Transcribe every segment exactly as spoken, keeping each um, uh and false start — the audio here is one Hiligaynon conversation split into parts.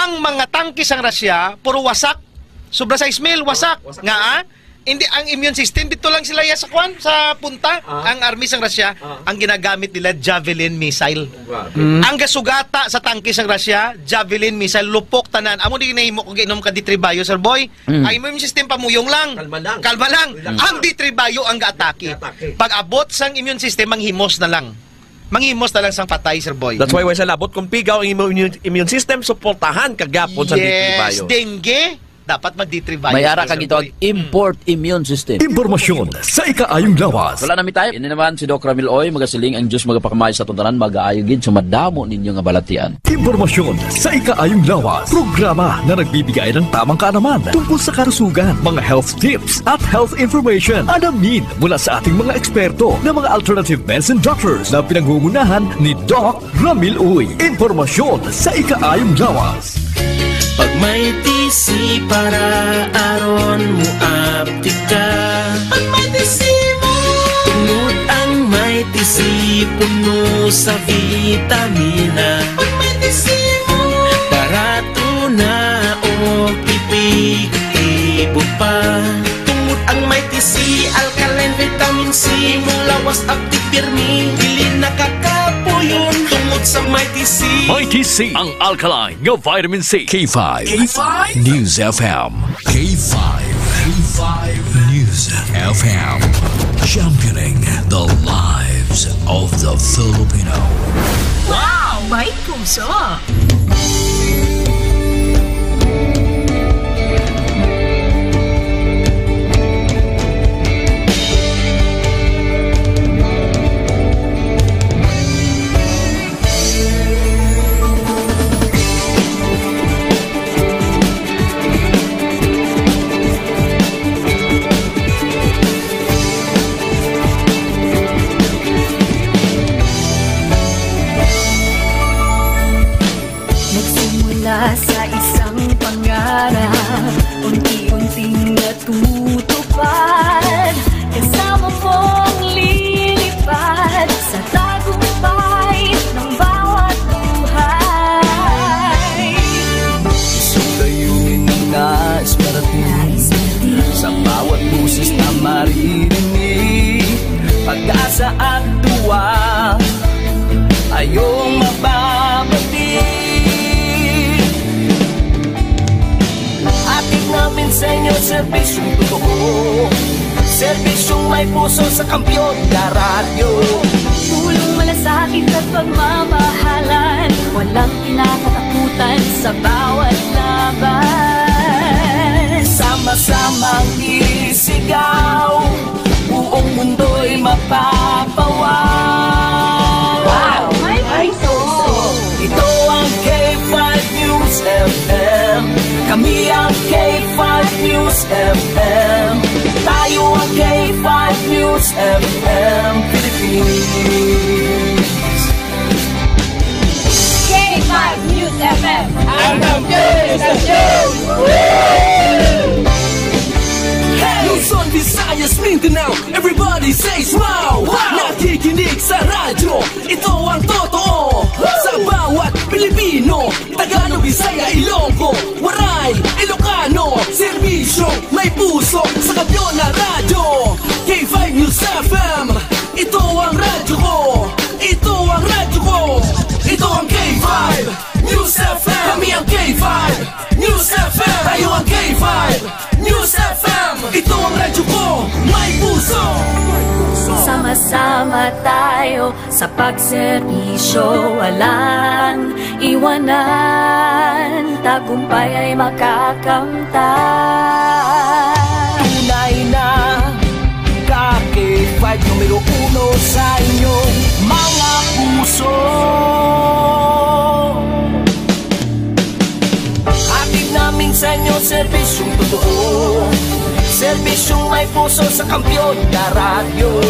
Ang mga tangke sang Russia, puro wasak. Sobra sais mil, wasak. Wasak. Nga, ah? Hindi, ang immune system, dito lang sila ya sa kwan, sa punta. Ah. Ang army sang Russia, Ah. ang ginagamit nila, Javelin missile. Grabe. Mm. Ang gasugata sa tangke sang Russia, Javelin missile, lupok tanan. Amo di nahimo kung giinom ka D three Bio, Sir Boy. Mm. Ang immune system, pamuyong lang. Kalma lang. Kalma lang. Relax Ang lang. D three Bio ang gaatake. Gaatake. Pag abot sang immune system, manghimos na lang. Manghimos na lang sang patay, Sir Boy. That's why, wala sa labot, kung pigaw ang imo immune, immune system, suportahan ka gyapon sa Yes, D three Bio. Dengue, dapat mag-D three Bio, May ara Sir ka gitawag Boy. Import immune system. Impormasyon sa ikaayong lawas. Wala na mi time. Ini naman si Doc Ramil Oy, magasiling ang Diyos magapakamay sa aton tanan, magaayo gid sa madamo ninyo nga balatian. Impormasyon sa ikaayong lawas. Programa na nagbibigay ng tamang kaalaman tungkol sa kalusugan, mga health tips, at health information. Alamin mula sa ating mga eksperto na mga alternative medicine doctors na pinangungunahan ni Doc Ramil Uy. Impormasyon sa ikaayong lawas. Pag may T C para aron mo aptika. Pag may T C mo. Tungod ang may T C puno sa vitamina. Pag may T C mo. Barato na o epektibo pa. Tungod ang may T C, alkaline vitamin C, mulawas at pirmi, dili nakakapuyon tungod sa may T C. May T C, ang alkaline nga vitamin C. K five. K five? News F M. K five. K five News F M. Championing the lives of the Filipino. Wow! May puso! Nagsimula sa isang pangarap, unti-unting natutupad. Kasama mong lilipad sa tagumpay ng bawat buhay. Isang layunin na nais parating sa bawat boses na maririnig. Pag-asa at duwa, ayong mababati. Hatid namin sa inyo serbisyong totoo, serbisyong may puso sa Kampiyon na Radyo. Tulong, malasakit at pagmamahalan, walang kinakatakutan sa bawat laban. Sama-samang isigaw, buong mundo'y mapapawaw. Wow! May puso! Ito ang K five News F M. Kami ang K five News F M. Tayo ang K five News F M Philippines. K five News F M. Ang kampiyon sa show! Luzon, Visayas, Mindanao, everybody says wow! Wow! Nakikinig sa radyo, ito ang totoo. Sa bawat Pilipino, Tagalog, Bisaya, Ilonggo, Waray, Ilocano, serbisyo, may puso, sa Kampiyon na Radyo. K five News F M, ito ang radyo ko. Ito ang radyo ko. Ito ang K five News F M. Kami ang K five News F M. Tayo ang K five News F M. Ito ang radyo ko. May puso. Sama-sama tayo sa pagserbisyo, walang iwanan, tagumpay ay makakamtan. Tunay na ka K five numero uno sa inyong mga puso. Hatid namin sa inyo serbisyong totoo, serbisyong may puso sa Kampiyon na Radyo.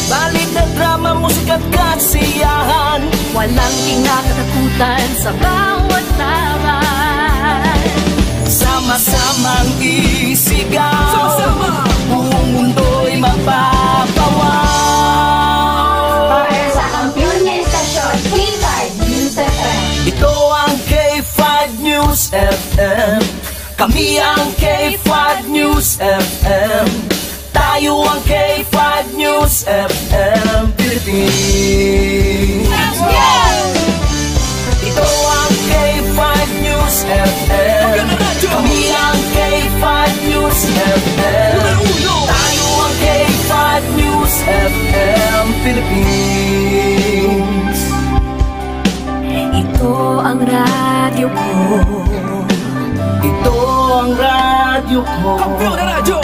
Balita, drama, musika at kasiyahan, walang kinakatakutan sa bawat laban. Sama-samang isigaw, sama-sama, buong mundo'y mapapawaw. Para sa Kampiyon nga Estasyon, K five News F M. Ito ang K five News F M. Kami ang K five News F M. Tayo ang K five News F M Philippines. Ito ang K five News F M. Kami ang K five News F M. Tayo ang K five News F M Philippines. Ito ang radyo ko. Ito ang radyo ko. Kampiyon na radyo!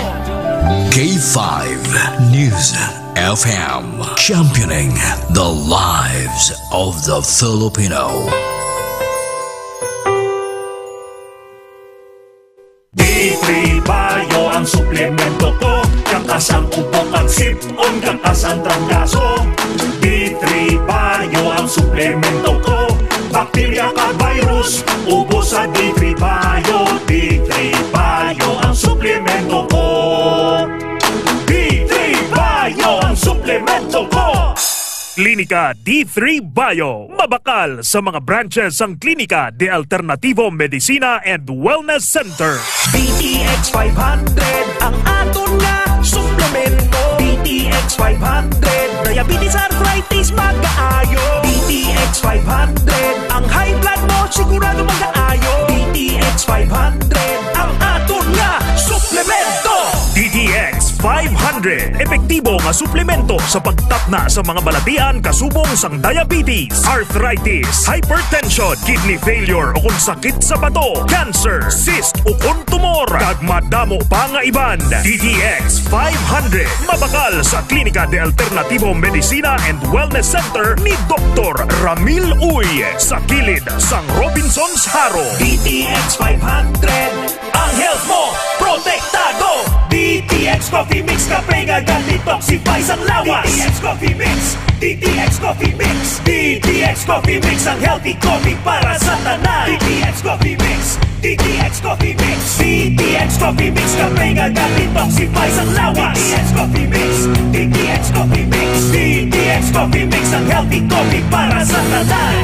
K five News F M, championing the lives of the Filipino. D three Bio ang suplemento ko. Kangkas ang ubo, kag sip-on, kangkas ang trangkaso. D three Bio ang suplemento ko. Bakterya kag virus, ubos sa D three Bio. D three Bio ang suplemento ko. D three Bio ang suplemento ko. Klinika D three Bio. Mabakal sa mga branches sang Klinika de Alternativo Medicina and Wellness Center. D T X five hundred ang aton nga suplemento. D T X five hundred, diabetes, arthritis, magaayo. D T X five hundred, ang high blood mo sigurado magaayo. D T X five hundred ang aton nga suplemento. D T X five hundred, epektibo nga suplemento sa pagtatna sa mga balatian kasubong sang diabetes, arthritis, hypertension, kidney failure, o kon sakit sa bato, cancer, cyst, o kon tumor, kag madamo pa nga iban. D T X five hundred, mabakal sa Klinika de Alternativo Medicina and Wellness Center ni Doktor Ramil Uy, sa kilid sang Robinsons Jaro. D T X five hundred, ang health mo protektado. D T X Coffee Mix, kape nga ga-detoxify sang lawas. D T X Coffee Mix, D T X Coffee Mix, D T X Coffee Mix, ang healthy coffee para sa tanan. D T X Coffee Mix, D T X Coffee Mix, D T X Coffee Mix, kape nga ga-detoxify sang lawas. D T X Coffee Mix, D T X Coffee Mix, D T X Coffee Mix, ang healthy coffee para sa tanan.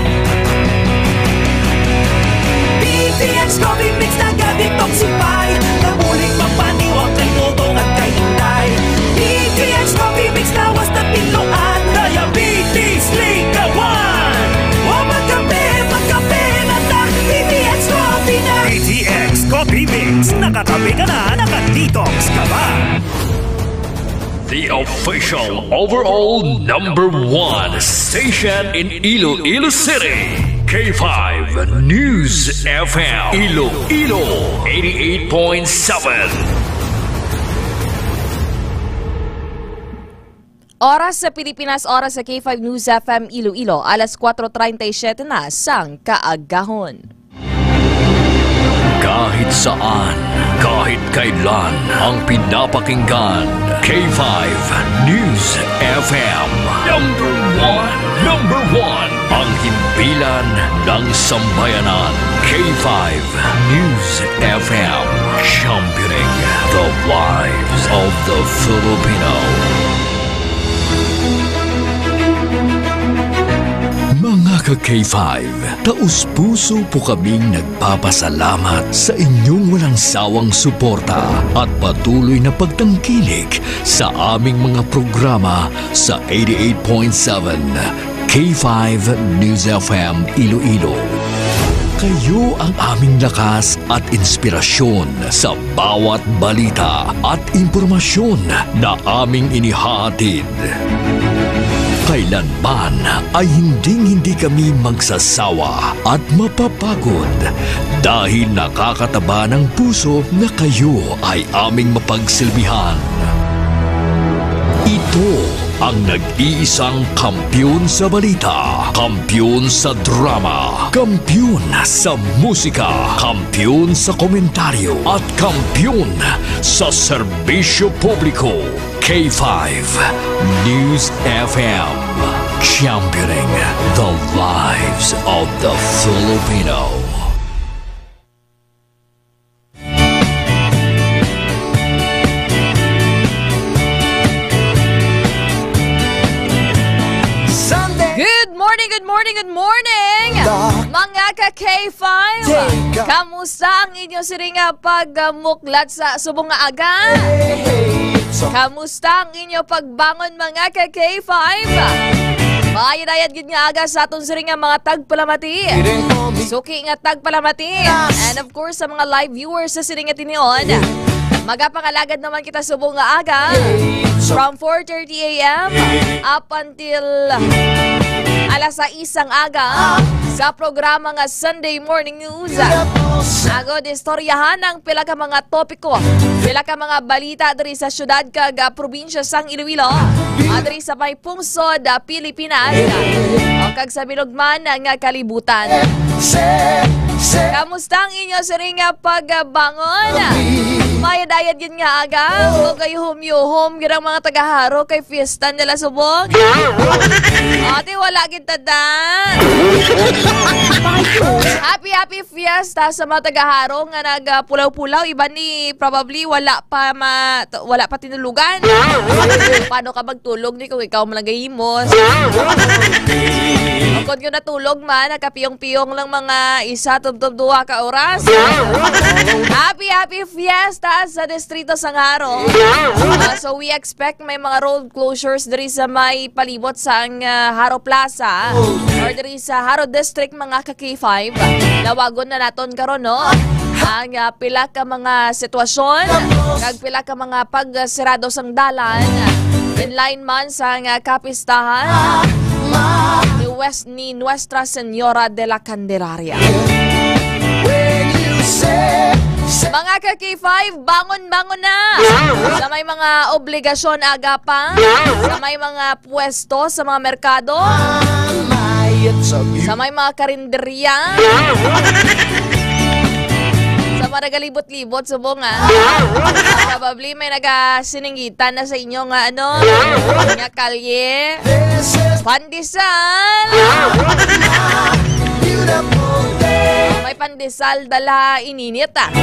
D T X Coffee Mix, naga-detoxify, nabulig pagpaniwang kay Dodong at kay Inday. D T X Coffee Mix, lawas na tinluan, diabetes, likawan. Wa magkape, magkape na ta, D T X Coffee na. D T X Coffee Mix, nakakape ka na, naka-detox ka pa. The official overall number one station in Iloilo City, K five News F M, Iloilo, eighty-eight point seven. Oras sa Pilipinas, oras sa K five News F M Iloilo, alas kuwatro treinta y siete na sang kaagahon. Kahit saan, kahit kailan, ang pinapakinggan, K five News F M. Number one, number one, ang himpilan ng sambayanan. K five News F M, championing the lives of the Filipino. Mga ka-K five, taus-puso po kaming nagpapasalamat sa inyong walang sawang suporta at patuloy na pagtangkilik sa aming mga programa sa eighty-eight point seven K five News F M Iloilo. Kayo ang aming lakas at inspirasyon sa bawat balita at impormasyon na aming inihahatid. Kailanman ay hinding-hindi kami magsasawa at mapapagod dahil nakakataba ng puso na kayo ay aming mapagsilbihan. Ito ang nag-iisang kampiyon sa balita, kampiyon sa drama, kampiyon sa musika, kampiyon sa komentaryo, at kampiyon sa serbisyo publiko. K five News F M, championing the lives of the Filipino. Sunday. Good morning, good morning, good morning! Dak- Mga ka K five, kamusta ang inyo siring nga pagmuklat sa subong nga aga? Kamusta ang inyo pagbangon, mga ka K five? Maayadayad gid nga aga sa aton siring nga mga tagpalamati. Suki nga tagpalamati. And of course, sa mga live viewers sa siring nga tinion, magapangalagad naman kita subong nga aga from four thirty a m up until alas sais sang aga sa programa nga Sunday Morning News. Agod istoryahan ang pila ka mga topiko, pila ka mga balita diri sa syudad kag, ah, probinsya sang Iloilo, ah, diri sa may pungsod, ah, Pilipinas, o kag sa bilog man nga kalibutan. Kamusta ang inyo siring nga pagbangon? Mayad-ayad gid nga aga, ug kay humyuhom gid ang mga taga-Jaro kay fiesta nila subong. Ate, wala gid tada. Happy, happy fiesta sa mga taga-Jaro nga nagpulaw-pulaw. Iban ni probably wala pa ma-, t-, wala pa tinulugan. Paano ka magtulog ni kung ikaw man nagahimos? Kung yun natulog man, nakapiyong-piyong lang mga isa tubtob duha ka oras. Happy, happy fiesta sa distrito sang Jaro. Ah, so we expect may mga road closures diri sa may palibot sang, ah, Jaro Plaza or diri sa Jaro District, mga ka K five. Lawagon na naton karon, no? Ang, ah, pila ka mga sitwasyon, kag pila ka mga pagsirado sang dalan, in line man sang, ah, kapistahan ni West, ni Nuestra Señora de la Candelaria. Mga ka K five, bangon, bangon na! Sa may mga obligasyon, aga pa. Sa may mga pwesto, sa mga merkado. Sa may mga karinderya. Sa mga nagalibot-libot, subong, ah. Probably may nagasininggitan na sa inyo nga, ano, nga kalye. Pandesal! May pandesal, dala ininit, ah.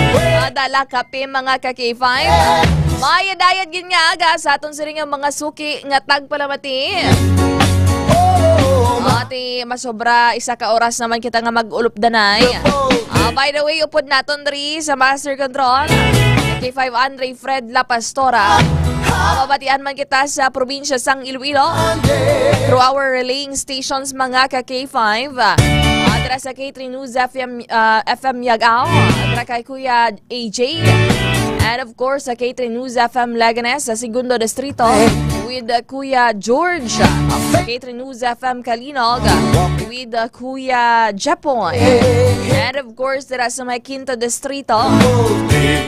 Ah, dala kape, mga ka K five. Mayad-ayad gid nga aga sa aton siring nga mga suki nga tagpalamati. Ati, masobra isa ka oras naman kita nga mag-ulupdanay. Ah, by the way, upod naton diri sa Master Control, K five Andre Fred La Pastora. Ah, mabatian man kita sa probinsya sang Iloilo through our relaying stations, mga ka K five. Ah, dira sa K three News F M, ah, F M Yagaw, dira kay Kuya A J. And of course, sa K three News F M Leganes, sa Segundo Distrito, with, uh, Kuya George. K three News F M Calinog, with, uh, Kuya Jepoy. And of course, dira sa may Quinto Distrito,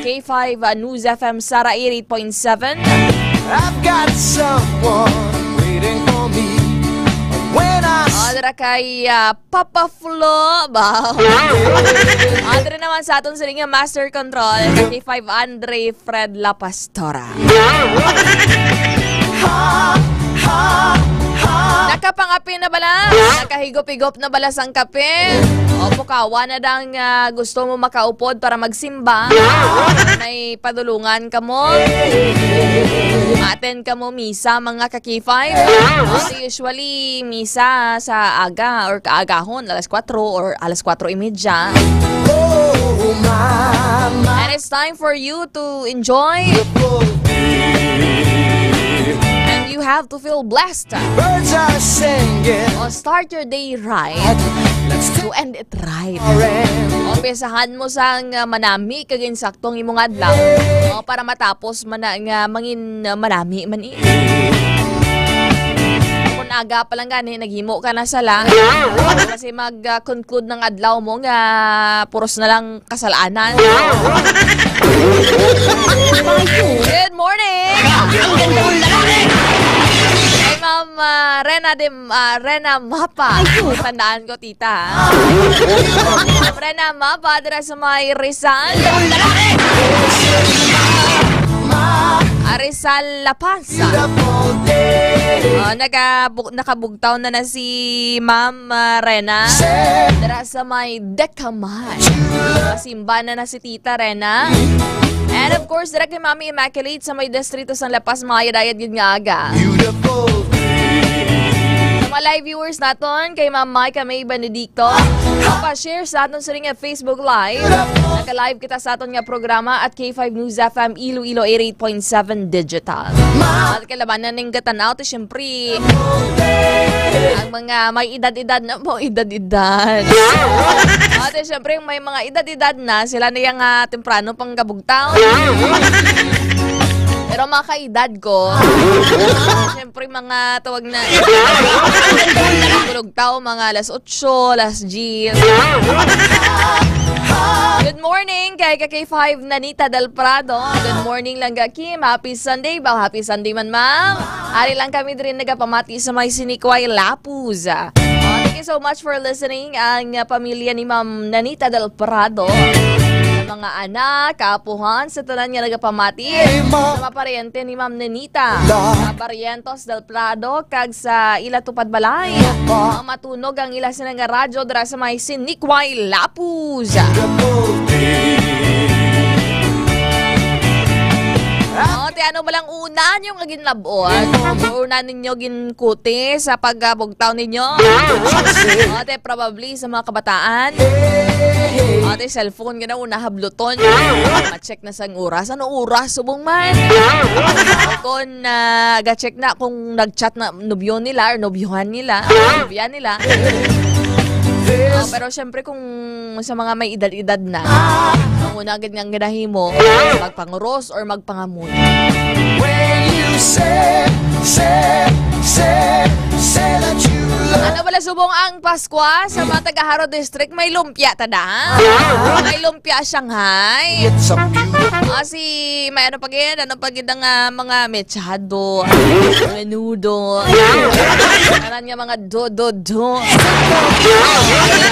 K five, uh, News F M Sara eighty-eight point seven. I've got someone waiting for me when I Oh, dira kay, uh, Papa Flo ba? Andre naman sa aton siring nga Master Control, K five Andre Fred La Pastora. Nakapangape na bala? Nakahigop-higop na bala sang kape? O pukawa na dang, ah, gusto mo makaupod para magsimba? May padulungan kamo? Attend kamo misa, mga ka K five? Kasi usually, misa sa aga or kaagahon, alas kwatro or alas kwatro y media. And it's time for you to enjoy. And you have to feel blessed. Birds are singing. O start your day right. Let's to end it right. Umpisahan mo sang, ah, manami kag insaktong imong adlaw. O, para matapos man na nga mangin, ah, manami man eh. Kung aga pa lang gani, naghimo ka na sala. Kasi mag, ah, conclude ng adlaw mo nga puros na lang kasalanan. Good morning! Kay Ma'am, ah, Rena de, ah, Rena Mapa. Tandaan ko, tita, ha? Ma'am Rena Mapa, dira sa may Rizal. Ah, Rizal, La Paz. Ah, nagabug-, nakabugtaw na na si Ma'am, ah, Rena. Dira sa may Decaman. Simba na na si Tita Rena. And of course, dira kay Mami Immaculate sa may distrito sang La Paz, mayad-ayad gid nga aga. Beautiful day. Sa Pa-live viewers naton kay Ma'am Micah May Benedicto. Pa-share sa aton sa ring Facebook Live. Naka-live kita sa aton nga programa at K five News F M Iloilo eighty-eight point seven Digital. At kalabanan ning gatanaw, to siyempre, ang mga may edad-edad na mo, edad-edad. At siyempre, may mga edad-edad na, sila na yung ah, temprano pang gabugtaw. Pero mga kaedad ko, siyempre, mga tawag na tulog tao, mga alas otso, alas diyes. Good morning kay ka K five Nanita Del Prado. Good morning lang ga Kim. Happy Sunday ba? Happy Sunday man, ma'am. Ari lang kami diri nagapamati sa may Sinikway Lapuz. Ah, thank you so much for listening. Ang ah, pamilya ni Ma'am Nanita Del Prado, sa mga anak, kaapuhan, sa tanan nga nagapamati, sa mga paryente ni Ma'am Nanita, sa Barrientos Del Prado, kag sa ila tupad balay. Ang matunog ang ila sila nga radyo dira sa may Sinikway Lapuz. Oh, te, ano ba lang una nyo nga ginlabot? Una ninyo ginkuti sa pagbugtaw ninyo? Oh, te, probably sa mga kabataan. Oh, te, cellphone nga na una habluton. Ma-check na sang oras. Ano oras? Subong man. Kung ah, ga-check na kung nag-chat na nobyo nila or nobyuhan nila. Nobya nila. Oh, pero syempre kung sa mga may edad-edad na, ang una gid nga ginahimo, magpanguros or magpangamoy. When you say, say, say, say that you love Ano bala subong ang Paskwa sa mga taga Jaro District? May lumpia ta da? May lumpia Shanghai. It's a beautiful Ah, si, may ano pa gid? Ano pa gid ang ah, mga mechado, menudo, tanan nga mga do-do-do.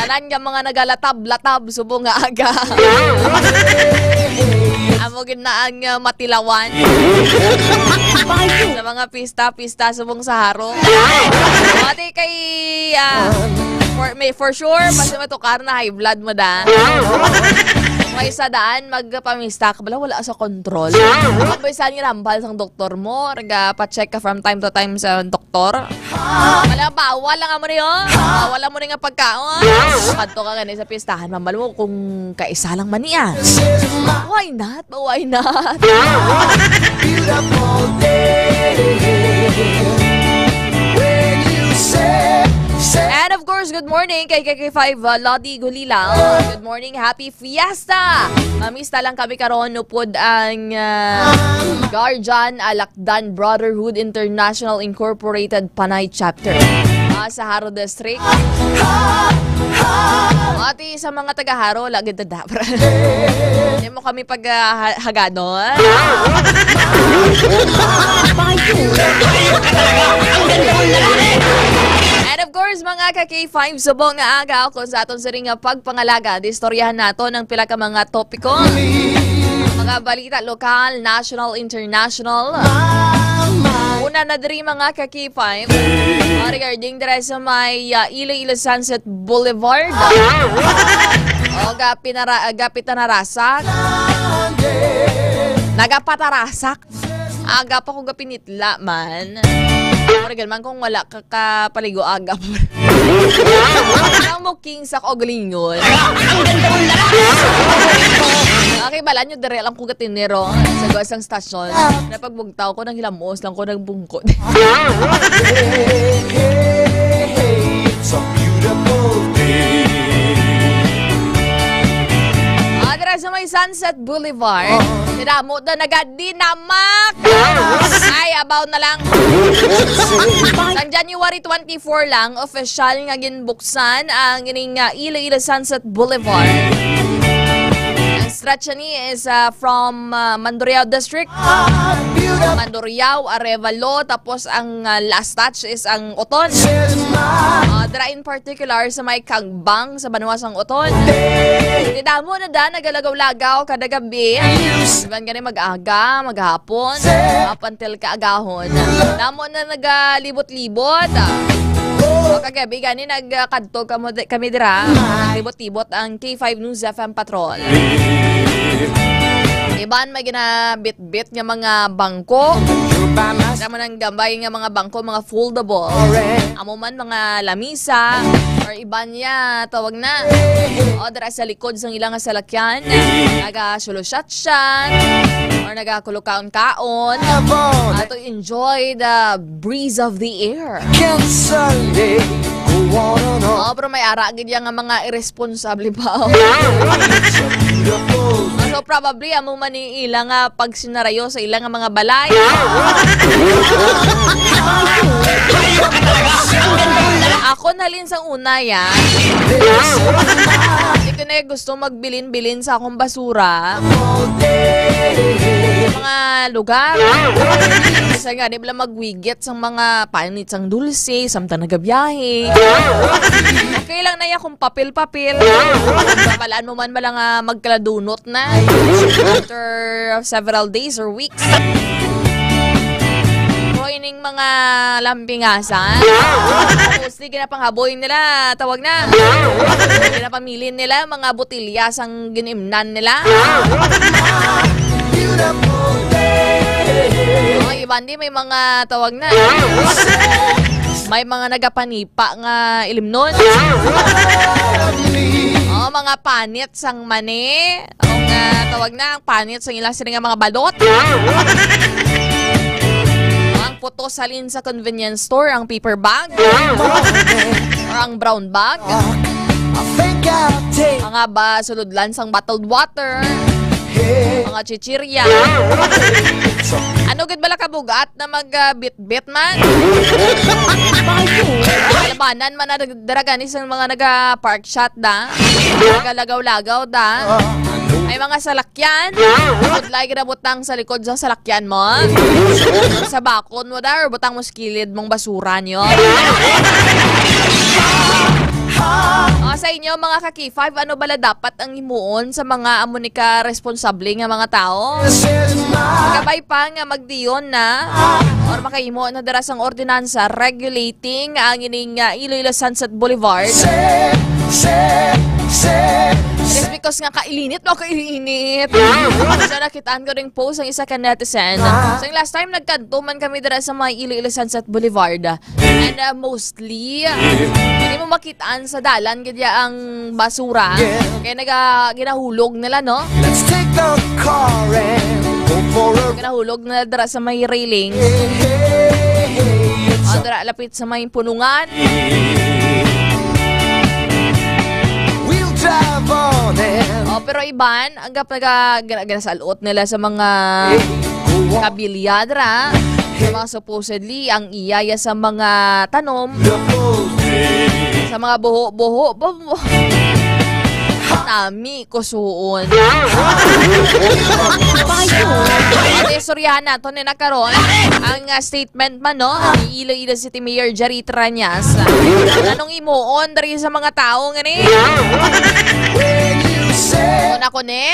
Tanan nga mga nagalatab-latab subong nga aga. Amo gid na ang ah, matilawan sa mga pista-pista subong sa Jaro. Pati kay ah, for, may for sure, pati matukar na high blood mo da. May sa daan, magpamista ka bala, wala sa control. Ang bisan nga nambal sang doktor mo, naga-pa-check ka from time to time sa doktor. Wala, bawal lang amo niyo. Bawal lang mo nga pagkaon. Kadto ka gani sa pistahan, mambal mo kung kaisa lang man niya. Why not? But why not? Beautiful day. When you say, say And of course, good morning kay K K five uh, Lodi Gulila. Good morning, happy fiesta. Mamista lang kami karon upod ang uh, Guardian Alakdan Brotherhood International Incorporated Panay Chapter uh, sa Jaro District. Ati sa mga taga Jaro, lagi dada. Hindi mo kami pag uh, ha- hagadon. And of course, mga ka K five, subong nga aga, kung sa aton siring nga pagpangalaga, istoryahan nato ng pila ka mga topiko. Mga balita lokal, national, international. Una na diri, mga ka K five, uh, regarding diri sa may uh, Iloilo Sunset Boulevard. O ga pinara, ga pitanarasak. Nagapatarasak. Aga pa ko gapinitla man. Pero man kung wala ka kapaligo aga pa. Ang muking sa kaugalingon. Okay, bala nyo, dere lang ko gatinero sa gawas ng stasyon. Napagbugtaw ko, nang hilamos lang ko, nagbungkod. It's a beautiful day. Ah, dira sa may Sunset Boulevard. Kadamo na nagadinamak. Ay, abaw na lang. Sang January twenty-four lang, official nga ginbuksan ang ining uh, Iloilo Sunset Boulevard. Ang stretch ni is uh, from uh, Mandurriao District, Mandurriao, Arevalo, tapos ang uh, last stretch is ang Oton. Uh, dira in particular sa may Kagbang sa banwa sang Oton. Kadamo na da nagalagaw-lagaw kada gabi. Iban gani mag-aga, maghapon, up until kaagahon. Damo na nagalibot-libot. O kagabi gani nagkadto kamo di- kami dira. Libot-libot ang K five News F M Patrol. Di Japan, may ginabitbit nga mga bangko. Tama nang gambay nga mga bangko, mga foldable. Amo man, mga lamisa, or iban niya, tawag na. O, dira sa likod sang ilang salakyan, nagasulusyatsyan, or nagakulo kaon-kaon. Ato enjoy the breeze of the air. Can Sunday go on and on? Oh, pero may ara gid yan nga mga irresponsable pa. So probably amo man ni ila nga pagsinarayo sa ila nga mga balay. Ako nalin sa una yan. Hindi ko na gusto magbilin-bilin sa akong basura. Mga lugar. Kasi nga, di ba lang magwigit sang mga panit sang dulce, samtang nagabiyahe. Okay lang na yan kung papel-papel. Balaan mo man bala nga magkaladunot na after several days or weeks. Pero ining mga lambingasan, mostly ginapanghaboy nila, tawag na. Ginapamilin nila mga botelya sang ginimnan nila. Oh, iban di may mga tawag na. May mga nagapanipa nga ilimnon. Oh, mga panit sang mani. Ang, ah, tawag na, ang panit sang ilang sini nga mga balot. Ang putos halin sa convenience store, ang paper bag. Or ang brown bag. Mga ba, sulodlan sang bottled water. Mga chichirya. Ano gid bala kabugat na mag, ah, bitbit man? Labanan man na dira gani sa mga naga-park shot da. Nagalagaw-lagaw da. May mga salakyan. Budlay gid butang sa likod sa salakyan mo. Sa bakon mo da, or butang mo sa kilid mong basura niyo. O, sa inyo, mga ka-K five, ano bala dapat ang himuon sa mga amo ni ka responsable nga mga tawo? Kabay pa nga magdiyon na or makahimo na dira sang ordinansa regulating ang ining, ah, Iloilo Sunset Boulevard. Just because nga kailinit, no, kailinit. So, nakitaan ko ring post ang isa ka netizen. Sa last time, nagkadto man kami dira sa may Iloilo Sunset Boulevard. And, uh, mostly, hindi mo makitaan sa dalan gid ya ang basura. Kaya naga-, ginahulog nila, no? Let's take the car and go for a Ginahulog nila dira sa may railing. Hey, hey, hey, it's O, dira lapit sa may punungan. We'll drive on and Oh, pero iban, ang gap naga-, gina-, ginasalot nila sa mga kabilya dira. Sa mga supposedly, ang iya ya sa mga tanom. Sa mga buho-buho. Bu-, bu-, Nami, kusuon. Ano istoryahan nato ni na karon? Ang, ah, statement man, no? Ang Iloilo City Mayor Jerry Trañas. Anong imuon diri sa mga tawo nga ni? Una ko ni.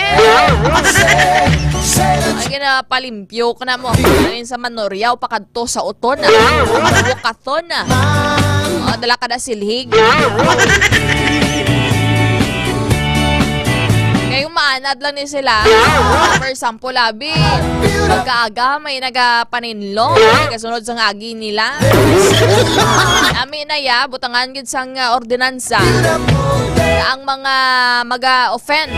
Ay, ginapalimpyo ko na mo. Ayun sa Manoriaw, pakadto sa Uton, ah. Bukaton, ah. Oh, dala ka na silhig. Kay maanad lang ni sila. For example, abi, pagkaaga, may nagapaninlo. Kasunod sa agi nila. Nami na ya, butangan gid sang, ah, ordinansa ang mga maga-offend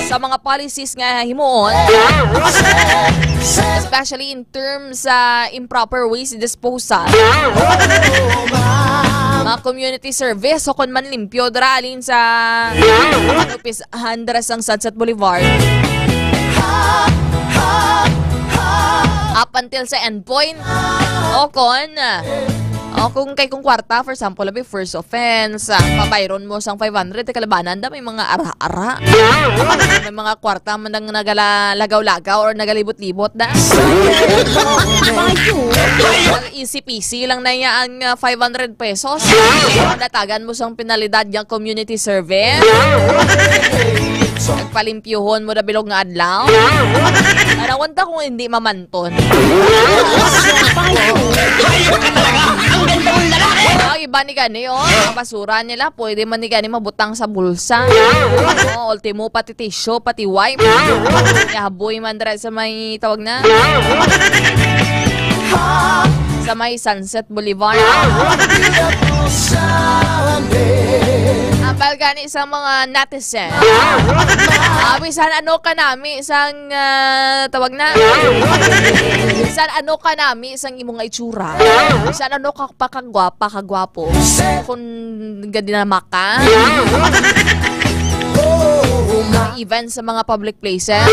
sa mga policies nga himuon, especially in terms sa improper waste disposal, mga community service, o kon man limpyo dira halin sa Office Andres ang Sunset Boulevard. Up until sa endpoint. O kon, o kung kay kung kwarta, for example, abi, first offense, ah, pabayron mo sang five hundred, kalabanan da, may mga ara-ara. May mga kwarta man ang nagalagaw-lagaw or nagalibot-libot da. Easy peasy lang na iya ang, ah, five hundred pesos. Natagan mo sang penalidad yang community service. Palimpyuhon mo na bilog nga adlaw. Anawan ta kung hindi mamanton. Ang pa ni gani, oh. Mga basura nila, pwede man ni gani mabutang sa bulsa. Oh, ultimo, pati tissue, pati wipe. Yaboy man dira sa may tawag na. Sa may Sunset Boulevard. Ang balgani sa mga netizen. Ah, bisan ano ka nami sang, ah, tawag na. Bisan ano ka nami sang imong itsura. Bisan ano ka pa kagwapa, kagwapo. Kung gadinama ka. Even sa mga public places.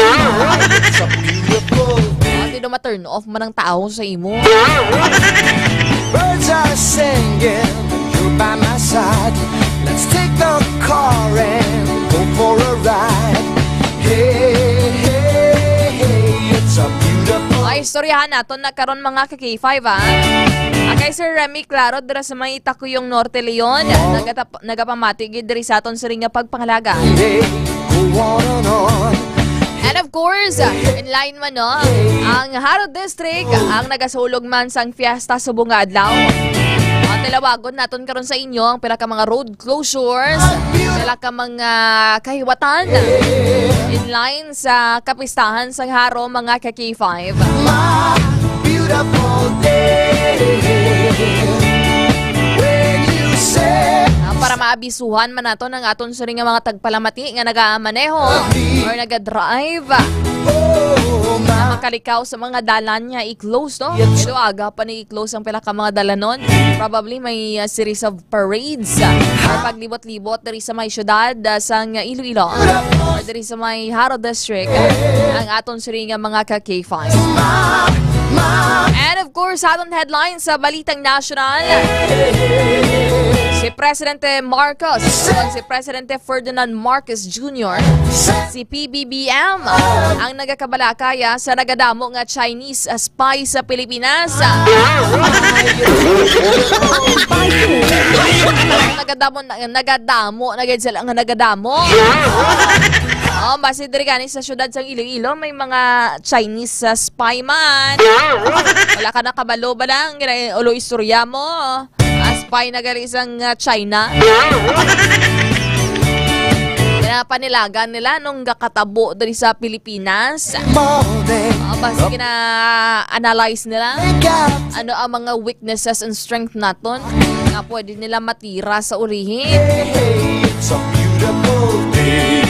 Hindi na ma-turn off man ang tao sa imo. Birds are singing, you're by my side. Let's take the car and go for a ride. Hey, hey, hey, it's a beautiful Ay, istoryahan naton na karon, mga ka-K five, ah. Ah, kay Sir Remy Claro, dira sa may Takuyong Norte, Leon. Nagatap- nagapamati gid diri sa aton siring nga pagpangalaga. Day, go on and on. And of course, in line man, no, ang Jaro District ang nagasulog man sang fiesta subong nga adlaw. Ang tilawagon naton karon sa inyo ang pila ka mga road closures, pila ka mga kahiwatan in line sa kapistahan sang Jaro, mga ka-K five. My beautiful day. When you say Ah, para maabisuhan man naton ang aton siring nga mga tagpalamati nga nagamaneho or nagadrive. Oh, my. Makalikaw sa mga dalan nga i-close, no? Yes. Pero aga pa ni i-close ang pila ka mga dalanon. Probably may, uh, series of parades, uh, or paglibot-libot diri sa may syudad, uh, sang Iloilo or diri sa may Jaro District, uh, ang aton siring nga mga ka-K five. And of course, sa aton headlines sa Balitang National, si Presidente Marcos, si Presidente Ferdinand Marcos Junior, si P B B M, ang nagakabalakaya sa nagadamo nga Chinese spy sa Pilipinas. Nagadamo, na- nagadamo, na gid sila nga nagadamo. Oh, basi diri gani sa syudad sang Iloilo, may mga Chinese, ah, spy man. Wala ka nakabalo ba lang? Gina-, ulo istorya mo. Ah, spy na gali sang, ah, China. Pinapanilagan nila nung gakatabo diri sa Pilipinas. Ah, basi gina-analyze nila ano ang mga weaknesses and strength naton nga pwede nila matira sa ulihi. It's a beautiful day.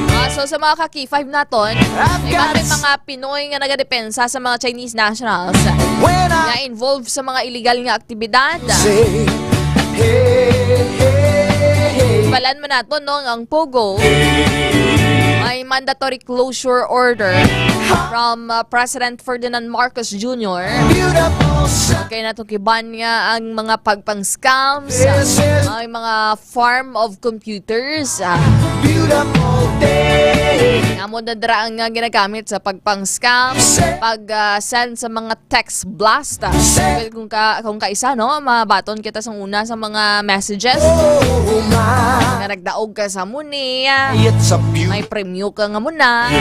Ah, so sa mga ka-K five naton, iban may mga Pinoy nga nagadepensa sa mga Chinese nationals When I nga involved sa mga illegal nga aktibidad. Say, hey, hey, hey. Balan man nato, no, ang POGO may mandatory closure order from, uh, President Ferdinand Marcos Junior. Beautiful sun. Kaya natukiban nga ang mga pagpang-scams, This is may mga farm of computers, ah. Beautiful day. Amo na dira ang, ah, ginagamit sa pagpang-scam, pag, ah, send sa mga text blast, ah. Kung ka, kung kaisa, no, mabaton kita sa una sa mga messages. Oh, my. Nga nagdaog ka sa muni, ah. It's a beautiful May premyo ka nga muna.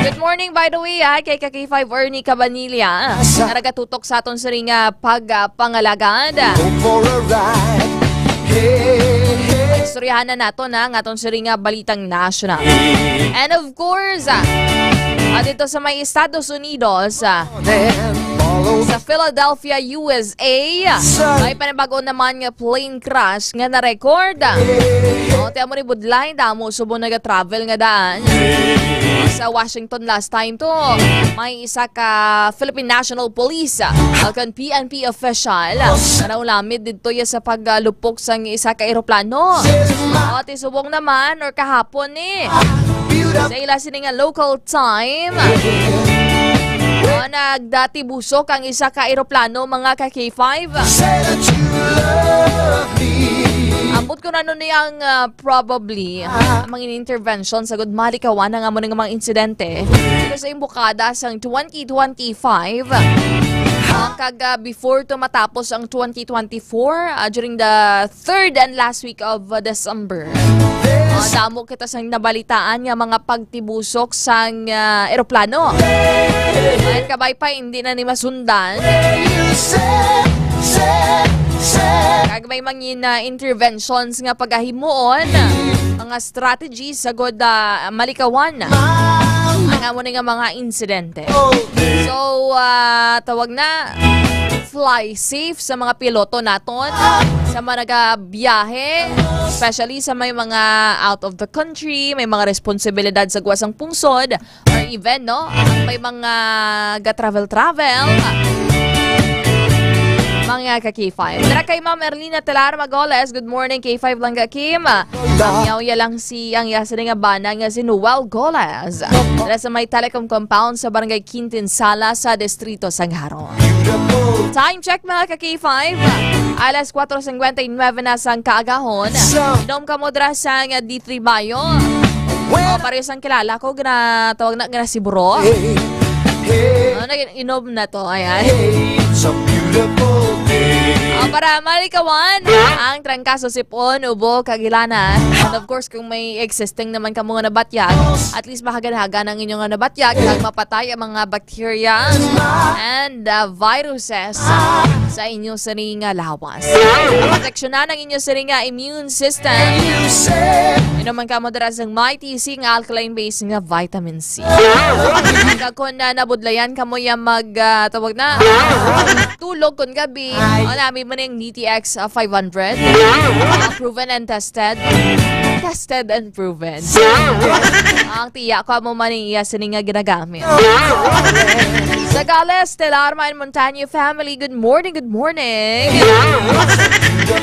Good morning, by the way, ah, kay ka-K five Ernie Cabanilla, nga nagatutok sa aton siring nga pag, ah, pangalagad. Go for a ride. Hey, hey. Istoryahan na nato na nga aton siring nga balitang national. And of course, ah, ah, dito sa may Estados Unidos, ah, then follow sa Philadelphia, U S A, Sir. May panibago naman nga plane crash nga na-record. O, ti amo ni budlay, damo subong naga-travel nga daan. Sa Washington last time to, may isa ka Philippine National Police, ah, kag P N P official, ah, nga naulamid didto ya sa paglupok sang isa ka eroplano. O, ti subong naman or kahapon ni, sa ila sini nga local time, o, nagdatibusok ang isa ka eroplano, mga ka-K five. Say that you love me. Ambot ko na nun ni ang, ah, probably, ah, mga intervention sa gud malikawan ang amo nga mga insidente. Pero sa imbukada sang twenty twenty-five, ah, kag, ah, before to matapos ang twenty twenty-four, ah, during the third and last week of, uh, December. Uh, damo kita sang nabalitaan nga mga pagtibusok sang, uh, eroplano. Ayan, kabay pa, hindi na ni masundan. Kag may mga interventions nga pagahimuon, mga strategies sa god, ah, malikawan ang amo ni nga mga insidente. So, ah, tawag na, fly safe sa mga piloto naton, sa mga nagabiyahe, especially sa may mga out of the country, may mga responsibilidad sa guwasang pungsod, or even, no, may mga ga-travel-travel. Mga ka-K five. Tara kay Ma'am Erlina Telar Magoles. Good morning, K five Langga Kim. Ang yawya lang si, ang yasa nga bana nga si Noel Goles. Dala sa may Telecom Compound sa Barangay Quintin Sala sa Distrito Sangaro. Time check, mga ka-K five. Alas kuwatro singkwenta y nuebe na sang kaagahon. Inom kamo dira sang D three Bayo. O, pareho sang kilala ko, gina-, tawag na, gina si Bro. Ano, nag-inom na to, ayan. O, para malikawan ang trangkaso, sipon, ubo, kag hilanan. And of course, kung may existing naman kamo nga nabatyag, at least mahagad-hagan ang inyong nabatyag, kag mapatay ang mga bacteria and, uh, viruses sa inyo sini nga lawas. Proteksyonan ang inyo sini nga immune system. Inom man kamo dira sang Mighty C nga alkaline base nga vitamin C. Kag kung na nabudlayan kamo ya mag, ah, tawag na, tulog kun gabi, o, nami man ang D T X, ah, five hundred. Ah, proven and tested. Tested and proven. Ang tiya ko, amo man ang iya sini nga ginagamit. Zagales, Telarma and Montaño family, good morning, good morning.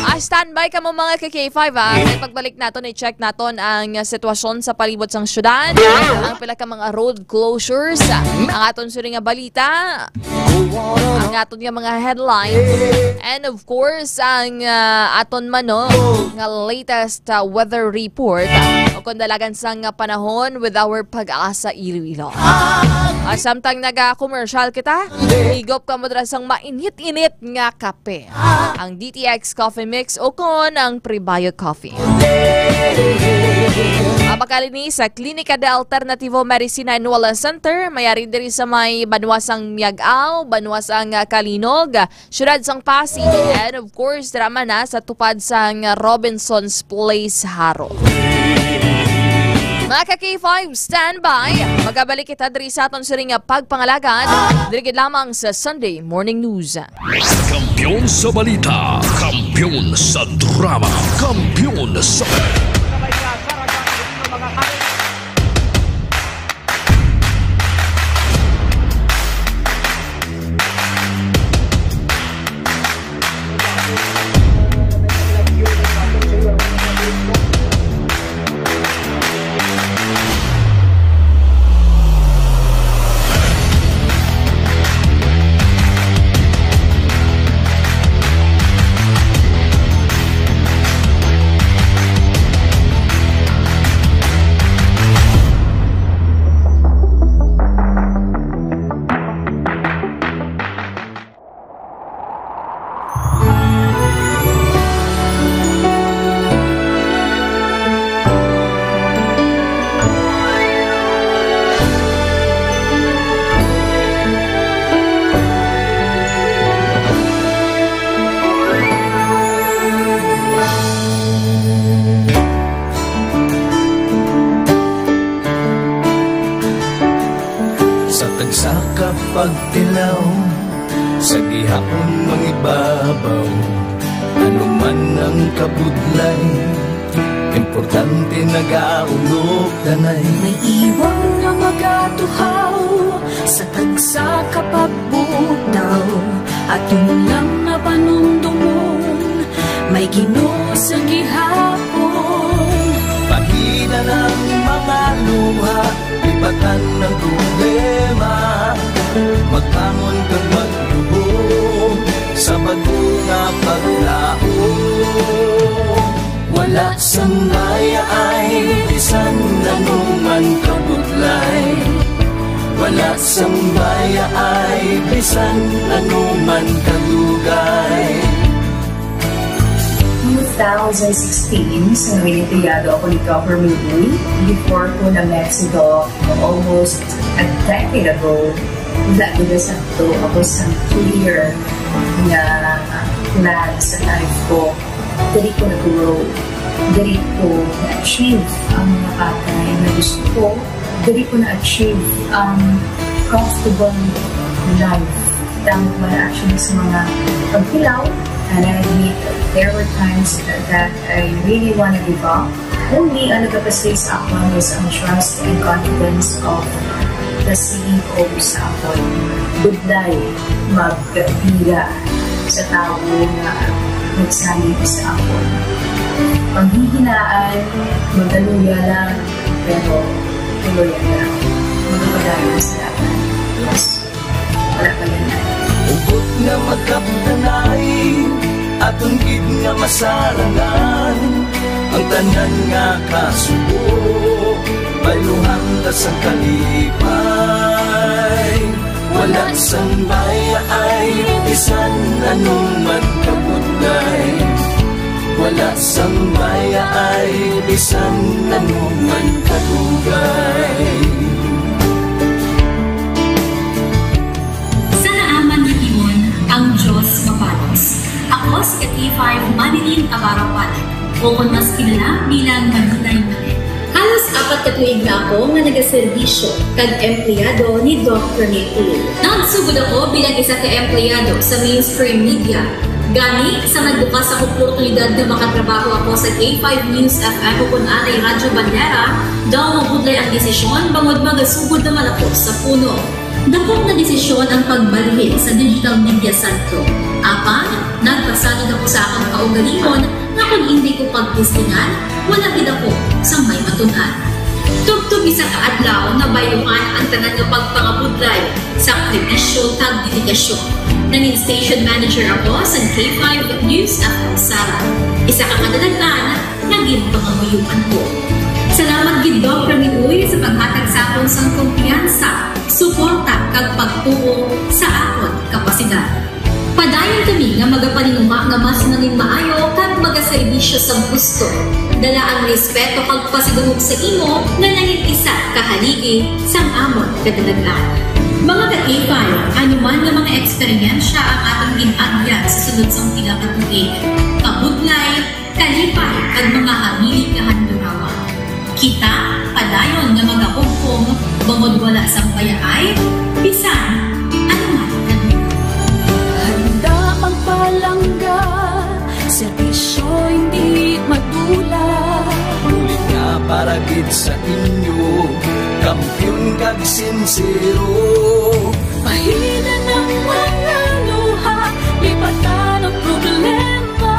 Ah, standby kamo, mga ka-K five, ah. Kay pagbalik naton, i-check naton ang sitwasyon sa palibot sang syudad. Ang pila ka mga road closures, ang aton sini nga balita, ang aton nga mga headlines, and of course, ang, ah, aton man, no, nga latest, ah, weather report, ah, o kung dalagan sang, ah, panahon with our Pag-asa Iloilo. Ah, samtang naga-commercial kita, higop kamo dira sang mainit-init nga kape. Ang D T X Coffee Mix o kon ang Prebio Coffee. Mapakali ni sa Klinika de Alternativo Medicina and Wellness Center, mayari diri sa may banwa sang Miag-ao, banwa sang, ah, Calinog, siyudad sang Pasig, and of course, dira man na sa tupad sang Robinson's Place, Jaro. Mga ka-K five, standby. Magabalik kita diri sa aton siring nga pagpangalagad, diri gid lamang sa Sunday Morning News. Kampiyon sa balita, kampiyon sa drama, kampiyon sa Sa tagsa ka pagtilaw, sa gihapon mangibabaw, ano man ang kabudlay, importante nagaulog danay. May iwang nga magatuhaw sa tagsa ka pagbutaw, aton lang nga panumdumon, may Ginoo sa gihapon. Pahina ng mga luha, lipatan ng problema, magbangon kag magluhod sa bag-o nga paglaom. Wala sang mayaay bisan ano man kabudlay, wala sang mayaay bisan ano man kadugay. Mas two thousand sixteen, sa nangin empleyado ako ni Doc Ramil Uy, before ko na-met si Doc almost a decade ago, wala ko na sakto ako sa clear nga plan sa life ko. Diri ko nag-grow. Diri ko na-achieve ang mga bagay na gusto ko. Diri ko na-achieve ang comfortable life. Tama man actually sa mga pagkilaw, and I admit there were times that I really wanna give up. Only ang nagapastig sa akon is ang trust and confidence of the C E O sa akon. Budlay magpira sa tawo nga nagsalig sa akon. Panghihinaan, magaluya lang, pero tuloy lang. Magpadayon sa akon. Yes. Wala pa yan. Hugot nga magkapdanay, aton gid nga masarangan, ang tanan nga kasubo, bayluhan ta sang kalipay. Wala sang bayaay, bisan ano man kabudlay. Wala sang bayaay, bisan ano man kadugay. Sa naaman nga tion, ang Dios mabalos. Ako si ka K five Manilyn Navarro Palit, o kon mas kilala bilang Manilay Manet. Halos apat ka tuig na ako nga nagaserbisyo kag empleyado ni Doc Ramil Uy. Nagsugod ako bilang isa ka empleyado sa mainstream media. Gani, sa nagbukas ang oportunidad nga makatrabaho ako sa K five News F M o kon anay Radyo Bandera, daw mabudlay ang desisyon bangod magasugod naman ako sa puno. Dako nga desisyon ang pagbalhin sa digital media sentro. Apan, nagpasalig ako sa akon kaugalingon nga kon indi ko pagtistingan, wala gid ako sang may matun-an. Tubtob isa ka adlaw, nabayluhan ang tanan nga pagpangabudlay, sakripisyo, kag dedikasyon. Nangin station manager ako sa K five News F M Sala. Isa ka kadalag-an nga ginpangamuyoan ko. Salamat gid, Doc Ramil Uy, sa paghatag sa akon sang kumpiyansa, suporta, kag pagtuo sa akon kapasidad. Padayon kami nga magapaninguha nga mas nangin maayo kag magaserbisyo sa gusto. Dala ang respeto kag pasidungog sa imo nga nangin isa ka haligi sang amon kadalag-an. Mga ka-K five, ano man nga mga eksperyensya ang aton gin-agyan sa sulod sang pila ka tuig, kabudlay, kalipay, kag mga hamili nga handurawan. Kita padayon nga magahugpong bangod wala sang bayaay, bisan ano man. Handa magpalangga, serbisyo hindi madula. Bulig nga para gid sa inyo, kampiyon kag sinsero. Bahinan ang mga luha, lipatan ang problema.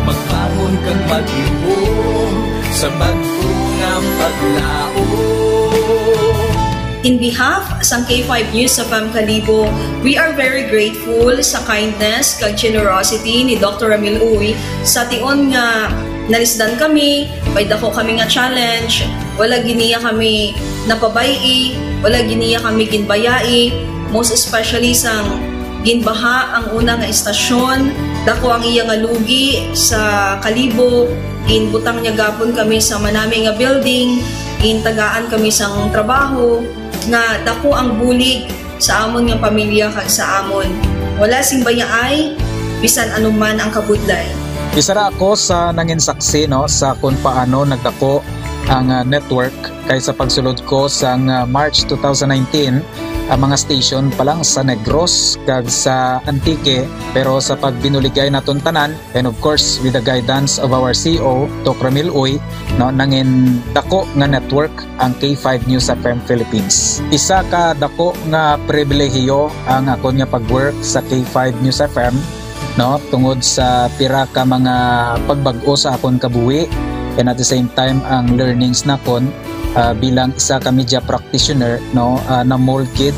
Magbangon kag maghihom sa bag-o nga paglaom. In behalf sang K five News F M Kalibo, we are very grateful sa kindness kag generosity ni Doctor Ramil Uy sa tion nga nalisdan kami, may dako kami nga challenge, wala gid niya kami napabay-i, wala gid niya kami ginbayai, most especially sang ginbaha ang una nga istasyon, dako ang iya nga lugi sa Kalibo, ginbutang niya gapon kami sa manami nga building, gintagaan kami sang trabaho, nga dako ang bulig sa amon nga pamilya kag sa amon. Wala sing bayaay, bisan ano man ang kabudlay. Isa ra ako sa nangin saksi, no, sa kung paano nagdako ang, ah, network, kay sa pagsulod ko sang, ah, March two thousand nineteen, ang mga station pa lang sa Negros kag sa Antique, pero sa pagbinuligay naton tanan, and of course, with the guidance of our C E O, Doc Ramil Uy, no, nangin dako nga network ang K five News F M Philippines. Isa ka dako nga pribilehiyo ang akon nga pag-work sa K five News F M, no, tungod sa pira ka mga pagbag-o sa akon kabuhi, and at the same time ang learnings nakon, ah, bilang isa ka media practitioner, no, ah, na-mold gid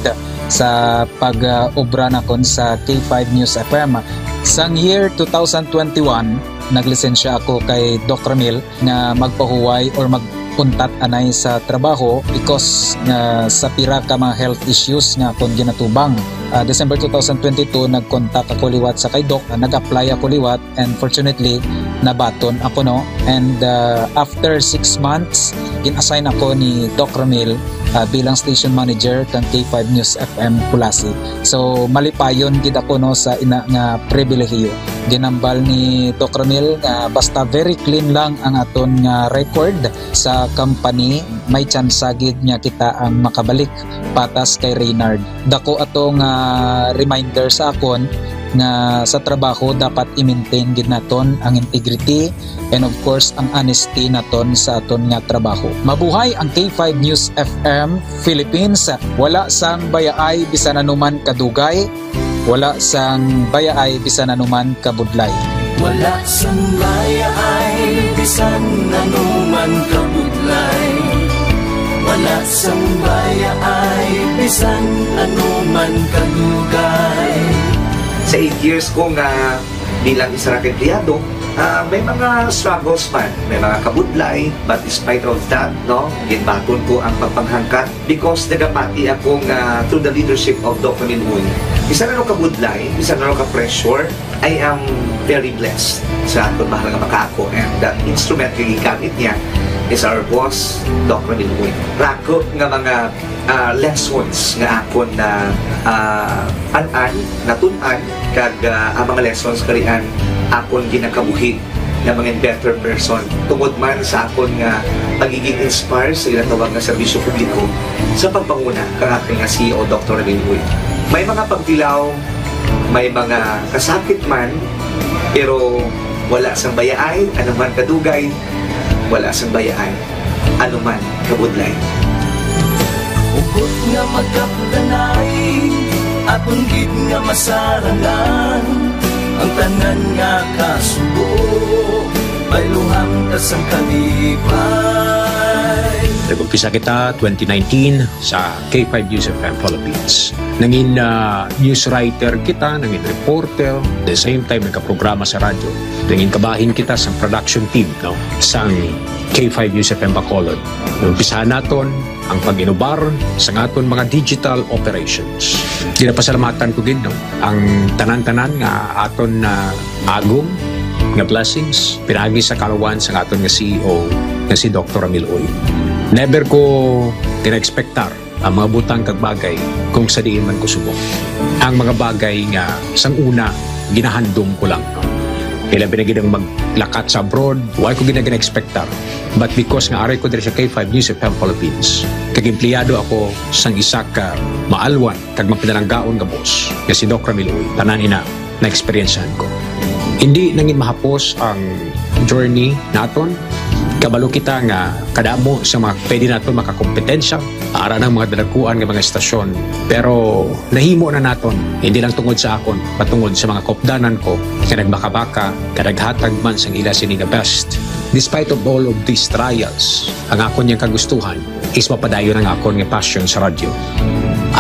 sa pag-obra nakon sa K five News F M. Sang year two thousand twenty-one, naglisensya ako kay Doc Ramil nga magpahuway or mag untat anay sa trabaho because nga sa pira ka mga health issues nga akon ginatubang. Ah, December two thousand twenty-two, nag-contact ako liwat sa kay Doc, ah, nag-apply ako liwat, and fortunately, nabaton ako, no? And, ah, after six months, gin-assign ako ni Doc Ramil, ah, bilang station manager kang K five News F M Culasi. So, malipayon gid ako, no, sa ina nga pribilehiyo. Ginambal ni Doc Ramil nga basta very clean lang ang aton nga record sa company, may tsansa gid nga kita ang makabalik patas kay Reynard. Dako ato nga reminder sa akon nga sa trabaho dapat i-maintain gid naton ang integrity and of course ang honesty naton sa aton nga trabaho. Mabuhay ang K five News F M Philippines. Wala sang bayaay bisan anuman kadugay, wala sang bayaay bisan anuman kabudlay. Wala sang bayaay bisan anuman kabudlay. Wala sang bayaay bisan anuman kadugay. Sa eight years ko nga bilang isa ra ka empleyado, ah, may mga struggles man, may mga kabudlay, but despite of that, no, ginbaton ko ang pagpanghangkat because nagapati ako nga through the leadership of Doc Ramil Uy, isa na ka budlay, isa na ka pressure, I am very blessed sa akon mahal nga makaako, and the instrument nga gigamit niya is our boss, Doc Ramil Uy. Rako nga mga, ah, lessons nga akon na, ah, an-an, natun-an, kag, ah, ang mga lessons karian akon ginakabuhi nga mga better person tungod man sa akon nga pagiging inspire sa ginatawag nga serbisyo publiko sa pagpanguna kang akon nga C E O, Doctor Ramil Uy. May mga pagtilaw, may mga kasakit man, pero wala sang bayaay, anuman kadugay, wala sang bayaay, anuman kabudlay. Hugot nga magkapdanay, aton gid nga masarangan ang tanan nga kasubo, bayluhan ta sang kalipay. Nag-umpisa kita twenty nineteen sa K five News F M Philippines. Nangin, ah, news writer kita, nangin reporter, the same time nagkaprograma sa radyo. Nangin kabahin kita sa production team, no, sang K five News F M Bacolod. Umpisahan naton ang pag-inubar sa aton mga digital operations. Ginapasalamatan ko gid, no, ang tanan-tanan nga aton na agom nga blessings pinaagi sa kalawan sa aton nga C E O nga si Doctor Ramil Uy. Never ko gina-expectar ang mga butang kag bagay kung sa diin man ko subong. Ang mga bagay nga sang una, ginahandom ko lang, no? Ilabi na gid ang maglakat sa abroad, wala ko gid na gina-expectar. But because nga ari ko diri sa K five News F M Philippines, kag empleyado ako sang isa ka maalwan kag mapinalanggaon nga boss, nga si Doc Ramil Uy, tanan ina na-eksperyensyahan ko. Hindi nangin mahapos ang journey naton. Kabalo kita nga kadamo sa mga pwede naton makakompetensya, ara ng mga dalakuan nga mga estasyon. Pero nahimo na naton, hindi lang tungod sa akon, patungod sa mga kopdanan ko nga nagbakabaka, nga naghatag man sang ila sini nga best. Despite of all of these trials, ang akon yang kagustuhan is mapadayon ang akon nga passion sa radyo.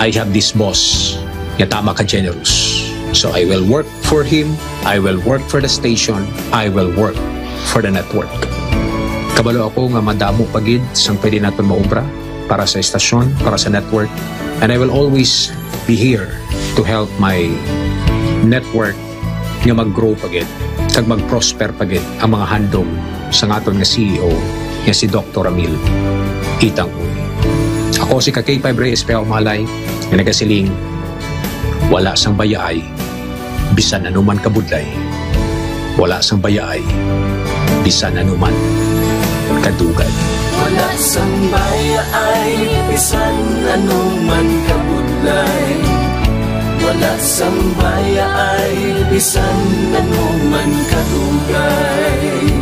I have this boss nga tama ka generous. So I will work for him, I will work for the station, I will work for the network. Kabalo ako nga madamo pa gid sang pwede naton maobra para sa estasyon, para sa network, and I will always be here to help my network nga mag-grow pa gid kag mag-prosper pa gid ang mga handom sa aton nga C E O nga si Doctor Ramil Itang Uy. Ako si ka K five Rey Espejo Malay nga nagasiling, wala sang bayaay bisan anuman kabudlay, wala sang bayaay bisan anuman kadugay. Wala sang bayaay bisan anuman kabudlay, wala sang bayaay bisan anuman kadugay.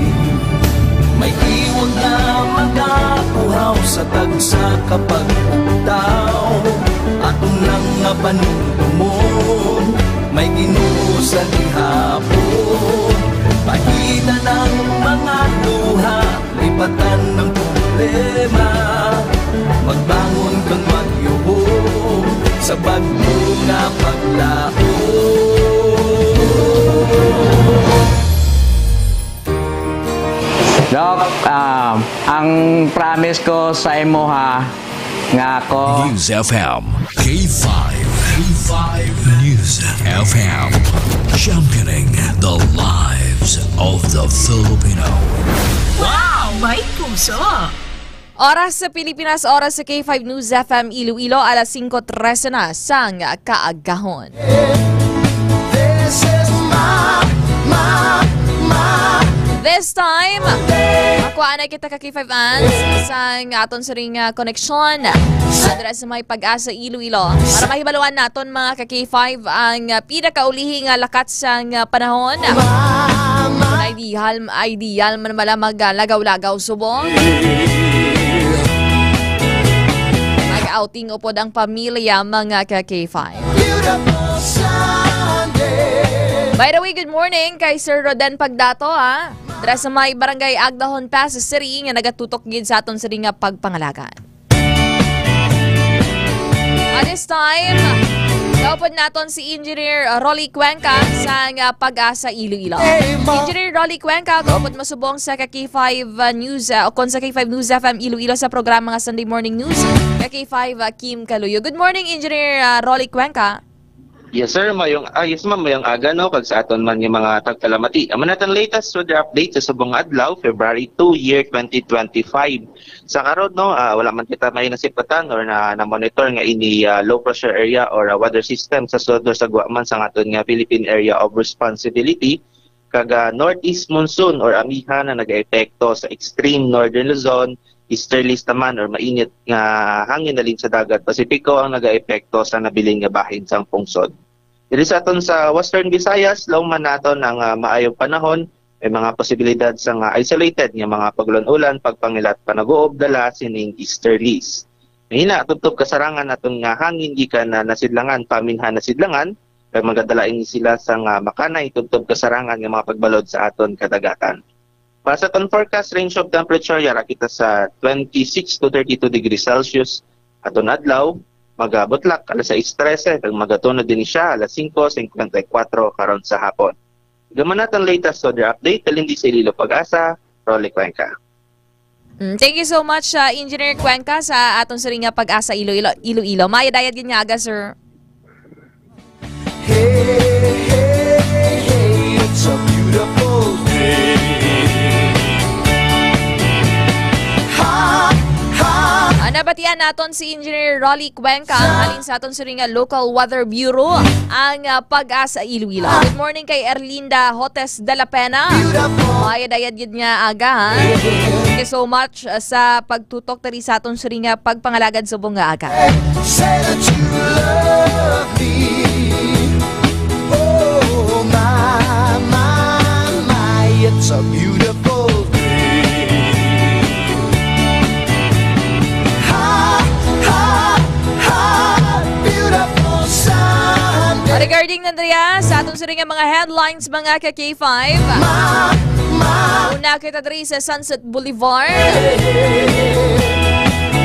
May iwag na magapuhaw sa tagsa ka pagpugtaw. Aton lang nga panumdumon, may Ginoo sa gihapon. Pahitan ang mga luha, lipatan ang problema. Magbangon kang magyubo sa bagyo nga paglaom. Doc, ah, ang promise ko sa imo ha, nga ako News F M, K five, K five News F M, championing the lives of the Filipino. Wow! May puso! Oras sa Pilipinas, oras sa K five News F M Iloilo, alas singko trese na sang kaagahon. This is my, my, my This time, makuha na kita ka K five Ans sang aton siring nga koneksyon. Adres sa may Pag-asa Iloilo. Para mahibaluan naton mga ka K five ang pinakaulihi nga lakat sang panahon. Kung ideal, ideal man bala maglagaw-lagaw subong. Mag-outing upod ang pamilya, mga ka K five. By the way, good morning kay Sir Roden Pagdato, ha. Dira sa may Barangay Agdahon, Passi City, nga nagatutok gid sa aton sini nga pagpangalagan. At this time, kaupod naton si Engineer Rolly Cuenca sa nga Pag-asa Iloilo. Engineer Rolly Cuenca, kaupod mo subong sa ka K five News, uh, o kon sa K five News F M Iloilo sa programa nga Sunday Morning News, ka K five uh, Kim Kaluyo. Good morning, Engineer uh, Rolly Cuenca. Yes sir, mayong ah, yes ma'am, mayong aga no kag sa aton man nga mga tagpalamati. Amo natang latest weather update sa subong nga adlaw, February two, year twenty twenty-five. Sa karon no, ah, wala man kita may nasipatan or na, na monitor nga ini ah, low pressure area or ah, weather system sa sud or sa Guaman sa aton nga Philippine Area of Responsibility kag ah, northeast monsoon or amihan na nagaepekto sa extreme northern Luzon, easterlies naman or mainit nga hangin nalin sa dagat Pasipiko ang nagaepekto sa nabilin nga bahin sang pungsod. Diri sa aton sa Western Visayas, law man naton ang ah, maayong panahon, may mga posibilidad sang ah, isolated nga mga pag-ulan-ulan, pagpangilat, panag-uob dala sining easterlies. Mahina tubtob kasarangan naton nga hangin gikan na nasidlangan, paminhan nasidlangan, kag magadala ini sila sang ah, makanay tubtob kasarangan nga mga pagbalod sa aton kadagatan. Para sa aton forecast range of temperature, yara kita sa twenty-six to thirty-two degrees Celsius aton adlaw, magabutlak alas sais trese kag magatunod din siya alas singko singkwenta y kuwatro karon sa hapon. Gaman natang latest weather update, Talindi sa Iloilo Pag-asa, Rolly Cuenca. Mm, thank you so much, uh, Engineer Cuenca, sa aton siring nga Pag-asa Iloilo. Iloilo. Mayad-ayad gid nga aga, sir. Hey, hey, hey, it's a beautiful day. Ha, ha. Ah, nabatian naton si Engineer Rolly Cuenca, halin sa aton siring nga Local Weather Bureau, ang ah, Pag-asa Iloilo. Good morning kay Erlinda Hotes de la Pena. Mayad-ayad gid nga aga, ha. Thank you so much, uh, sa pagtutok diri sa aton siring nga pagpangalagad subong nga aga. Say that you love me. Oh, my, my, my, it's a beautiful day. Ha, ha, ha, beautiful Sunday. Regarding na diri, ah, sa aton siring nga mga headlines, mga ka K five. Ma, ma, Una kita diri sa Sunset Boulevard.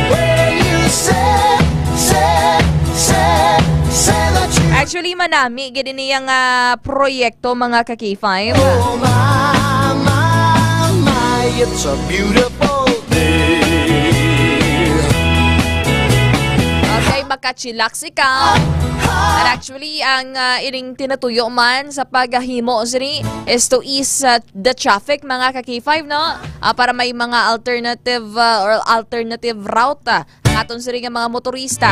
when you say, say, say, say that you Actually, manami gid ini nga proyekto, mga ka K five. Oh, my, my, my, it's a beautiful day. Okay, makachillax ikaw. And actually, ang ah, ining tinatuyo man sa paghahimo sini is to ease ah, the traffic, mga ka K five, no? Ah, para may mga alternative ah, or alternative route ah, ang aton sini nga mga motorista.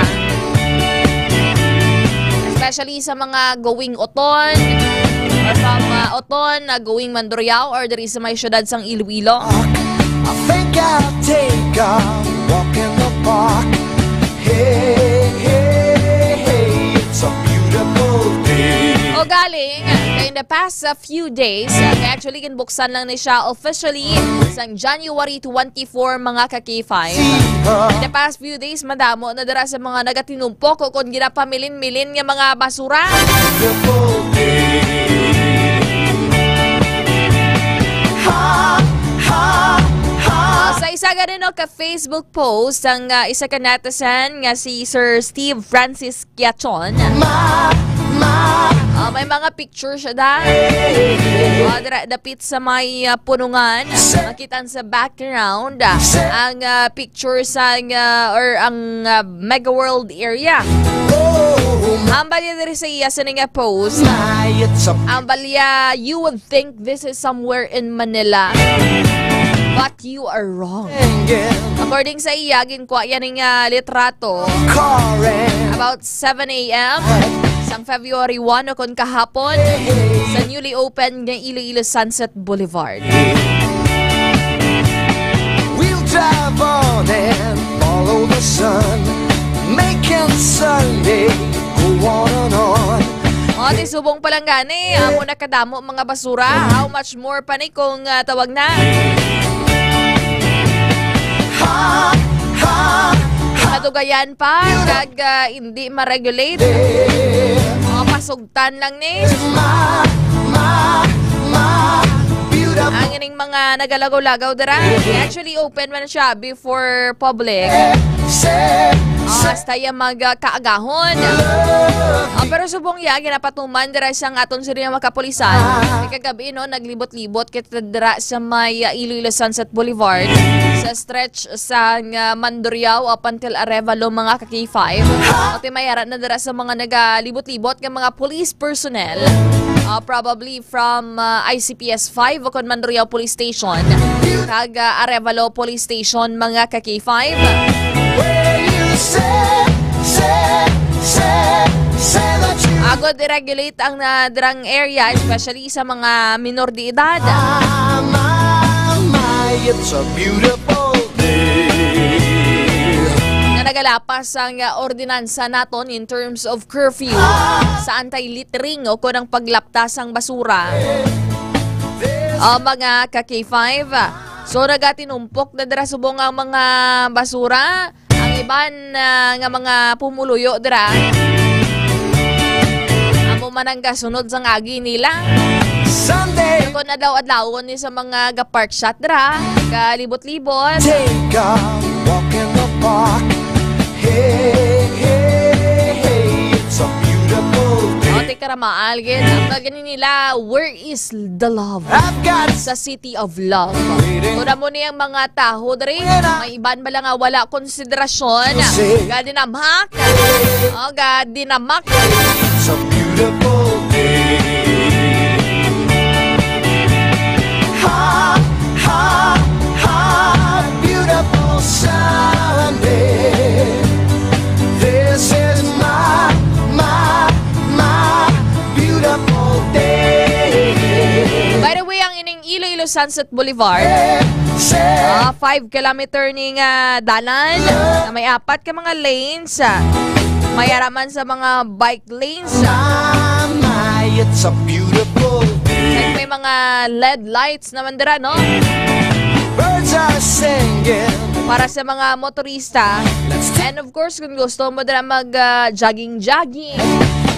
Especially sa mga going Oton, or from ah, Oton, ah, going Mandurriao, or diri sa may syudad sang Iloilo. I think I'll take a walk in the park. Hey, hey, hey, it's a beautiful day. O galing, kay in the past a few days, kay actually ginbuksan lang ni siya officially sang January twenty-four, mga ka K five. In the past few days, madamo na dira sa mga nagatinumpok o kon ginapamilin-milin nga mga basura. Beautiful day. Ha, ha, ha. Sa isa gani no ka Facebook post ang ah, isa ka netizen nga si Sir Steve Francis Quiachon. Ma, ma, May mga picture siya da. Ah, dira, dapit sa may, ah, punungan. Makita sa background, ah, ang, ah, picture sa, ah, or ang, ah, Mega World area. Ang balya diri sa iya sa nga post. Ang balya, you would think this is somewhere in Manila, but you are wrong. According sa iya, ginkuha yan ning, ah, litrato about seven a m sang February one, o kon kahapon, sa newly open nga Iloilo Sunset Boulevard. We'll drive on and follow the sun, making Sunday go on and on. O, di subong pa lang gani, amo na kadamo mga basura. How much more pa ni kung, ah, tawag na? Ha, ha, ha. Kadugayan pa, kag, ah, hindi ma-regulate. Mga pasugtan lang ni. Ma, ma, ma, beautiful. Ang ining mga nagalagaw-lagaw dira. Actually, open man siya before public. Ah, hasta ya magkaagahon. Ah, pero subong ya, ginapatuman dira sang aton sini nga mga kapulisan. Kagabi, no, naglibot-libot kita dira sa may, ah, Iloilo Sunset Boulevard, sa stretch sa nga Mandurriao up until Arevalo, mga ka-K five. Pati may ara na dira sa mga nagalibot-libot nga mga police personnel. Ah, probably from, ah, I C P S five o kon Mandurriao Police Station kag, ah, Arevalo Police Station, mga ka-K five. Agod i-regulate ang, ah, drang area, especially sa mga minor de edad. It's a beautiful day. Nga nagalapas ang, ah, ordinansa naton in terms of curfew sa anti-littering o kon ang paglapta sang basura. O, mga ka-K five. So, nagatinumpok na dira subong ang mga basura. Ang iban, ah, nga mga pumuluyo dira, amo man ang gasunod sang agi nila. Sunday. Kon adlaw-adlawon ni sa mga ga-park shot dira, galibot-libot. Take a walk in the park. Hey, hey, hey, it's a beautiful day. O, ti karamaal gid. Ang tawag ni nila, where is the love? I've got sa City of Love. Waiting. Kuna mo ni ang mga tawo diri, may iban bala nga wala konsiderasyon. Say. Gadinamak. O, gadinamak. It's a beautiful day. Ha, ha, ha, beautiful Sunday. This is my, my, my beautiful day. By the way, ang ining Iloilo Sunset Boulevard, ah, five kilometer ni nga dalan na may apat ka mga lanes, ah. May ara man sa mga bike lanes, ah. It's a beautiful day. Kag may mga L E D lights naman dira, no? Birds are singing. Para sa mga motorista. And of course, kung gusto mo dira mag, ah, jogging-jogging,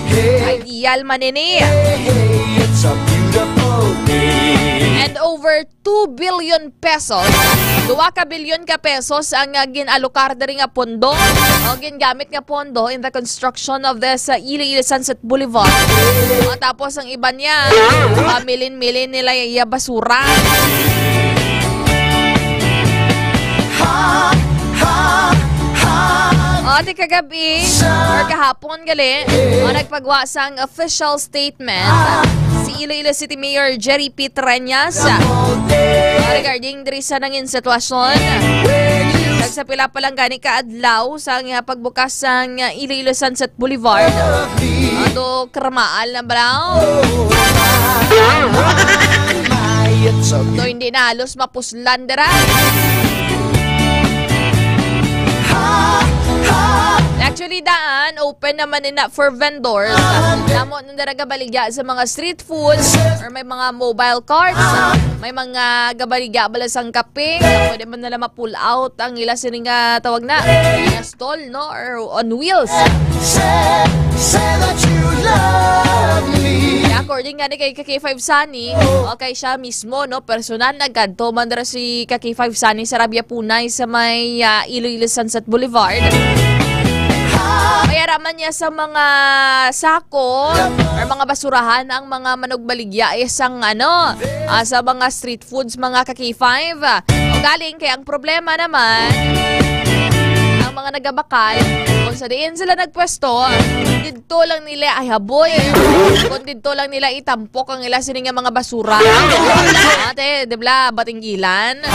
hey, ideal man ini. Hey, hey, it's a beautiful day. And over two billion pesos, duha ka bilyon ka pesos ang, ah, gin-alokar diri nga pondo o gingamit nga pondo in the construction of this, ah, Iloilo Sunset Boulevard. O, tapos ang iban niya, pamilin-milin nila iya basura. Ha, ha, ha. O, ti kagabi, or kahapon gali, o, nagpagwa sang official statement si Iloilo City Mayor Jerry P. Treñas, o, regarding diri sa nangin sitwasyon. Kag sa pila pa lang gani ka adlaw sa nga pagbukas sang Iloilo Sunset Boulevard. Ato, karamaal na bala. Do hindi na halos mapuslan dira. Actually, daan, open naman ni na for vendors. Damo na dira gabaligya sa mga street foods or may mga mobile carts. May mga gabaligya bala sang kape. Pwede man nila ma-pull out ang ila sini nga tawag na, nga stall, no? Or on wheels. Say, say that you love me. Kaya according nga ni kay K five Sunny, okay siya mismo, no? Personal, nagkadto man dira si K five Sunny sa Rabia Punay sa may, ah, Iloilo Sunset Boulevard. Kaya Para man niya sa mga sako or mga basurahan ang mga manugbaligya, eh, sang, ano, ah, sa mga street foods, mga ka-K five. O galing, kay ang problema naman, ang mga nagabakal, kung sa diin sila nagpwesto, didto lang nila ihaboy. Kung didto lang nila itampok ang ila sini nga mga basura. Ate, di bla, batinggilan.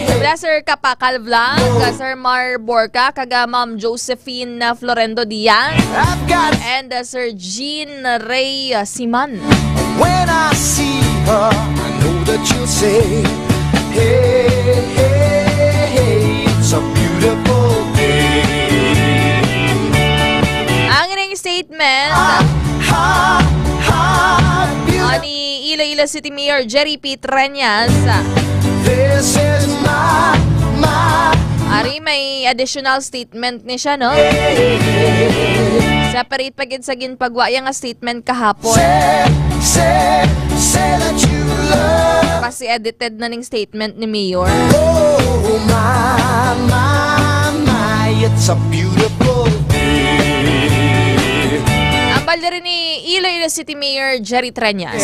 Di bla, Sir Kapakal Vlog, Sir Mar Borca, kag, ah, Ma'am Josephine, ah, Florendo Diaz, I've got and, ah, Sir Jean Ray, ah, Siman. When I see her, I know that you'll say, "Hey, hey, hey, it's a beautiful day." Ang ining statement, ha, ha, beautiful. Ah, ni Iloilo City Mayor Jerry P. Treñas. This is my, my. Ari, may additional statement ni siya, no? Separate pa gid sa ginpagwa iya nga statement kahapon. Say, say, say that you love. Basi edited na ning statement ni Mayor. Oh, my, my, my, it's a beautiful day. Ambal diri ni Iloilo City Mayor Jerry Treñas.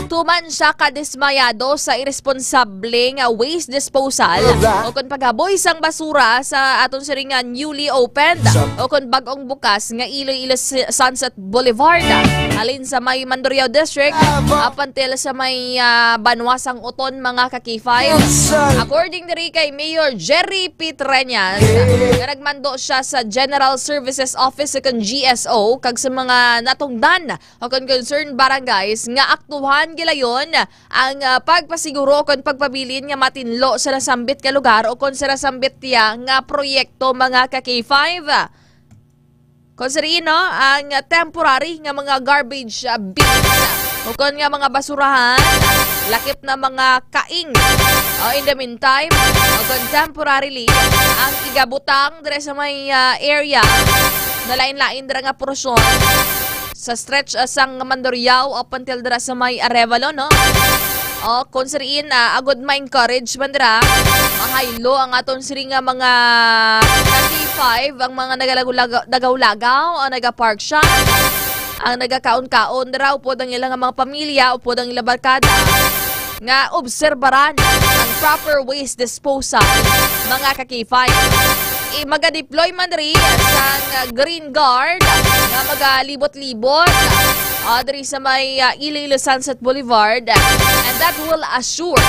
Tuman siya kadismayado sa irresponsable nga waste disposal o kon paghaboy sang basura sa aton sini nga newly opened o kon bag-ong bukas nga Iloilo Si-, Sunset Boulevard, halin sa may Mandurriao District up until sa may, ah, Banwa sang Oton, mga ka-K five. According diri kay Mayor Jerry P. Treñas, nga nagmando siya sa General Services Office o kon G S O kag sa mga natungdan o kon concerned barangays nga aktuhan gilayon ang, ah, pagpasiguro o kon pagpabilin nga matinlo sa nasambit nga lugar o kon sa nasambit niya nga proyekto, mga ka-K five. Kon sa diin, no, ang temporary nga mga garbage, ah, bins, o kon nga mga basurahan, lakip na mga kaing. O, in the meantime, o kon temporarily, ang igabutang diri sa may, ah, area na lain-lain dira nga porsyon sa stretch, ah, sang Mandurriao up until dira sa may Arevalo, no? O, kung sa diin, ah, agud ma-encourage man dira, mahaylo ang aton sini nga mga ka-K five, ang mga nagalagaw-lagaw, nagaw-lagaw, ang naga-park shop, ang nagakaon-kaon dira, upod ang ilang mga pamilya, upod ang ilang barkada, nga obserbaran ang proper waste disposal, mga ka-K five. I-, maga-deploy man diri sang Green Guard nga magalibot-libot, ah, diri sa may, ah, Iloilo Sunset Boulevard, and that will assure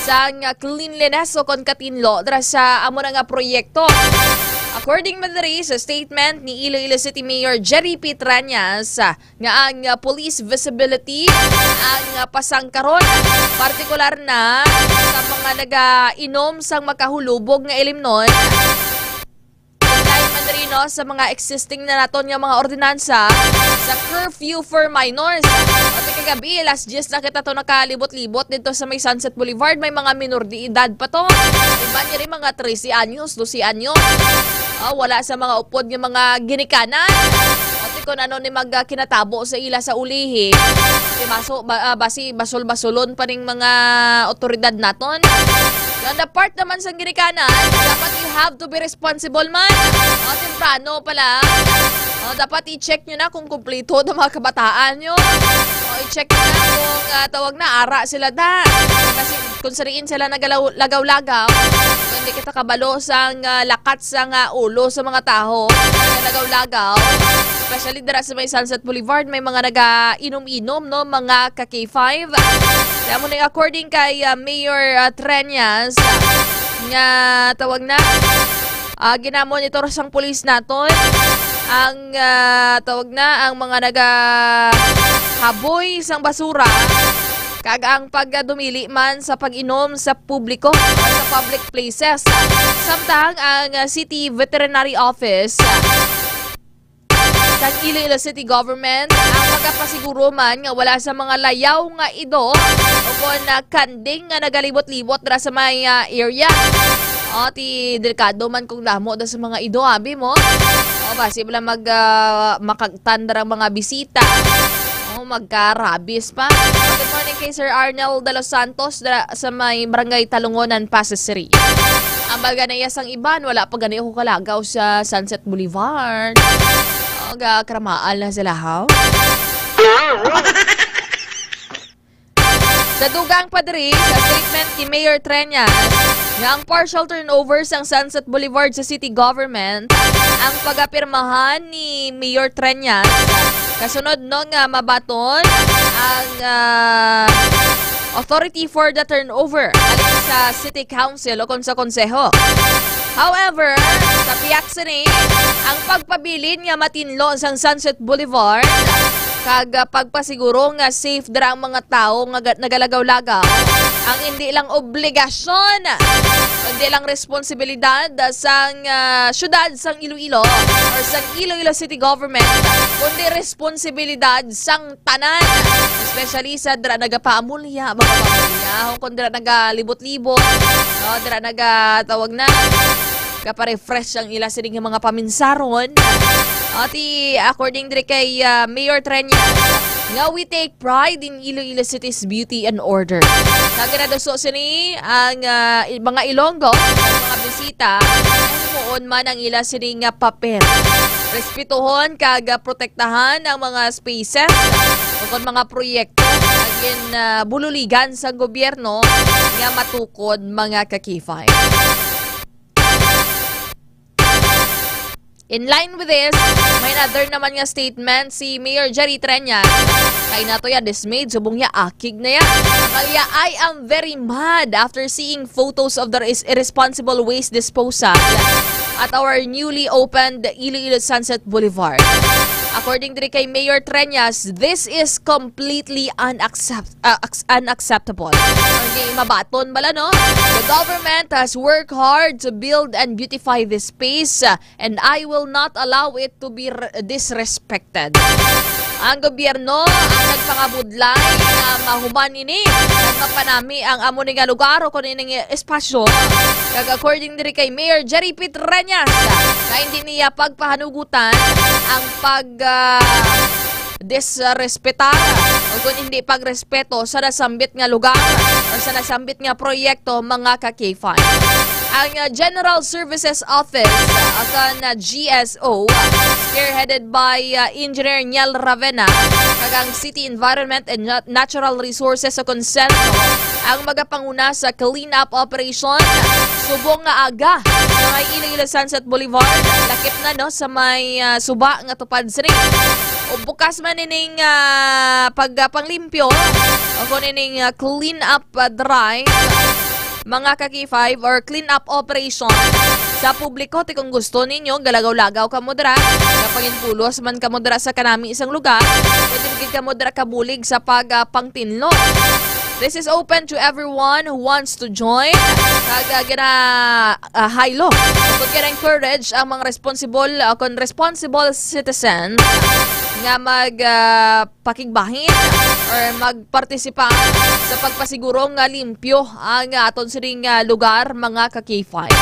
sang cleanliness o kon katinlo dira sa amo na nga proyekto. According man diri sa statement ni Iloilo City Mayor Jerry P. Treñas, ah, nga ang, ah, police visibility ang, ah, pasangkaron, partikular na sa mga nagainom sang makahulubog nga ilimnon. Dahil man diri, no, sa mga existing na naton nga mga ordinansa sa curfew for minors. Pati kagabi, alas diyes na kita to nakalibot-libot dito sa may Sunset Boulevard. May mga minor de edad pa to. Iba niya rin mga trese anyos, dose anyos. Ah, wala sa mga upod nga mga ginikanan. Pati kung ano ni mag, ah, kinatabo sa ila sa ulihi. Di maso, ba, ah, basi basol-basolon pa ning mga otoridad naton. On the part naman sa ginikanan, dapat you have to be responsible man. O, temprano pala. O, dapat i-check nyo na kung kumpleto ang mga kabataan nyo. O, i-check nyo na kung, ah, tawag na, ara sila da. Kasi kung sa diin sila nagalaw-, lagaw-lagaw, kung hindi kita kabalo sa, ah, lakat sa nga ulo sa mga tawo, lagaw-lagaw, especially dira sa may Sunset Boulevard, may mga naga-inom-inom, no, mga ka-K five. Kaya mo na, according kay, ah, Mayor, ah, Treñas, nga tawag na, ah, ginamonitor sang pulis naton ang, ah, tawag na, ang mga nagahaboy sang basura kag ang pagdumili man sa pag-inom sa publiko, sa public places. Samtang ang, ah, City Veterinary Office sang Iloilo City Government ang magapasiguro man nga wala sa mga layaw nga ido o kon, ah, kanding nga nagalibot-libot dira sa may, ah, area. O, ti delikado man kung damo da sa mga ido, abi mo. O, basi bala mag, ah, makagtan dira ang mga bisita. O, magka-rabies pa. Good morning kay Sir Arnel de los Santos dira sa may Barangay Talungonan, Pasig City. Ang baga na iya sang iban, wala pa gani ako kalagaw sa Sunset Boulevard. Oh, ga-, karamaal na sila, ha? Sa dugang pa diri, sa statement ni Mayor Treñas, nga ang partial turnover sang Sunset Boulevard sa city government ang pagapirmahan ni Mayor Treñas kasunod no nga mabaton ang, ah, authority for the turnover alin sa city council o kon sa konseho. However, sa pihak sini, ang pagpabilin nga matinlo sang Sunset Boulevard kag, ah, pagpasiguro nga safe dira ang mga tawo nga ga-, nagalagaw-lagaw ang hindi lang obligasyon, hindi lang responsibilidad sang, ah, syudad sang Iloilo or sang Iloilo City Government, kundi responsibilidad sang tanan, especially sa dira nagapaamulya, mga pamulya, o kung dira nagalibot-libot, no, dira nagatawag na, kaparefresh ang ila sining mga paminsaron. Ati, according diri kay, ah, Mayor Treñas, nga we take pride in Iloilo City's beauty and order. Kag ginaduso sini ang, ah, i-, mga Ilonggo, ang mga bisita, himuon man ang ila sini nga papel. Respetuhon kag, ah, protektahan ang mga spaces o kon mga proyekto nga gin, ah, bululigan sa gobyerno nga matukod, mga ka-K five. In line with this, may another naman nga statement si Mayor Jerry Treñas. Kay nato ya dismayed, subong ya akig na ya. Kaya, "I am very mad after seeing photos of the is-, irresponsible waste disposal at our newly opened Iloilo Sunset Boulevard." According diri kay Mayor Treñas, this is completely unaccept-, ah, ac-, unacceptable. Hindi mabaton bala, no? "The government has worked hard to build and beautify this space, uh, and I will not allow it to be re-, disrespected." Ang gobyerno ang nagpangabudlay nga mahuman ini kag mapanami ang amo ni nga lugar o kon ining espasyo. Kag according diri kay Mayor Jerry P. Treñas, nga hindi niya pagpahanugutan ang pag, ah, disrespetar o kung hindi pagrespeto sa nasambit nga lugar o sa nasambit nga proyekto, mga ka-K five. Ang, ah, General Services Office, ah, kan, ah, G S O, spearheaded by, ah, Engineer Niel Ravena, kag ang City Environment and Nat-, Natural Resources o kon CENRO, ang magapanguna sa clean-up operation subong nga aga sa may Iloilo Sunset Boulevard, lakip na, no, sa may, ah, suba nga tupad sini. O bukas man ining, ah, pag, ah, panglimpyo o kung ining, ah, clean up, ah, drive, mga ka-K five, or clean up operation sa publiko, ti kung gusto ninyo galagaw-lagaw kamo dira, napanginpulos man kamo dira sa kanami isang lugar, pwede gid kamo dira kabulig sa pag, ah, pangtinlo. This is open to everyone who wants to join. Kag, ah, gina, ah, haylo, kag gina-encourage ang mga responsible, ah, kon responsible citizen nga mag, ah, pakigbahin or magpartisipa sa pagpasiguro nga limpyo ang aton sining, ah, lugar, mga ka-K five.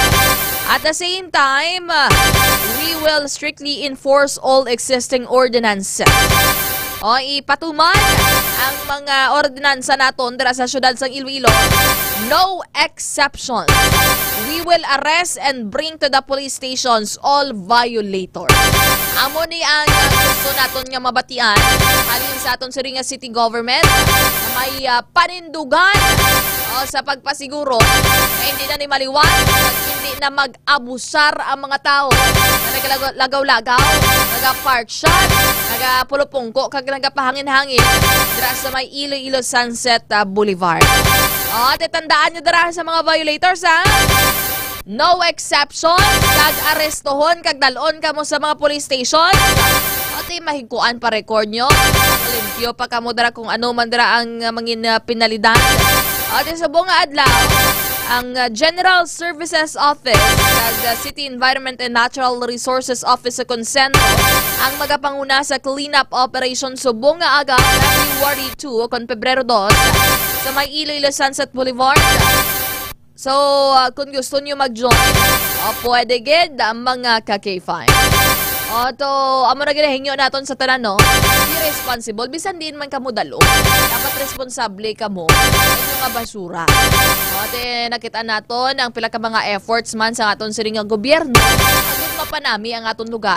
At the same time, ah, we will strictly enforce all existing ordinances. O, ipatuman ang mga ordinansa naton dira sa siyudad sang Iloilo. No exceptions. We will arrest and bring to the police stations all violator. Amo ni ang, uh, gusto naton nga mabatian halin sa aton siring nga city government, nga may, uh, panindugan, uh, sa pagpasiguro nga hindi na ni maliwan, hindi na mag-abusar ang mga tawo nga nagalagaw-lagaw, nagapark shot, nagapulupungko, kag nagapahangin-hangin dira sa may Iloilo Sunset, uh, Boulevard. O, tatandaan nyo dira sa mga violators, ha? No exception, kag arestohon kag dalon kamo sa mga police station. O, ti mahigkuan pa record nyo. Limpyo pa kamo dira kung ano man dira ang, uh, mangin, uh, penalidad. O, ti subong nga adlaw, ang, uh, General Services Office kag, uh, City Environment and Natural Resources Office sa ConCenTro ang magapanguna sa cleanup operation subong nga aga, February two o kon Pebrero dos, sa may Iloilo Sunset Boulevard. So, ah, kung gusto nyo mag-join, ah, pwede gid, ah, mga ka-K five. O, to, amo na gid ang hingyo naton sa tanan, no? Responsible, bisan diin man kamo dalo, dapat responsable kamo sa inyo nga basura. Ate, nakita naton ang pila ka mga efforts man sa aton siring nga gobyerno agud mapanami ang aton lugar.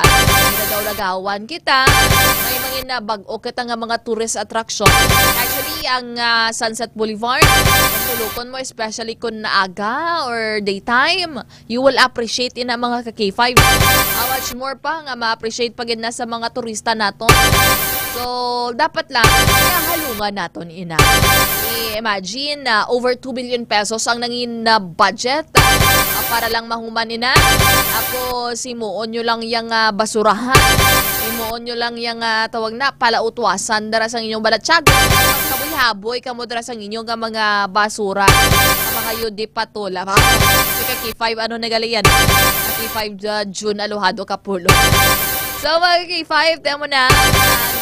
Lagaw-lagawan kita, may mga nabag-o kita nga mga tourist attraction. Actually, ang, ah, Sunset Boulevard, ang tulukon mo, especially kung naaga or daytime, you will appreciate ina, mga ka-K five. How much more pa nga ma-appreciate pa gid na sa mga turista naton. So, dapat lang kahalungan naton ina. I-imagine na over two billion pesos ang nangin na budget, ah, para lang mahuman ina. Tapos, himuon nyo lang yang, ah, basurahan. Himuon nyo lang yang, ah, tawag na, palautwasan dara sa inyong balatyagon. Haboy-haboy kamo dara sa inyo nga mga basura, mga yudi patola. Mga K five, ano na gali yan? K five, uh, June Alojado Kapulo. So, mga K five, temo na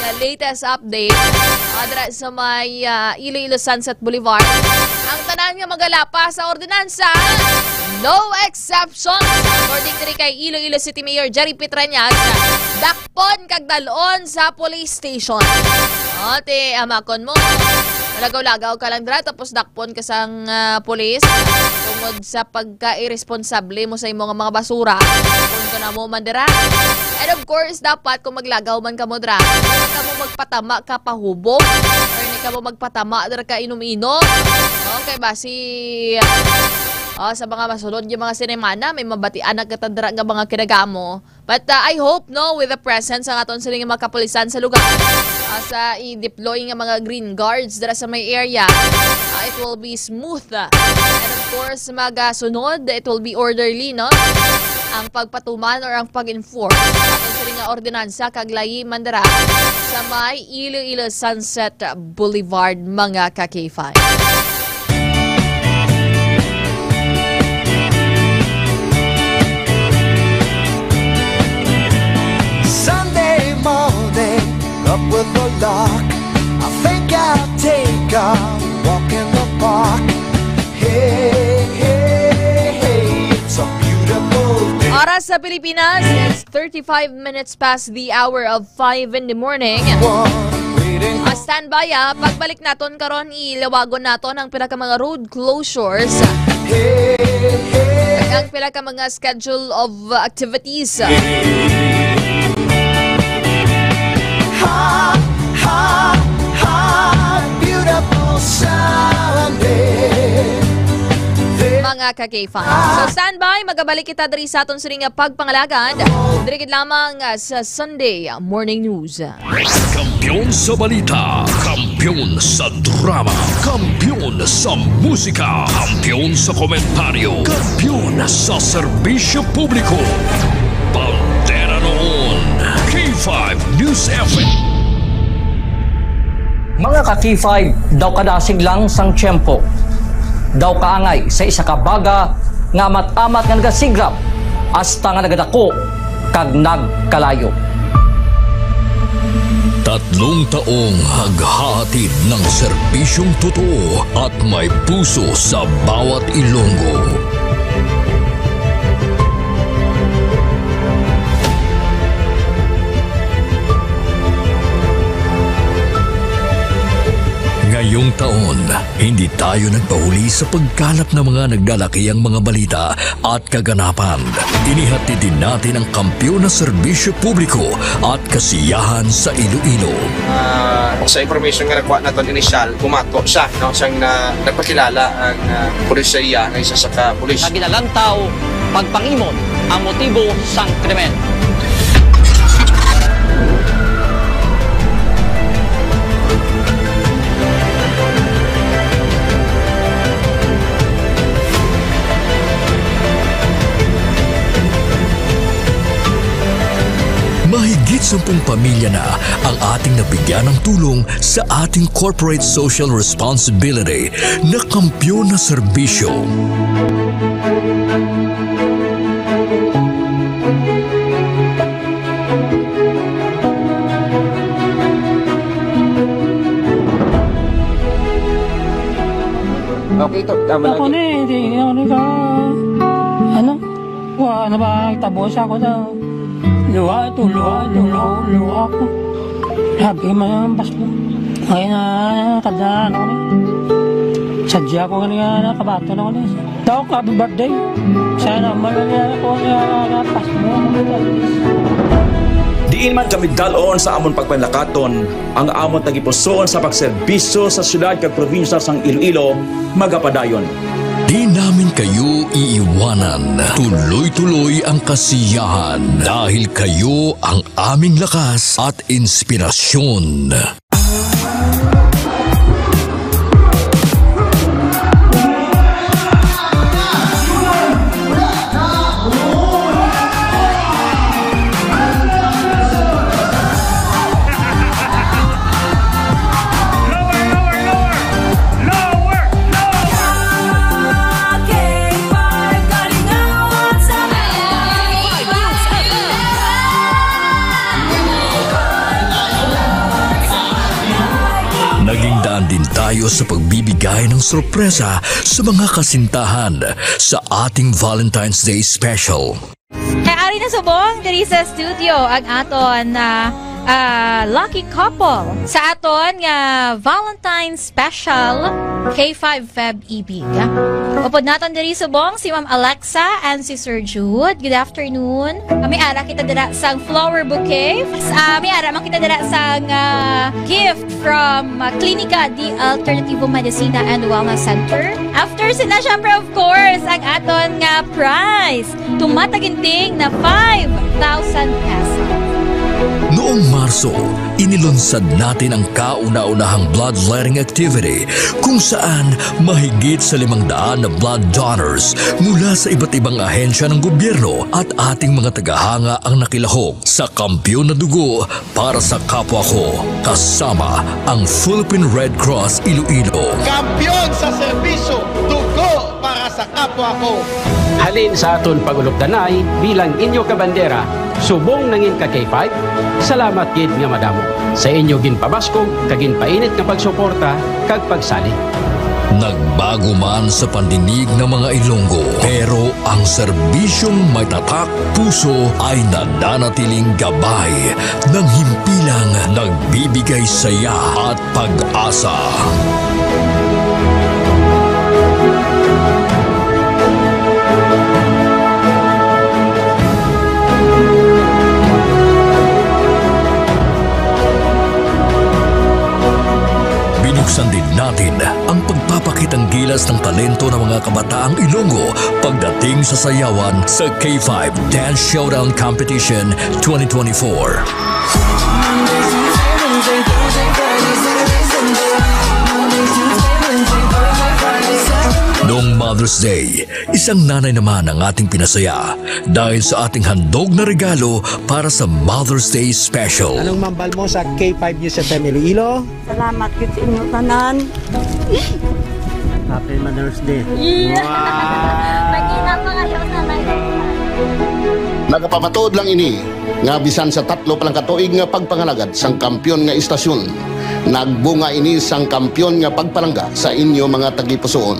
ang latest update, uh, dira sa may, uh, Iloilo Sunset Boulevard. Ang tanan nga magalapas sa ordinansa, no exceptions. According diri kay Iloilo City Mayor Jerry Petrañas, dakpon kag dalon sa police station. O, ti, amakon mo. Lagaw-lagaw ka lang dira, tapos dakpon ka sang, ah, pulis tungod sa pagka-irresponsable mo sa imo nga mga basura. Kung ka na mo man dira. And of course, dapat kung maglagaw man ka mo dira, huwag ka mo magpatama ka pahubo. Or hindi ka mo magpatama dira ka inom-inom. Okay ba? Si, ah, sa mga masunod yung mga sinemana, may mabatian na kita dira nga mga kinagamo. But, uh, I hope, no, with the presence ang aton sining mga kapulisan sa lugar, uh, sa i-deploy nga mga green guards dira sa may area, uh, it will be smooth. And of course, magasunod, it will be orderly, no? Ang pagpatuman or ang pag-enforce sa aton sining nga ordinansa kag layi man dira sa may Iloilo Sunset Boulevard, mga ka-K five. Sunday morning, up with the lark. I think I'll take a walk in the park. Hey, hey, hey, it's a beautiful day. Oras sa Pilipinas, it's thirty-five minutes past the hour of five in the morning. One waiting. Ah, standby, ah. Pagbalik naton karon, ilawagon naton ang pila ka mga road closures. Hey, hey. Ang pila ka mga schedule of activities. Hot, hot, hot, beautiful Sunday. Mga ka-K five. So, standby, magabalik kita diri sa aton sining nga pagpangalagad. Diri gid lamang, ah, sa Sunday Morning News. Kampiyon sa balita, kampiyon sa drama, kampiyon sa musika, kampiyon sa komentaryo, kampiyon sa serbisyo publiko. Bandera noon, K five News F M. Mga ka-K five, daw kadasig lang sang tiyempo. Daw kaangay sa isa ka baga nga amat-amat nga nagasigrap hasta nga nagadako kag nagkalayo. Tatlong taong naghahatid ng serbisyong totoo at may puso sa bawat Ilonggo. Ngayong taon, hindi tayo nagpahuli sa pagkalap ng mga nagdalakiang mga balita at kaganapan. Inihatid din natin ang kampiyon na serbisyo publiko at kasiyahan sa Iloilo. Ah, sa information nga nakuha naton inisyal, bumato siya, no, siyang na, nagpakilala ang, ah, pulis sa iya nga isa sa ka pulis. Nga ginalantaw, pagpangimon ang motibo sang krimen. Mahigit sampung pamilya na ang ating nabigyan ng tulong sa ating corporate social responsibility na kampiyon na serbisyo. Okay, to, tama lang. Ako ni, hindi, hindi ako nagka-, ano? Wa na ba, tabo siya ko daw. Luha ito, luha, luha, luha ko. Happy man ang Pasko. Ngayon na, kada ano ko ni. Sadya ko nga niya, nakabato na ko ni. Tawag ko, "Happy birthday." Sana man na niya ako niya, na Pasko. Diin man kami dalon sa amon pagpanlakaton, ang amon tagipusoon sa pagserbisyo sa syudad kag probinsya sang Iloilo, magapadayon. Di namin kayo iiwanan. Tuloy-tuloy ang kasiyahan dahil kayo ang aming lakas at inspirasyon. Naging daan din tayo sa pagbibigay ng sorpresa sa mga kasintahan sa ating Valentine's Day special. Kay ari na subong diri sa studio ang aton, ah, ah, lucky couple sa aton nga Valentine's special, K five Feb Ibig. Upod naton diri subong si Ma'am Alexa and si Sir Jude. Good afternoon. Ah, may ara kita dira sang flower bouquet. Ah, may ara man kita dira sang, ah, gift from, ah, Klinika de Alternativo Medicina and Wellness Center. After sina, syempre, of course, ang aton nga prize. Tumataginting na five thousand pesos. Noong Marso, inilunsad natin ang kauna-unahang bloodletting activity kung saan mahigit sa limang daan na blood donors mula sa iba't ibang ahensya ng gobyerno at ating mga tagahanga ang nakilahok sa Kampiyon na Dugo para sa Kapwa Ko, kasama ang Philippine Red Cross Iloilo. Kampiyon sa serbisyo, dugo para sa kapwa ko. Halin sa aton pag-ulupdanay bilang inyo kabandera, subong nangin ka K five, salamat gid nga madamo sa inyo ginpabaskog kag ginpainit nga pagsuporta kag pagsalig. Nagbago man sa pandinig ng mga Ilonggo, pero ang serbisyong may tatak puso ay nananatiling gabay ng himpilang nagbibigay saya at pag-asa. Binuksan din natin ang pagpapakitang gilas ng talento ng mga kabataang Ilonggo pagdating sa sayawan sa K five Dance Showdown Competition twenty twenty-four. Noong Mother's Day, isang nanay naman ang ating pinasaya dahil sa ating handog na regalo para sa Mother's Day Special. Anong mambal mo sa K five News F M Iloilo? Salamat gid sa inyo tanan. Happy Mother's Day. Yeah. Wow. Mag-ingat pa kayo sa live. Nagapamatuod lang ini nga bisan sa tatlo pa lang ka tuig nga pagpangalagad sang kampiyon nga istasyon, nagbunga ini sang kampiyon nga pagpalangga sa inyo mga tagipusoon.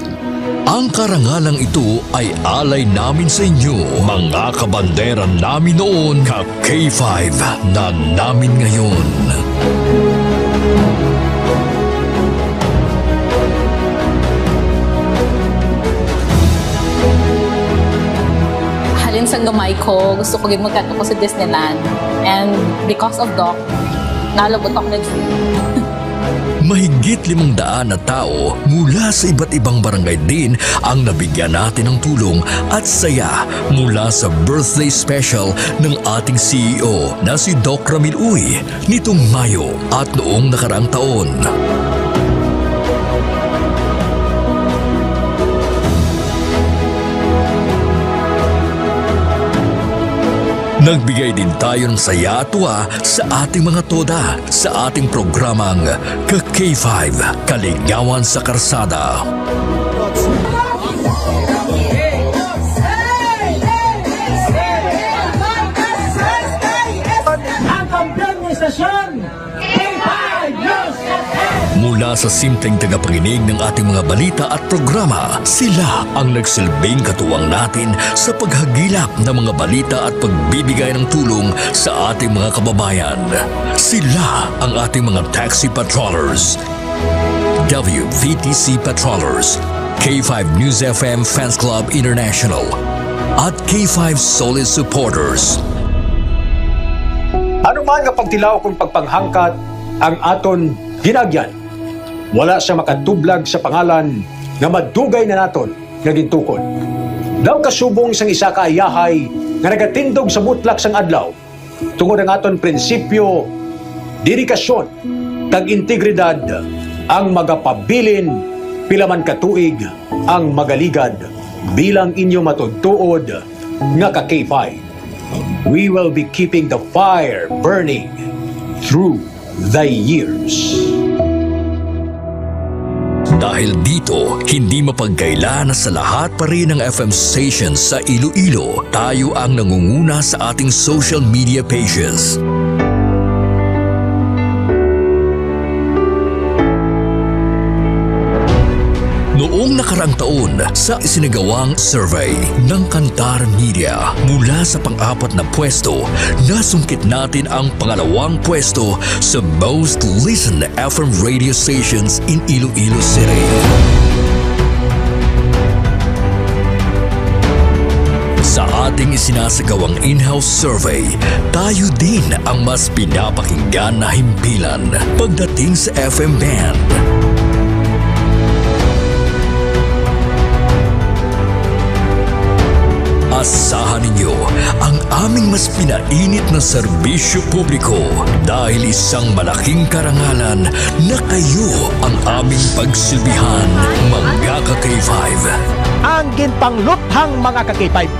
Ang karangalang ito ay alay namin sa inyo, mga kabandera namin noon, ka K five na namin ngayon. Halin sang gamay ko, gusto ko gid magkadto ko sa Disneyland. And because of Doc, nalabot ako na free. Mahigit limang daan na tao mula sa iba't ibang barangay din ang nabigyan natin ng tulong at saya mula sa birthday special ng ating C E O na si Doc Ramil Uy nitong Mayo at noong nakaraang taon. Nagbigay din tayo ng saya at tuwa sa ating mga toda sa ating programang Ka K five, Kaligawan sa Karsada. Ang kampiyon ng estasyon, K five News F M. Mula Sa simpleng tagapakinig ng ating mga balita at programa, sila ang nagsilbing katuwang natin sa paghagilap ng mga balita at pagbibigay ng tulong sa ating mga kababayan. Sila ang ating mga taxi patrollers, W V T C patrollers, K five News F M Fans Club International, at K five Solid Supporters. Ano man nga pagtilaw kung pagpanghangkat ang aton ginagyan, wala sia makatublag sa pangalan nga madugay na naton nga gintukod. Daw kasubong sang isa ka ayahay nga nagatindog sa mutlak sang adlaw, tungod ang aton prinsipyo, dedikasyon, kag integridad ang magapabilin pila man ka tuig ang magaligad bilang inyo matuod-tuod nga ka K five. We will be keeping the fire burning through the years. Dahil dito, hindi mapagkaila na sa lahat pa rin ng F M stations sa Iloilo, tayo ang nangunguna sa ating social media pages. Noong nakaraang taon, sa isinagawang survey ng Kantar Media, mula sa pang-apat na pwesto, nasungkit natin ang pangalawang pwesto sa most listened F M radio stations in Iloilo City. Sa ating isinasagawang in-house survey, tayo din ang mas pinapakinggan na himpilan pagdating sa F M band. Asahan ninyo ang aming mas pinainit na serbisyo publiko, dahil isang malaking karangalan na kayo ang aming pagsilbihan, mga ka-K five. Ang ginpangluthang, mga ka-K five.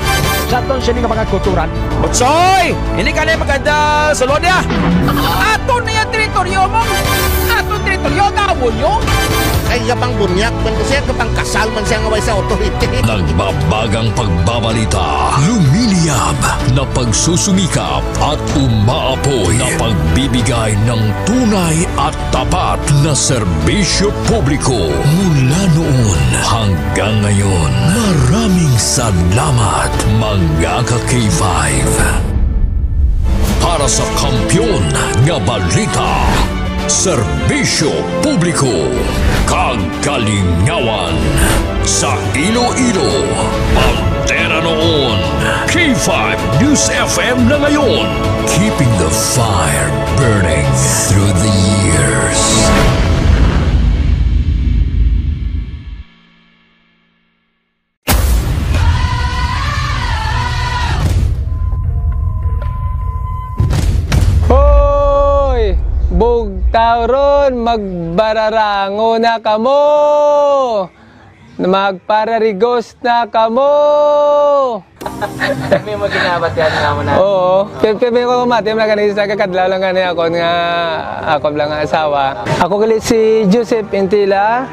Sa aton sini nga mga kulturan. Butsoy! Hindi ka na maganda sulod niya. Ato na yung teritoryo mo. Ato teritoryo, gawon nyo. Ay, kapang bunyak man ko siya, kapang kasal man siya nga way sa authority. Nagbabagang pagbabalita, lumiliyab na pagsusumikap at umaapoy na pagbibigay ng tunay at tapat na serbisyo publiko mula noon hanggang ngayon. Maraming salamat, mga ka-K five. Para sa kampiyon nga balita, serbisyo publiko, kag kalingawan sa Iloilo, bandera noon, K five News F M na ngayon. Keeping the fire burning through the years. Hoy! Bugtaw ron, magbararango na kamo! Magpararigos na kamo! Kami mo ginabatian nga mo na. Oo. Pero, pero ko mati, mga kanisa, kakadlaw lang gani ako nga, ako lang nga asawa. Ako gali si Joseph Intila,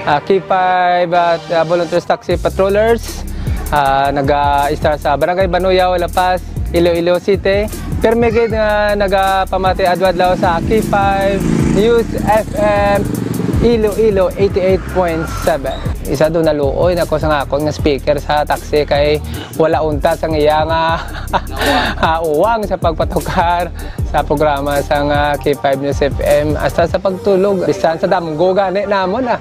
ah, K five at, ah, Volunteers Taxi Patrollers. Ah, naga-istar sa Barangay Banuyaw, La Paz, Iloilo City. Permi gid nga nagapamati adlaw-adlaw sa K five News F M Iloilo eighty-eight point seven. Isa do naluoy na ko sa akon nga speaker sa taxi kay wala unta sang iya nga, ah, uwang sa pagpatukar sa programa sang K five News F M, hasta sa pagtulog, bisan sa damgo gani namon, ah.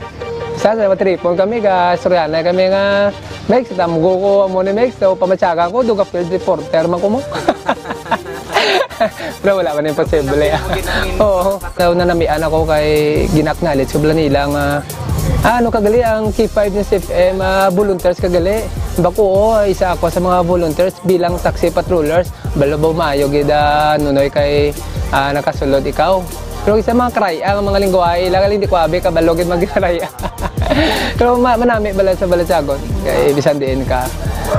Bisan sa matripon kami, ga istoryahanay kami nga, "Mex, damgo ko amo ni Mex, so pamatyagan ko, duga field reporter man ko mo." Pero wala man imposible. Oo. So, nanamian ako kay gin-acknowledge ko bala nila nga, ah, ano ka gali ang K five News F M, ah, volunteers ka gali. Bako, oo, isa ako sa mga volunteers bilang taxi patrollers. Balo ba maayo gid, ah, Nunoy, kay, ah, nakasulod ikaw. Pero sa mga karaya, ang mga lingwahe, ila gali hindi ko abi ka balo gid magkaraya. Pero ma-, manami bala sa balatyagon. Kay bisan diin ka,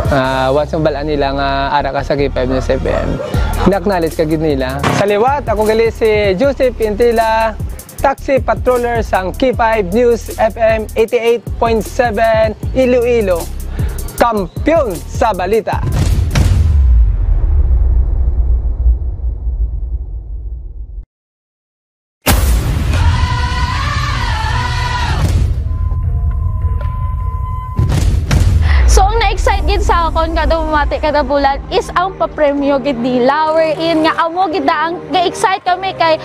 ah, once mabal-an nila nga ara ka sa K five News F M, na-acknowledge ka gid nila. Sa liwat, ako gali si Joseph Intila, taxi patroller sang K five News F M eighty-eight point seven Iloilo. Kampiyon sa balita. Kon kada bumati, kada bulan is ang papremyo gid nila. Wherein nga amo gid na ang ga-excite kami kay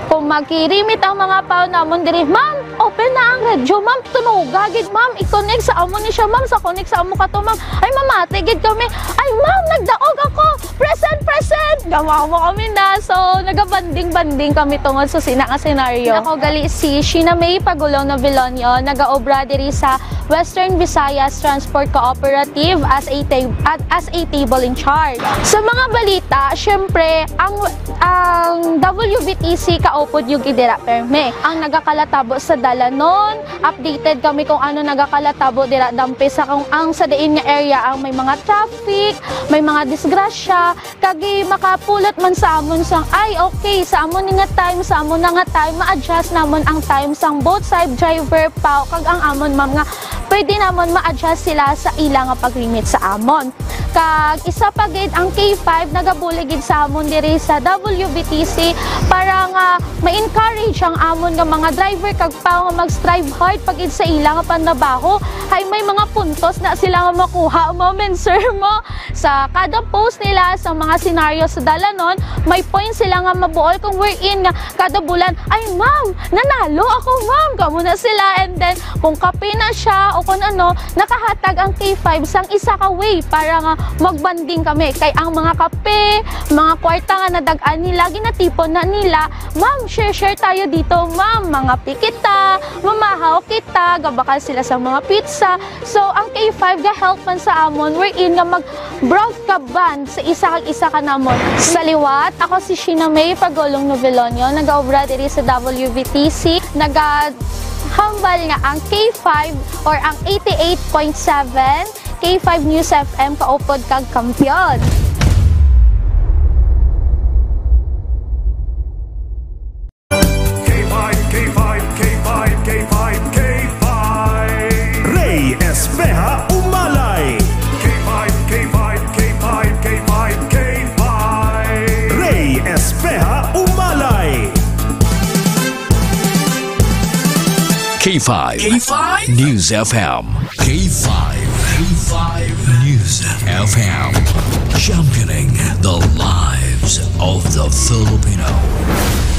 kung magkirimit ang mga pao namon diri, "Ma'am, open na ang radyo, ma'am. Tunoga gid, ma'am. I-connect sa amo ni siya, ma'am. Sa connect sa amo ka to, ma'am." Ay, mamati gid kami. "Ay, ma'am, nagdaog ako. Present, present." Gamawa mo kami na. So, nagabanding-banding kami tungod sa sina nga senaryo. Ako gali si Sheena May Pagulong Novilonio, nagaobra diri sa Western Visayas Transport Cooperative as a ta-, at as a table in charge. Sa mga balita, syempre, ang, ang W V T C kaupod yung gidira perme. Ang nagakalatabo sa dalanon, updated kami kung ano nagakalatabo dira dampe sa kung ang sa diin nga area ang may mga traffic, may mga disgrasya, kag makapulot man sa amon sang, "Ay, okay, sa amon ni nga time, sa amon na nga time, ma-adjust namon ang time sang both side driver pa, kag ang amon, ma'am, nga pwede namon ma-adjust sila sa ila nga pag-limit sa amon." Kag isa pa gid, ang K five nagabulig gid sa amon diri sa W V T C para nga ma-encourage ang amon nga mga driver kag pao nga mag-strive hard pa gid sa ila nga panrabaho. Hay may mga puntos na sila nga makuha, ma'am and sir, mo. Sa kada post nila sa mga senaryo sa dalanon, may point sila nga mabuol kung wherein nga kada bulan, "Ay, ma'am, nanalo ako, ma'am." Kamo na sila. And then, kung kape na siya o kung ano, nakahatag ang K five sang isa ka way para nga magbanding kami. Kay ang mga kape, mga kwarta nga nadag-an nila, ginatipon na nila, "Ma'am, share-share tayo dito, ma'am. Mangape kita, mamahaw kita." Gabakal sila sa mga pizza. So, ang K five ga-help man sa amon, wherein nga mag-broad ka band sa isa kag isa ka namon. Sa liwat, ako si Sheena May Pagulong Novelonio, nagaobra diri sa W V T C. Nagahambal nga ang K five or ang eighty-eight point seven K five News F M kaupod kag kampiyon. K five, K five, K five, K five, K five. Rey Espeha Umalay. K five, K five, K five, K five, K five. Rey Espeha Umalay. K five. K five News F M. K five. K five News F M. Championing the lives of the Filipino.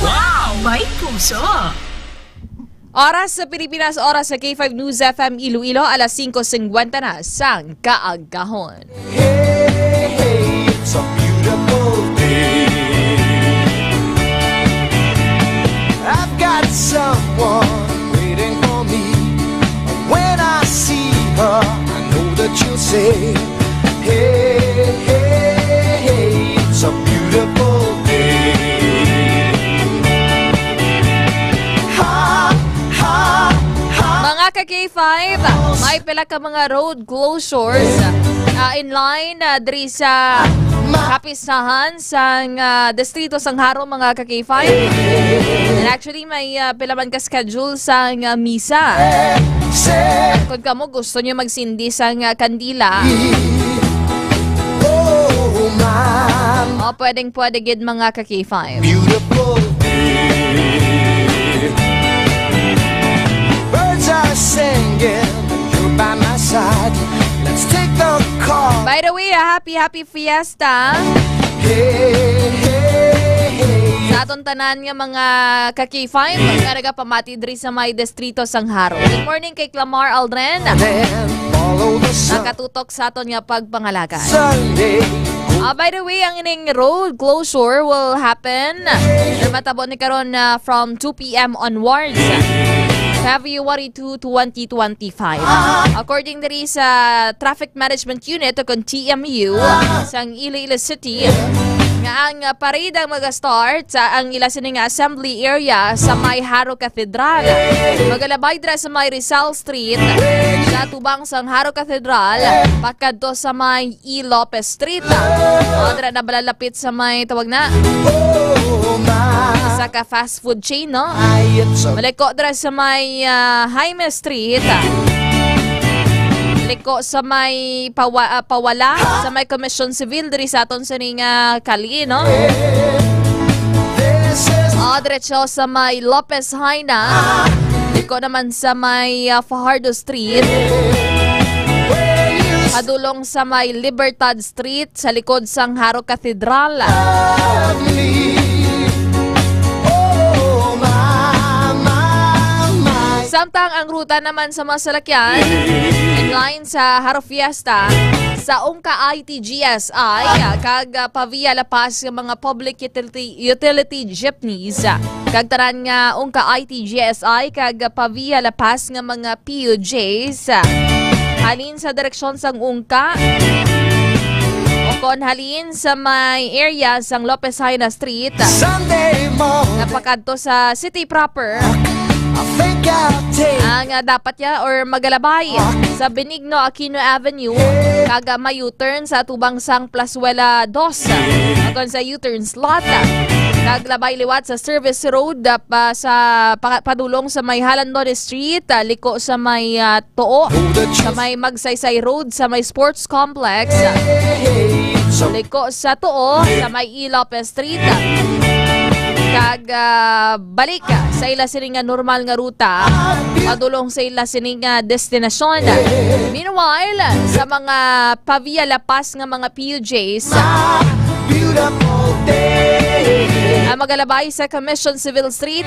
Wow! May puso! Oras sa Pilipinas, oras sa K five News F M Iloilo, alas singko singkwenta na sang kaagahon. Hey, hey, it's a beautiful day. I've got someone waiting for me. When I see her, I know that she'll say, "Hey, hey, hey, it's a beautiful day." Ha, ha, ha. Mga ka-K five, may pila ka mga road closures, ah, in line, ah, diri sa kapisahan sang, ah, distrito sang Jaro, mga ka-K five. And actually, may, ah, pila man ka schedule sang, ah, misa. Kung kamo gusto nyo magsindi sang, ah, kandila, o pwedeng pwede gid, mga ka-K five. Beautiful day. Birds are singing, you're by my side. Let's take the car. By the way, ah, happy, happy Fiesta. Hey, hey, hey. Sa aton tanan nga mga ka-K five nga nagapamati diri sa may distrito sang Jaro. Good morning kay Clamar Aldrin. Then follow the sun. Nakatutok sa aton nga pagpangalaga. Sunday. Ah, by the way, ang ining road closure will happen, matabo ni karon, ah, from two p m onwards, February two, twenty twenty-five. According diri sa Traffic Management Unit o kon T M U sang Iloilo City, nga ang, ah, parade ang mag-start sa ang ila sini nga assembly area sa may Jaro Cathedral. Magalabay dira sa may Rizal Street, sa tubang sang Jaro Cathedral, pakadto sa may E. Lopez Street. O, dira na malalapit sa may, tawag na, sa ka fast food chain, no? Maliko dira sa may, ah, Jaime Street. Liko sa may pawa-, ah, pawala, sa may Commission Civil, diri sa aton sining, ah, kalye, no? Ah, diretso sa may Lopez Jaena. Liko naman sa may, ah, Fajardo Street. Padulong sa may Libertad Street sa likod sang Jaro Cathedral. Samtang ang ruta naman sa mga salakyan, in line sa Jaro Fiesta, sa Ungka I T G S I, kag, ah, pa Via La Paz nga mga public utility, utility jeepneys, kag tanan nga Ungka I T G S I, kag pa Via La Paz nga mga P U Js. Halin sa direksyon sang Ungka, o kon halin sa may area sang Lopez Jaena Street, Sunday morning, napakadto sa city proper, I think I'll take ang, ah, dapat ya or magalabay sa Benigno Aquino Avenue, kag, ah, may U-turn sa atubang sang Plazuela dos, o kon sa U-turn slot. Kag labay liwat sa service road, ah, pa, sa pa, padulong sa may Jalandon Street, ah, liko sa may, ah, Tuo, sa may Magsaysay Road, sa may sports complex, liko sa Tuo, sa may E. Lopez Street, kag, ah, balik sa ila sini nga normal nga ruta padulong sa ila sini nga destinasyon. Meanwhile, sa mga pa Via La Paz nga mga P U Js, ang magalabay sa Commission Civil Street,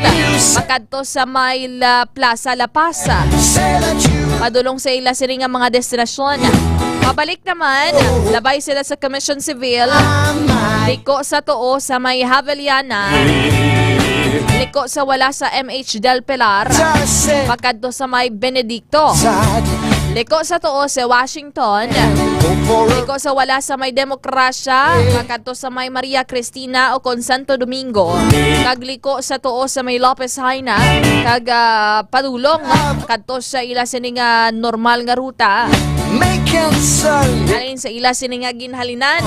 makadto sa may La Plaza La Paz, padulong sa ila sini nga mga destinasyon. Pabalik naman, labay sila sa Commission Civil, liko sa Tuo sa may Javellana, liko sa Wala sa M H Del Pilar, makadto sa may Benedicto, liko sa Tuo sa Washington, liko sa Wala sa may Demokrasya, makadto sa may Maria Cristina o kon Santo Domingo, kag liko sa Tuo sa may Lopez Jaena, kag, ah, padulong kadto sa ila sini nga normal nga ruta. Halin sa ila sini nga ginhalinan.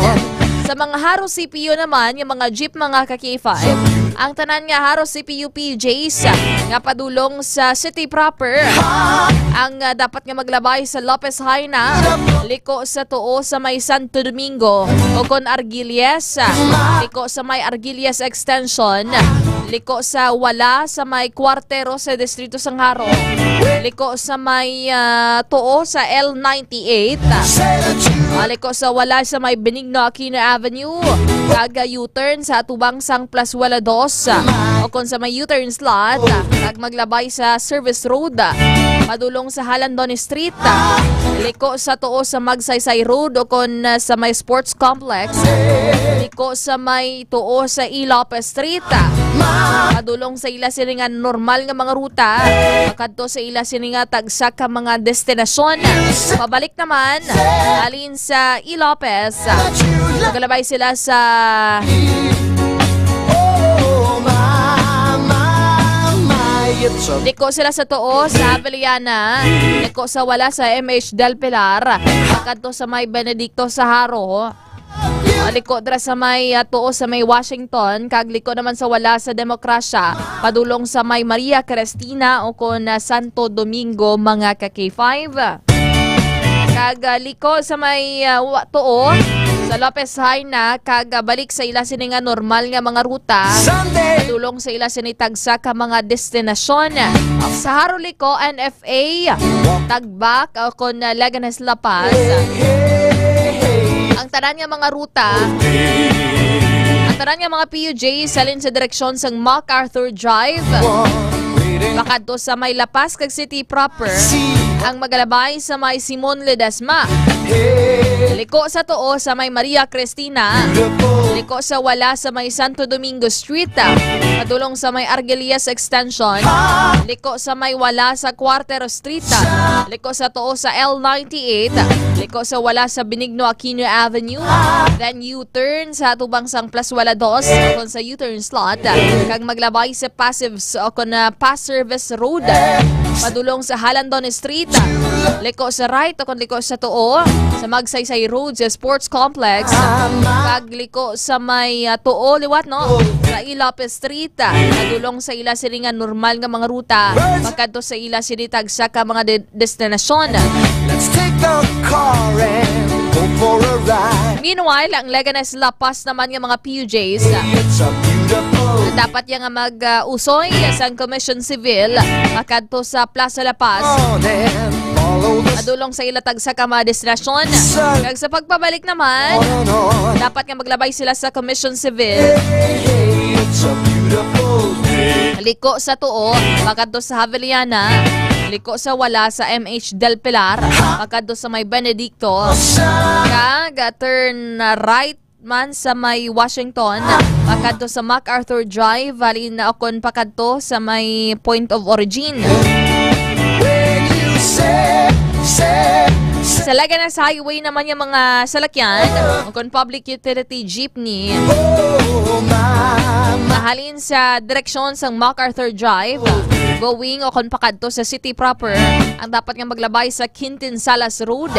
Sa mga Jaro C P U naman, nga mga jeep, mga ka-K five, ang tanan nga Jaro C P U P Js nga padulong sa city proper, ang, ah, dapat nga maglabay sa Lopez Jaena, liko sa Tuo sa may Santo Domingo, o kon Argilles, liko sa may Argilles Extension, liko sa Wala sa may Cuartero sa Distrito sang Jaro, liko sa may, ah, Tuo sa L ninety-eight, ah, liko sa Wala sa may Benigno Aquino Avenue, kag, ah, U-turn sa atubang sang Plazuela dos, ah, o kon sa may U-turn slot, ah, kag maglabay sa service road, ah, padulong sa Jalandon Street, ah, liko sa Tuo sa Magsaysay Road o kon, ah, sa may sports complex, liko sa may Tuo sa E. Lopez Street, ah, padulong sa ila sini nga normal nga mga ruta, makadto sa ila sini nga tagsa ka mga destinasyon. Pabalik naman, halin sa E. Lopez, ah, magalabay sila sa Liko sila sa Tuo sa Avellana, liko sa Wala sa M H Del Pilar, makadto sa may Benedicto sa Jaro, liko dira sa may, ah, Tuo sa may Washington, kag liko naman sa Wala sa Demokrasya, padulong sa may Maria Cristina o kon, ah, Santo Domingo, mga ka-K five. Kag, ah, liko sa may, ah, wa-, Tuo sa Lopez Jaena, kag, ah, balik sa ila sini nga normal nga mga ruta, padulong sa ila sini tagsa ka mga destinasyon. Sa Jaro liko, N F A, Tagbak, o kon, ah, Leganes, La Paz. Ang tanan nga mga ruta, ang tanan nga mga P U J halin sa direksyon sang MacArthur Drive, makadto sa may La Paz kag City Proper, ang magalabay sa may Simon Ledesma. Liko sa Tuo sa may Maria Cristina. Liko sa Wala sa may Santo Domingo Street. Padulong sa may Argelias Extension. Liko sa may Wala sa Quarter Street. Liko sa Tuo sa L ninety-eight. Liko sa Wala sa Benigno Aquino Avenue. Then U-turn sa atubang sang Plazuela dos, kon sa U-turn slot, kag maglabay sa Passives o kon, ah, Pass Service Road, padulong sa Jalandon Street. Liko sa right o kon liko sa Tuo sa Magsaysay Road sa Sports Complex, kag liko sa may, ah, Tuo liwat, no, sa E. Lopez Street, padulong sa ila sini nga normal nga mga ruta makadto sa ila sini tagsa ka mga de-, destinasyon. Let's take the car and go for a ride. Meanwhile, ang Leganes La Paz naman nga mga P U Js, it's a beautiful dapat ya nga mag, ah, usoy sang Commission Civil makadto sa Plaza La Paz. On and follow Padulong sa ila tagsa ka mga destinasyon. Kag sa pagpabalik naman, dapat nga maglabay sila sa Commission Civil. Liko sa tuo, makadto sa Javellana. Liko sa wala sa M H Del Pilar, makadto sa may Benedicto. Kag, ah, turn, ah, right man sa may Washington, pakadto sa MacArthur Drive, halin na ukon pakadto sa may point of origin. Sa Laganas Highway naman yung mga salakyan, ukon public utility jeepney, mahalin sa direksyon sang MacArthur Drive, going ukon pakadto sa city proper, ang dapat nga maglabay sa Quintin Salas Road,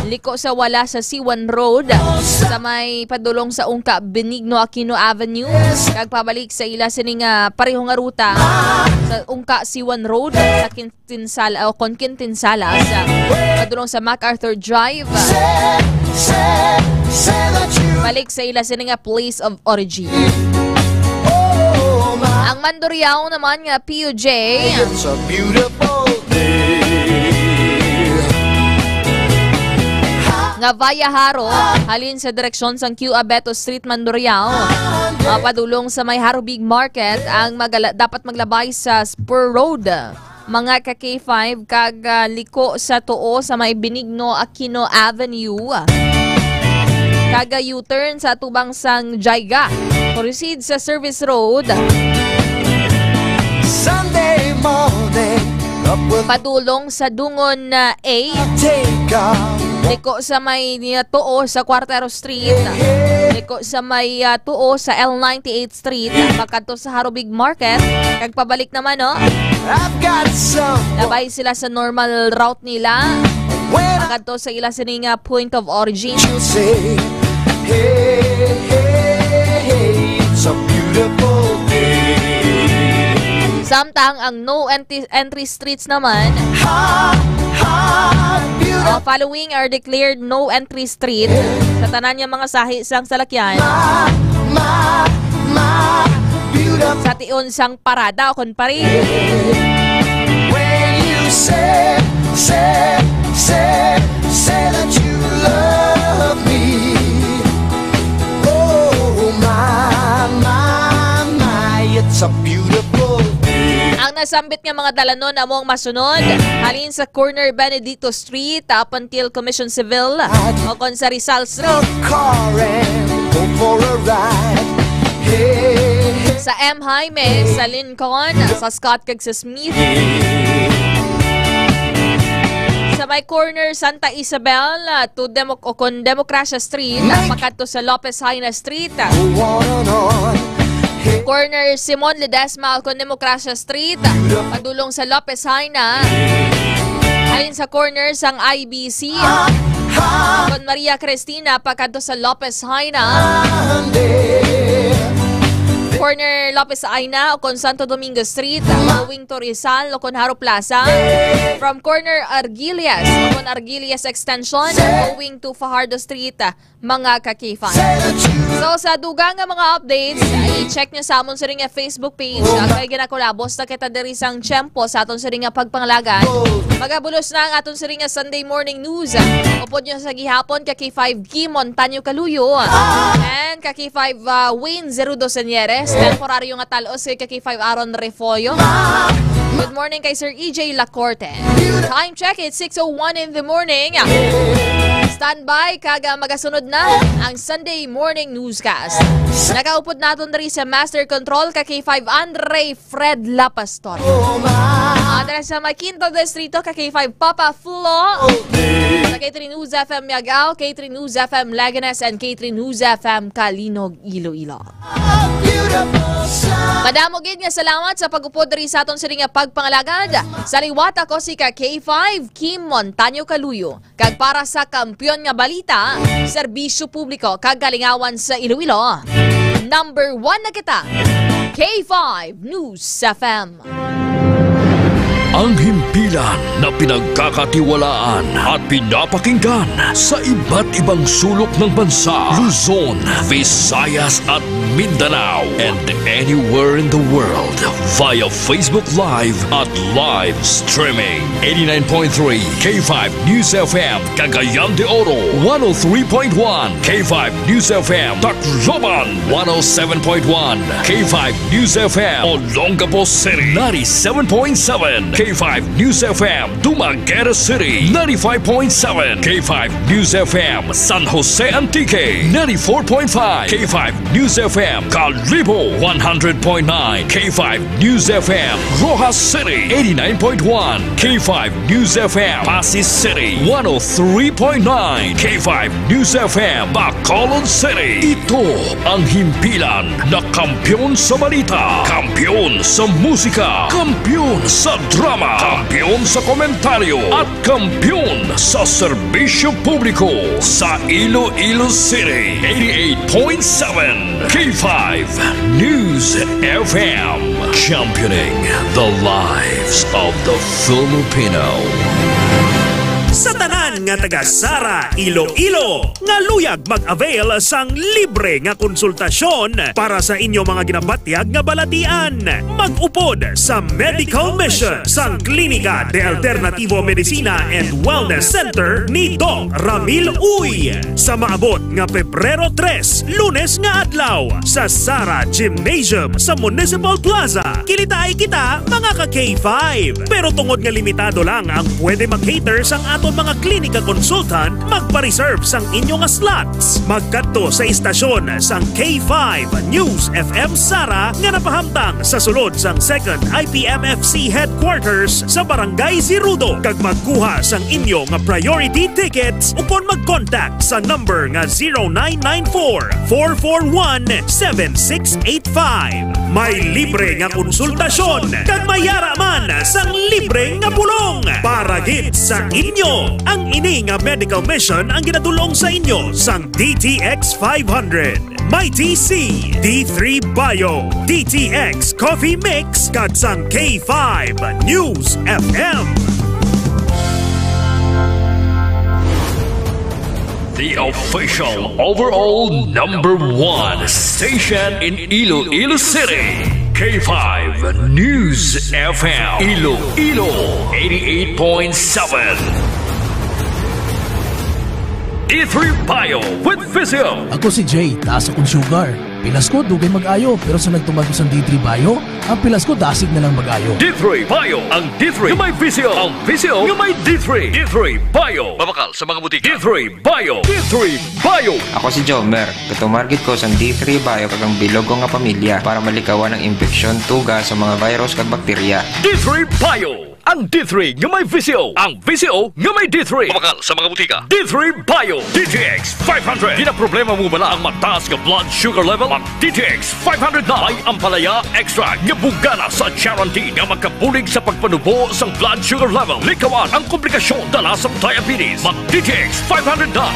liko sa wala sa C one Road, sa may padulong sa Ungka Benigno Aquino Avenue, kag pabalik sa ila sini nga pareho nga ruta sa Ungka C one Road, sa Quintin Sal-, o kon Quintin Salas, padulong sa MacArthur Drive. Balik sa ila sini nga place of origin. Ang Mandurriao naman nga P U J. It's a beautiful day. Nga via Jaro, halin sa direksyon sang Q Abeto Street, Mandurriao, ah, padulong sa may Jaro Big Market, ang magala-, dapat maglabay sa Spur Road, mga ka K five, kag, ah, liko sa tuo sa may Benigno Aquino Avenue, kag, ah, U-turn sa atubang sang Jaiga. Proceed sa Service Road. Sunday morning, up with Padulong sa Dungon na A. Take off. Liko sa may, ah, tuo sa Cuartero Street. Liko sa may, ah, tuo sa L ninety-eight Street. Pagkadto sa Jaro Big Market. Kag pabalik naman, no? I've got some Labay sila sa normal route nila. When I Pagkadto sa ila sini nga point of origin. You say, hey, hey, hey, it's a beautiful day. Samtang ang no entry, entry streets naman, Ha, ha, beautiful. uh, following are declared no entry street sa tanan nga mga sahi sang salakyan. Ma, ma, ma, beautiful. Sa tion sang parada o kon pari. When you say, say, say, say that you love me. Oh, my, my, my, it's a beautiful day. Ang nasambit nga mga dalanon amo ang masunod, halin sa corner Benedicto Street up until Commission Civil, o kon sa Rizal Street. The car and go for a ride. Hey, hey. Sa M Jaime, sa Lincoln, sa Scott kag sa Smith. Sa may corner Santa Isabel, ah, to Demo-, o kon Democracia Street, ah, pakadto sa Lopez Jaena Street. Go on and on. Corner Simon Ledesma o kon Democracia Street, padulong sa Lopez Jaena. Halin sa corner sang I B C, kon Maria Cristina, pakadto sa Lopez Jaena. Corner Lopez Jaena o kon Santo Domingo Street, going to Rizal o kon Jaro Plaza. From corner Arguillas o kon Arguillas Extension, going to Fajardo Street, mga ka K five. So, sa dugang nga mga updates, i-check nyo sa amon sini nga Facebook page. Ang may ginakulabos na kita diri sang tiyempo sa aton sini nga pagpangalagad. Magabulos na ang aton sini nga Sunday morning news. Upod nyo sa gihapon ka K five Kim Montaño Kaluyo and ka K five, uh, Wayne Zerudo Senieres. Temporaryo nga talos kay ka K five Aaron Refollo. Good morning kay Sir E J Lacorte. Time check, it's six oh one in the morning. Standby, kag, ah, magasunod na ang Sunday Morning Newscast. Nakaupod naton diri sa Master Control ka K five Andre Fred La Pastor. Andres sa may Quinto Distrito ka K five Papa Flo. Sa K three News F M Miagao, K three News F M Leganes, and K three News F M Calinog, Iloilo. Madamo gid nga salamat sa pag-upod diri sa aton sini nga pagpangalagad. Sa liwat, ako si ka K five Kim Montaño Kaluyo. Kag para sa Kampiyon nga Balita, Serbisyo Publiko kag Kalingawan sa Iloilo, number one na kita, K five News F M. Ang himpi Yan na pinagkakatiwalaan at pinapakinggan sa iba't ibang sulok ng bansa, Luzon, Visayas at Mindanao, and anywhere in the world via Facebook Live at live streaming. Eighty-nine point three K five News F M, Cagayan de Oro, one oh three point one K five News F M, Tacloban, one oh seven point one K five News F M, Olongapo City, ninety-seven point seven K five News F M, Dumaguete City, ninety-five point seven K five News F M, San Jose Antique, ninety-four point five K five News F M, Kalibo, one hundred point nine K five News F M, Roxas City, eighty-nine point one K five News F M, Passi City, one oh three point nine K five News F M, Bacolod City. Ito ang himpilan na kampiyon sa balita, kampiyon sa musika, kampiyon sa drama, kampiyon sa komentaryo, at kampiyon sa serbisyo publiko sa Iloilo City. Eighty-eight point seven K five News F M, championing the lives of the Filipino. Sa tanan nga taga Sara, Iloilo, nga luyag mag-avail sang libre nga konsultasyon para sa inyo mga ginabatyag nga balatian, mag-upod sa medical mission sang Clínica de Alternativo Medicina and Wellness Center ni Doc Ramil Uy sa maabot nga Pebrero tres, Lunes nga adlaw, sa Sara Gymnasium sa Municipal Plaza. Kilitaay kita, mga ka K five. Pero tungod nga limitado lang ang pwede mag-cater sang aton mga klinika consultant, magpa-reserve sang inyo nga slots. Magkadto sa istasyon sang K five News F M Sara nga napahamtang sa sulod sang Second I P M F C Headquarters sa Barangay Sirudo, kag magkuha sang inyo nga priority tickets ukon mag-contact sa number nga zero nine nine four, four four one, seven six eight five. May libre nga konsultasyon kag may yara man sang libre nga pulong para gid sa inyo. Ang ini nga medical mission ang ginadul-ong sa inyo sang D T X five hundred, Mighty C, D three Bio, D T X Coffee Mix, kag sang K five News F M. The official overall number one station in Iloilo City, K five News F M, Iloilo, eighty-eight point seven. D three Bio with Visio. Ako si Jay, taas akong sugar. Pilas ko, dugay mag-ayo, pero sa nagtuman ko sang D three Bio, ang pilas ko dasig na lang mag-ayo. D three Bio, ang D three nga may Visio, ang Visio nga may D three. D three Bio. Mabakal sa mga butika. D three Bio. D three Bio. Ako si Jomer. Gatumar gid ko sang D three Bio kag ang bilog ko nga pamilya para malikawan ang impeksyon, tuga sa mga virus kag bakterya. D three Bio. Ang D three nga may Visio. Ang Visio nga may D three. Mabakal sa mga butika. D three Bio. D T X five hundred. Ginaproblema mo bala ang mataas nga blood sugar level? Mag D T X five hundred na. May ampalaya extract nga bugana sa charantin nga magkabulig sa pagpanubo sang blood sugar level. Likawan ang komplikasyon dala sa diabetes. Mag D T X five hundred na.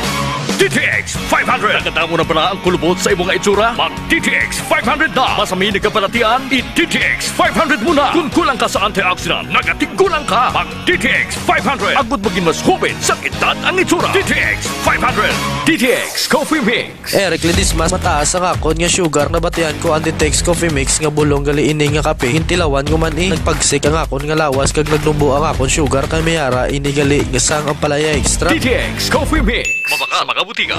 D T X five hundred. Nakadamo na bala ang kulubot sa imo nga itsura? Mag D T X five hundred na. Masami nagkabalatian, i-D T X five hundred mo na. Kung kulang ka sa antioxidant, nagatigulang ka. Mag D T X five hundred. Agud magin mas hubit sa edad ang itsura. D T X five hundred. D T X Coffee Mix. Eric Ledesma, mataas ang akon nga sugar, nabatian ko ang D T X Coffee Mix nga bulong gali ini nga kape. Gintilawan ko man, eh, nagpagsik ang akon nga lawas kag nagnubo ang akon sugar, kay may ara ini gali nga sang ampalaya extract. D T X Coffee Mix. Mabakal sa mga butika.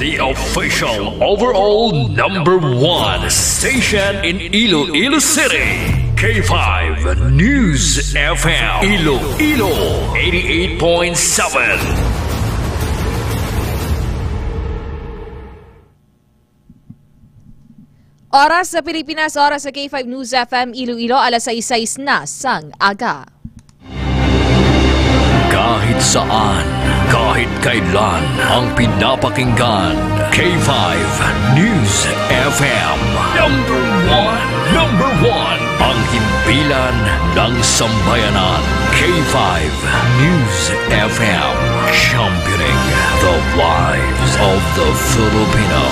The official overall number one station in Iloilo City, K five News F M, Iloilo, eighty-eight point seven. Oras sa Pilipinas, oras sa K five News F M Iloilo, alas sais sais na sang aga. Kahit saan, kahit kailan, ang pinapakinggan, K five News F M. Number one, number one, ang himpilan ng sambayanan, K five News F M, championing the lives of the Filipino.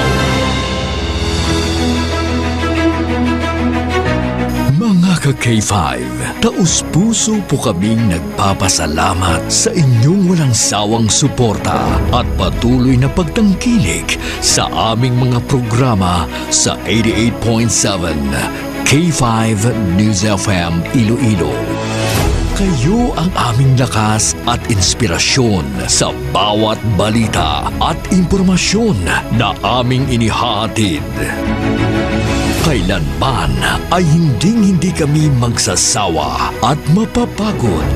Mga K five, taus-puso po kaming nagpapasalamat sa inyong walang sawang suporta at patuloy na pagtangkilik sa aming mga programa sa eighty-eight point seven K five News F M Iloilo. Kayo ang aming lakas at inspirasyon sa bawat balita at impormasyon na aming inihahatid. Kailanman ay hinding-hindi kami magsasawa at mapapagod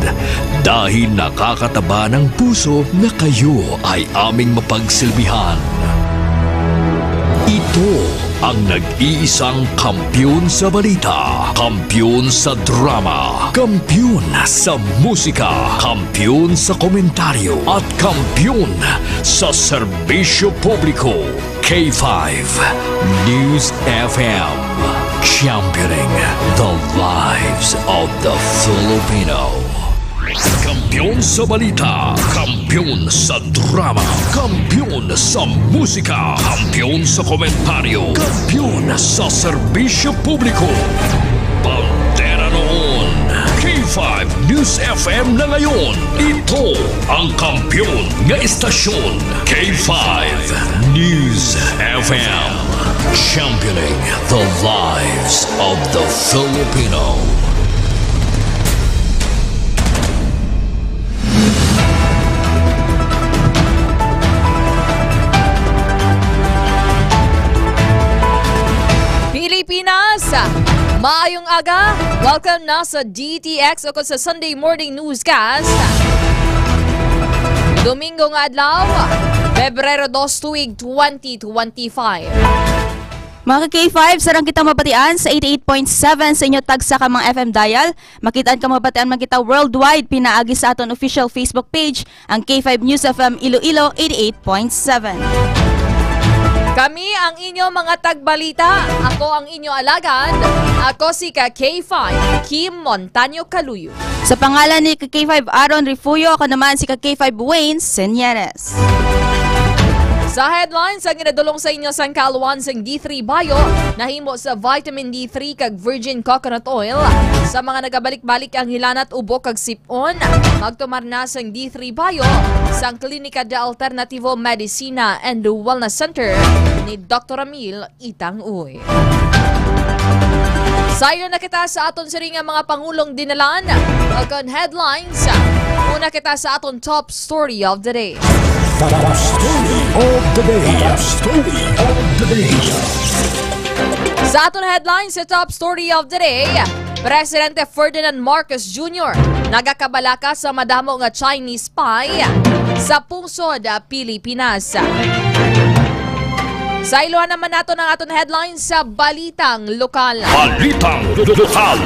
dahil nakakataba ng puso na kayo ay aming mapagsilbihan. Ito ang nag-iisang kampiyon sa balita, kampiyon sa drama, kampiyon sa musika, kampiyon sa komentaryo, at kampiyon sa serbisyo publiko. K five News F M, championing the lives of the Filipino. Kampiyon sa balita, kampiyon sa drama, kampiyon sa musika, kampiyon sa komentaryo, kampiyon sa serbisyo publiko. Bandera noon, K five News F M na ngayon. Ito ang kampiyon nga istasyon, K five News F M. Championing the lives of the Filipino. Pilipinas, maayong aga. Welcome na sa D T X o sa Sunday Morning Newscast. Domingo nga adlaw, Pebrero dos, tuig twenty twenty-five. Mga ka-K five, sarang kita mabatian sa eighty-eight point seven sa inyo tagsa ka mga F M dial. Makit-an ka mabatian man kita worldwide pinaagi sa aton official Facebook page, ang K five News F M Iloilo eighty-eight point seven. Kami ang inyo mga tagbalita. Ako ang inyo alagad. Ako si ka K five, Kim Montaño Caluyo. Sa pangalan ni ka K five Aaron Refugio, ako naman si ka K five Wayne Señeres. Sa headlines, ang ginadulong sa inyo sang kaalwan sang D three Bio, nahimo sa vitamin D three kag virgin coconut oil. Sa mga nagabalik-balik ang hilanat, ubo kag sip-on, magtumar na sang D three Bio sang Klinika de Alternativo Medicina and Wellness Center ni Doktor Ramil Itang Uy. Sayon na kita sa aton sini nga mga pangulong dinalan, o kon headlines. Una kita sa aton top story of the day. Top story of the day. Top story of the day. Sa aton headlines sa top story of the day, Presidente Ferdinand Marcos Junior nagakabalaka sa madamo nga Chinese spy sa pungsod Pilipinas. Sa iluhan naman nato ang aton headlines sa balitang lokal. Balitang lokal.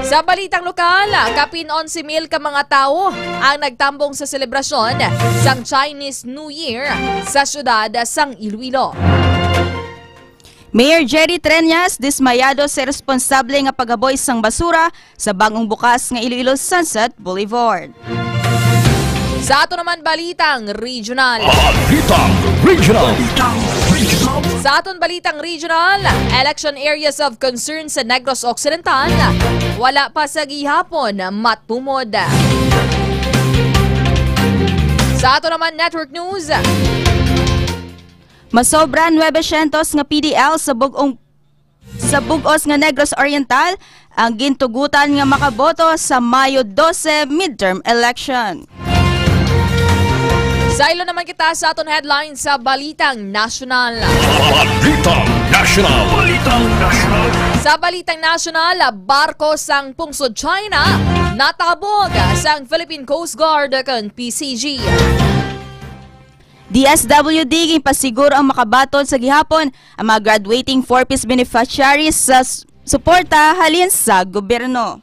Sa balitang lokal, kapin onse mil ka mga tawo ang nagtambong sa selebrasyon sang Chinese New Year sa siyudad sang Iloilo. Mayor Jerry Treñas dismayado sa responsable nga paghaboy sang basura sa bag-ong bukas nga Iloilo Sunset Boulevard. Sa ato naman balitang regional. Balitang regional. Sa aton balitang regional, election areas of concern sa Negros Occidental, wala pa sa gihapon matumod. Sa ato naman network news, masobra nuebe syentos nga P D L sa bug-ong, sa bug-os nga Negros Oriental ang gintugutan nga makaboto sa Mayo dose midterm election. Sa ilo naman kita sa aton headline sa Balitang Nasyonal. Balitang Nasyonal. Balitang Nasyonal. Sa Balitang Nasyonal, barko sang pungsod China natabog sang Philippine Coast Guard kag P C G. D S W D ginpasiguro ang makabaton sa gihapon ang mga graduating four Ps beneficiaries sa s-, suporta halin sa gobyerno.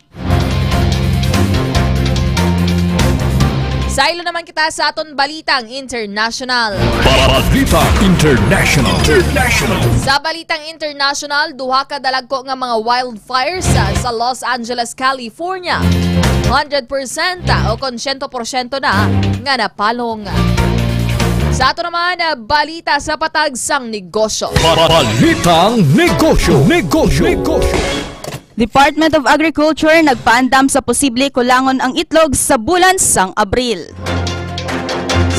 Sa ilo naman kita sa aton balitang international. Balita International. International. Sa balitang international, duha ka dalagko nga mga wildfires sa, sa Los Angeles, California. Hundred percent o kon siyento porsyento na nga napalong. Sa ato naman, ah, balita sa patag sang negosyo. Balitang negosyo. Negosyo. Negosyo. Department of Agriculture nagpaandam sa posible kulangon ang itlog sa bulan sang Abril.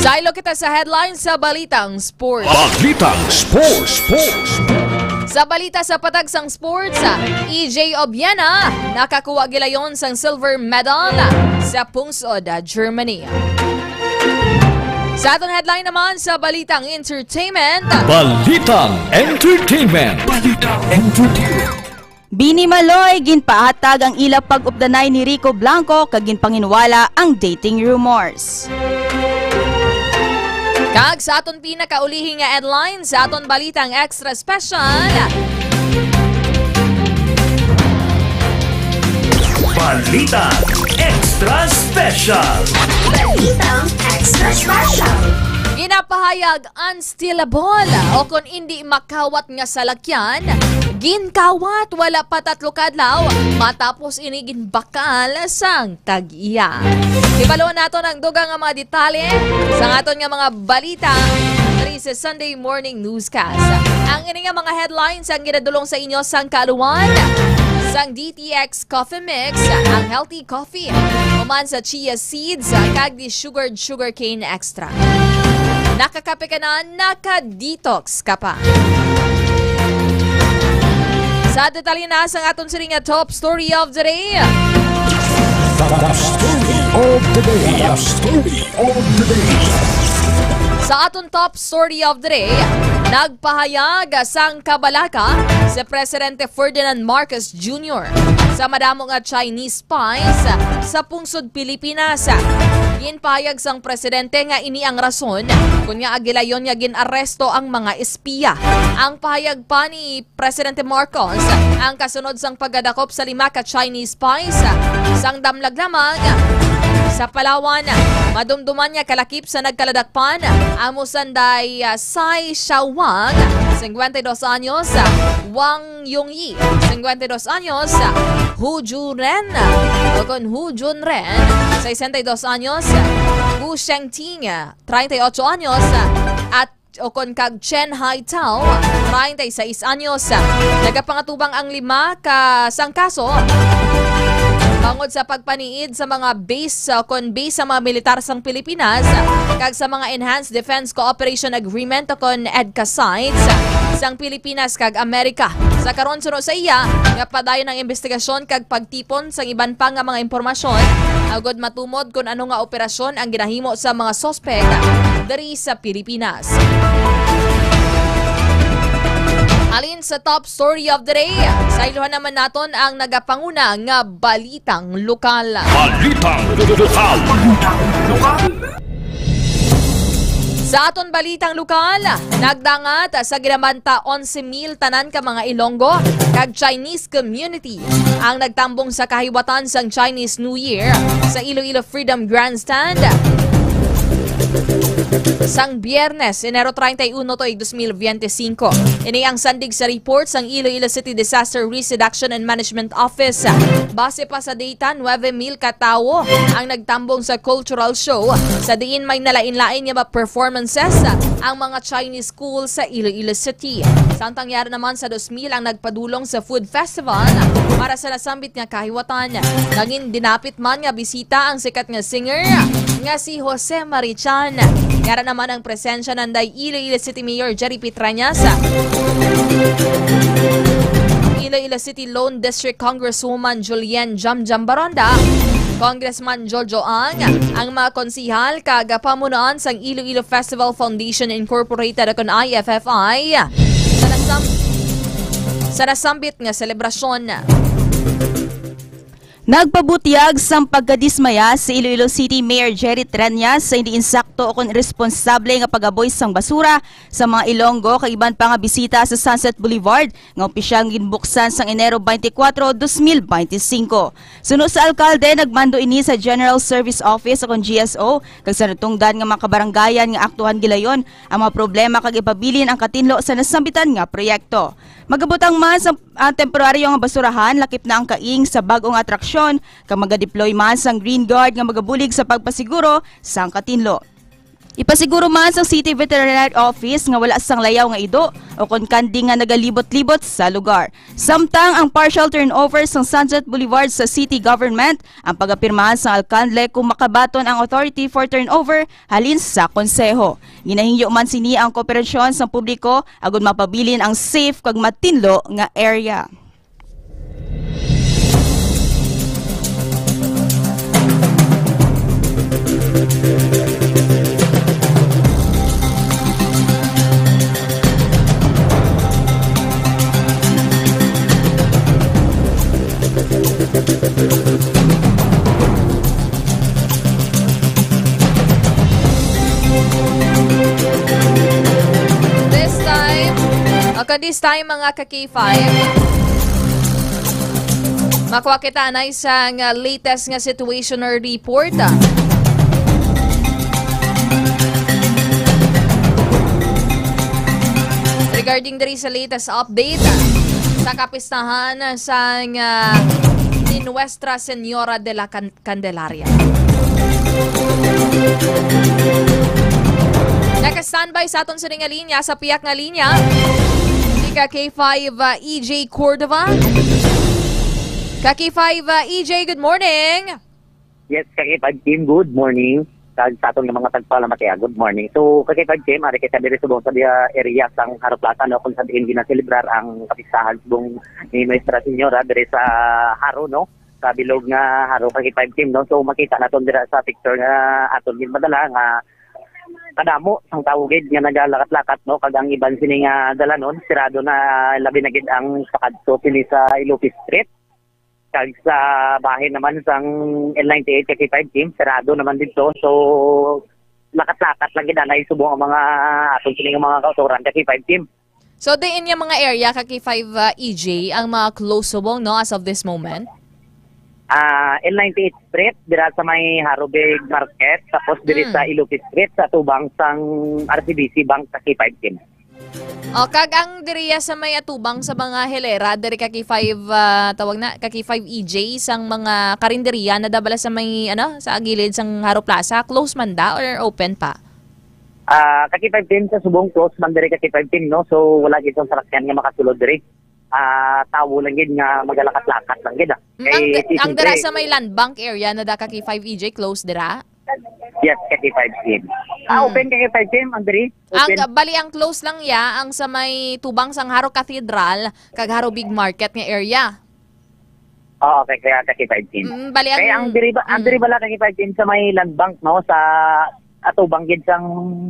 Saylo kita sa headlines sa balitang sports. Balitang sports, sports, sports. Sa balita sa patag sang sports, E J Obiena nakakuha gilayon sang silver medal sa pungsod Germany. Sa aton headline naman sa balitang entertainment. Balitang entertainment. Balitang entertainment. Bini Maloy, ginpahatag ang ila pag-updanay ni Rico Blanco kag ginpanginwala ang dating rumors. Kag sa aton pinakaulihi nga headline, sa aton balitang extra special. Balita Extra Special. Balitang Extra Special. Ginapahayag unstealable o kon indi makawat nga salakyan, ginkawat wala pa tatlo ka adlaw matapos ini ginbakal sang tag-iya. Hibaluan naton ang dugang nga mga detalye sa aton nga mga balita diri sa Sunday Morning Newscast. Ang ini nga mga headlines ang ginadulong sa inyo sang kaaluhan sang D T X Coffee Mix, ang healthy coffee human sa chia seeds, kag di sugared sugarcane extract. Nakakape ka na, naka-detox ka pa. Sa detalye na sang aton sini nga top story of the day. The story of the day. The story of the day. Sa aton top story of the day, nagpahayag sang kabalaka si Presidente Ferdinand Marcos Junior sa madamo nga Chinese spies sa pungsod Pilipinas. Ginpahayag sang presidente nga ini ang rason kon ngaa gilayon nga gin-aresto ang mga espiya. Ang pahayag pa ni Presidente Marcos ang kasunod sang pagkadakop sa lima ka Chinese spies sang damlag lamang sa Palawan. Madumduman nga kalakip sa nagkaladakpan, amo sanday, ah, Sai Xiaowang, cincuenta y dos anyos, Wang Yongyi, cincuenta y dos anyos, Hu Juren, o kon Hu Junren, sesenta y dos anyos, Hu Shengting, treinta y ocho anyos, at o kon kag Chen Haitao, treinta y seis anyos. Nagapangatubang ang lima ka sang kaso bangod sa pagpaniid sa mga base, uh, kon base sa mga militar sang Pilipinas kag sa mga Enhanced Defense Cooperation Agreement o kon EDCA sites sang Pilipinas kag Amerika. Sa karon, suno sa iya nga padayon ang investigasyon kag pagtipon sang iban pa nga mga impormasyon agud matumod kon ano nga operasyon ang ginahimo sa mga suspek diri sa Pilipinas. Halin sa top story of the day, saylohan naman naton ang nagapanguna nga balitang lokal. Balitang lokal. Sa aton balitang lokal, nagdangat sa ginamanta onse mil tanan ka mga Ilonggo kag Chinese community ang nagtambong sa kahiwatan sang Chinese New Year sa Iloilo Freedom Grandstand sang Biyernes, Enero treinta y uno, tuig dos mil veinticinco. Ini ang sandig sa report sang Iloilo City Disaster Risk Reduction and Management Office. Base pa sa data, nuebe mil ka tawo ang nagtambong sa cultural show, sa diin may nalain-lain nga mga performances ang mga Chinese school sa Iloilo City. Samtang yara naman sa dos mil ang nagpadulong sa food festival para sa nasambit nga kahiwatan. Nangin dinapit man nga bisita ang sikat nga singer nga si Jose Marichan. Yara naman ang presensya nanday Iloilo City Mayor Jerry Petrañas, Iloilo City Lone District Congresswoman Julian Jamjam Baronda, Congressman Jojo Ang, ang mga konsihal kag pamunuan sang Iloilo Festival Foundation Incorporated o kon I F F I sa nasam-, sa nasambit nga selebrasyon. Nagpabutyag sang pagkadismaya si Iloilo City Mayor Jerry Treñas sa hindi insakto o kon responsable nga pag-aboy sang basura sa mga Ilonggo kag iban pa nga bisita sa Sunset Boulevard nga opisyal nga ginbuksan sang Enero twenty-four, dos mil beintisinco. Suno sa alkalde, nagmando ini sa General Service Office o kon G S O kag sa natungdan nga mga kabarangayan nga aktuhan gilayon ang mga problema kag ipabilin ang katinlo sa nasambitan nga proyekto. Magabutang man sa, ah, temporaryo nga basurahan lakip na ang kaing sa bag-o nga atraksyon, kag magadeploy man sang Green Guard nga magabulig sa pagpasiguro sang katinlo. Ipasiguro man sang City Veterinary Office nga wala sang layaw nga ido o kon kandi nga nagalibot-libot sa lugar. Samtang ang partial turnover sang Sunset Boulevard sa city government ang pagapirmahan sang alkalde kung makabaton ang authority for turnover halin sa konseho. Ginahingyo man sini ang kooperasyon sang publiko agud mapabilin ang safe kag matinlo nga area. This time, okay, this time, mga ka-K five, makuha kita na isang, uh, latest nga situational report, ah. Regarding diri sa latest update, ah, sa kapistahan sang, ah, ni Nuestra Señora de la Can-, Candelaria. Naka-standby sa aton sini nga linya, sa piyak nga linya, si ka K five, ah, E J Cordova. Ka K five, ah, E J, good morning. Yes, ka K five team, good morning. Kag sa aton nga mga tagpalamati, ah, good morning. So, ka K five team, ari kita diri subong sa dia area sang Haro Plaza, no, kung sa diin ginaselebrar ang kapistahan subong ni Nuestra Señora diri sa Haro, no, sa bilog nga Haro, ka K five team, no. So, makita naton dira sa picture nga aton ginpadala nga kadamo sang tawo gid nga nagalakat-lakat, no, kag ang iban sini nga dalanon sirado na, labi na gid ang pakadto sini sa Ilope Street. Kag sa bahin naman sang L ninety-eight ka K five team, sarado naman didto. So, lakat-lakat lang gid anay subong ang mga aton sini nga mga kautoran ka K five team. So, diin nga mga area ka K five, uh, E J ang mga close subong, no, as of this moment? Ah, L ninety-eight Street, dira sa may Harobig Market, tapos diri Mm. sa Ilope Street, sa tubang sang R C B C Bank ka K five team. O, kag ang diriya sa may atubang sa mga hilera, diri ka K five, ah, tawag na, ka K five E J, sang mga karinderya na dabala sa may, ano, sa gilid sang Haro Plaza, close man da or open pa? Ah, ka K five team sa subong, close man diri ka K five team, no? So, wala gid sang salakyan nga makasulod diri. Ah, tawo lang gid nga magalakat-lakat lang gid, ah. Mm, ang Kay di-, ang dira siyempre sa may Land Bank area na da ka K five E J, close dira? Yes, ka K five team. Ah, Mm. open ka K five team, ang diri? Ang, Open. bali, ang close lang ya, ang sa may tubang sang Haro Cathedral, kag Haro Big Market nga area. Oo, kay, kaya ka K five team. Mm, bali, Kaya ang ang, diri ba, ang mm. diri bala ka K five team sa may Land Bank, no, sa atubang gid sang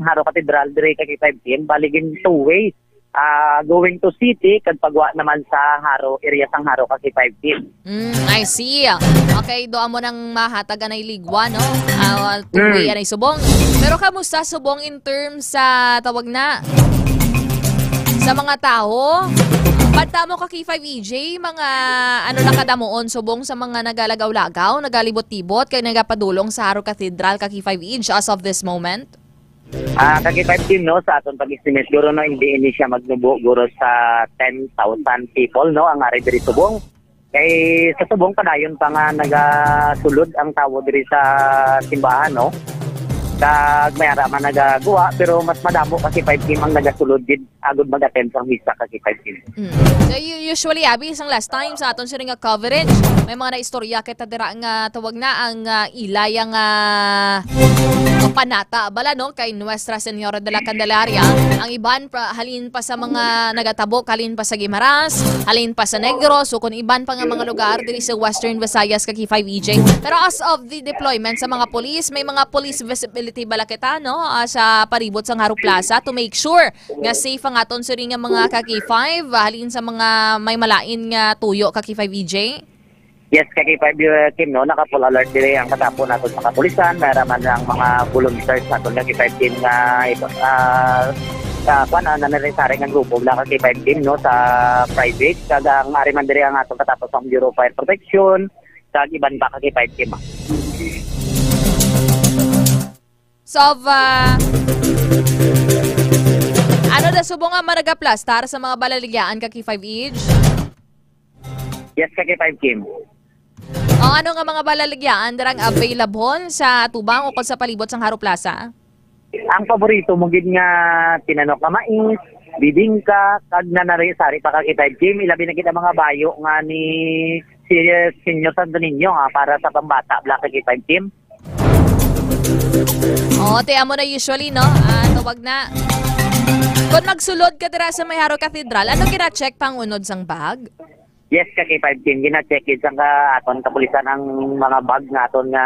Haro Cathedral, diri ka K five team, bali gin two ways. Ah, going to city, kag pagwa naman sa Haro, area sang Haro ka K five team. Mm, I see. Okay, do amo nang mahatag anay ligwa, no? Ah, two-way Mm. anay subong. Pero kamusta subong in terms sa, tawag na, sa mga tawo? Banta mo ka K five E J, mga ano na kadamuon subong sa mga nagalagaw-lagaw, nagalibot-libot, kay nagapadulong sa Haro Cathedral ka K five E J as of this moment? Ah, ka K five team, no, sa aton pag-estimate, guro, no, hindi ini siya magnubo, guro, sa ten thousand people, no, ang ari diri subong. Kay sa subong, padayon pa nga nagasulod ang tawo diri sa simbahan, no? Kag may ara man nagaguwa, pero mas madamo ka K five team ang nagasulod gid agud mag-attend sa misa ka K five team. Mm. So, u-, usually, abi, sang last time sa aton sini nga coverage, may mga naistorya kita dira nga tawag na ang, ah, ilay ang, ah, panata bala, no, kay Nuestra Señora de la Candelaria. Ang iban pa, halin pa sa mga nagatabok, halin pa sa Guimaras, halin pa sa Negros, o kung iban pa nga mga lugar diri sa Western Visayas ka K five E J. Pero as of the deployment sa mga police, may mga police visibility bala kita, no, ah, sa palibot sang Haro Plaza to make sure nga safe ang aton sini nga mga ka K five, ah, halin sa mga may malain nga tuyo ka K five E J? Yes, ka K five, uh, team, no, naka full alert diri ang katapon naton sa kapulisan, may ra man ang mga volunteers naton ka K five team nga, ah, sa kwan, ah, nanari-sari nga grupo, wala ka K five team, no, sa private, kag ang ari man diri ang aton katapos ang Bureau of Fire Protection, kag iban pa ka K five team, ah. So, uh, ano na subong nga managaplastar sa mga balaligyaan ka K five Age? Yes, ka K five Kim. O, ano nga mga balaligyaan darang available sa tubang o kung sa palibot sang Haro Plaza? Ang paborito mo gid nga tinanok nga mais, bibingka, kag nanari-sari pa ka K five Kim, ilabi na gid ang mga bayo nga ni si Senyor Santo Niño, ah, para sa pambata, Black K five Kim. Oo, te, amo na usually, no? Ah, tawag na. Kung magsulod ka dira sa may Jaro Cathedral, ano gina-check pang unod sang bag? Yes, ka K five Kim, gina-check gid sang ka aton kapulisan ang mga bag nga aton nga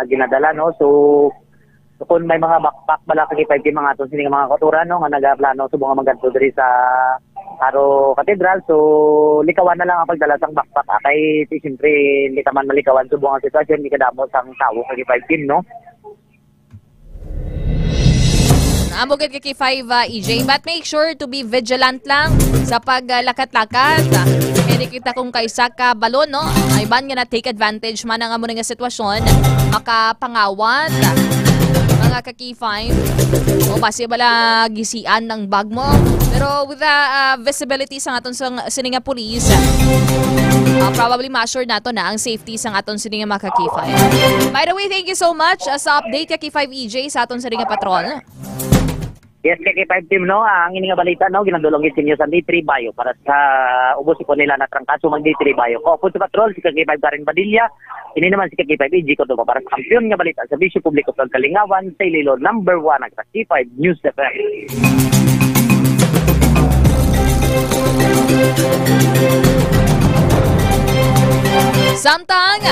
ginadala, no? So, so kung may mga backpack bala ka K five Kim ang aton sini nga mga kautoran, no, nga nagaplano subong nga magkadto diri sa Jaro Cathedral, so likawan na lang ang pagdala sang backpack, ah, kay si siyempre hindi ka man malikawan subong ang sitwasyon, hindi kadamo sang tawo ka K five Kim, no? Amo gid ka K five, ah, E J. But make sure to be vigilant lang sa paglakat-lakat. Kay di kita kung kaisa ka balon, no? Ay ban nga na-take advantage man ang amo nga sitwasyon. Makapangawat. Mga ka K five. O basi bala gisian ang bag mo. Pero with the, ah, visibility sa aton sang, sini nga police, ah, probably ma-assure nato na ang safety sang aton sini nga mga ka K five. By the way, thank you so much, ah, sa update ka K five E J sa aton sini nga patrol. Yes, ka K five Kim, no? Ang ini nga balita, no, ginadulong gid sa inyo sa Ditribayo para sa ubos ko nila na trangkaso mag Ditribayo. Ko po sa patrol, si ka K five Karen Badilla. Ini naman si ka K five E J Cordova para sa kampiyon nga balita sa Bisyo Publiko kag Kalingawan sa Iloilo, number one, ang K five News F M. Samtang,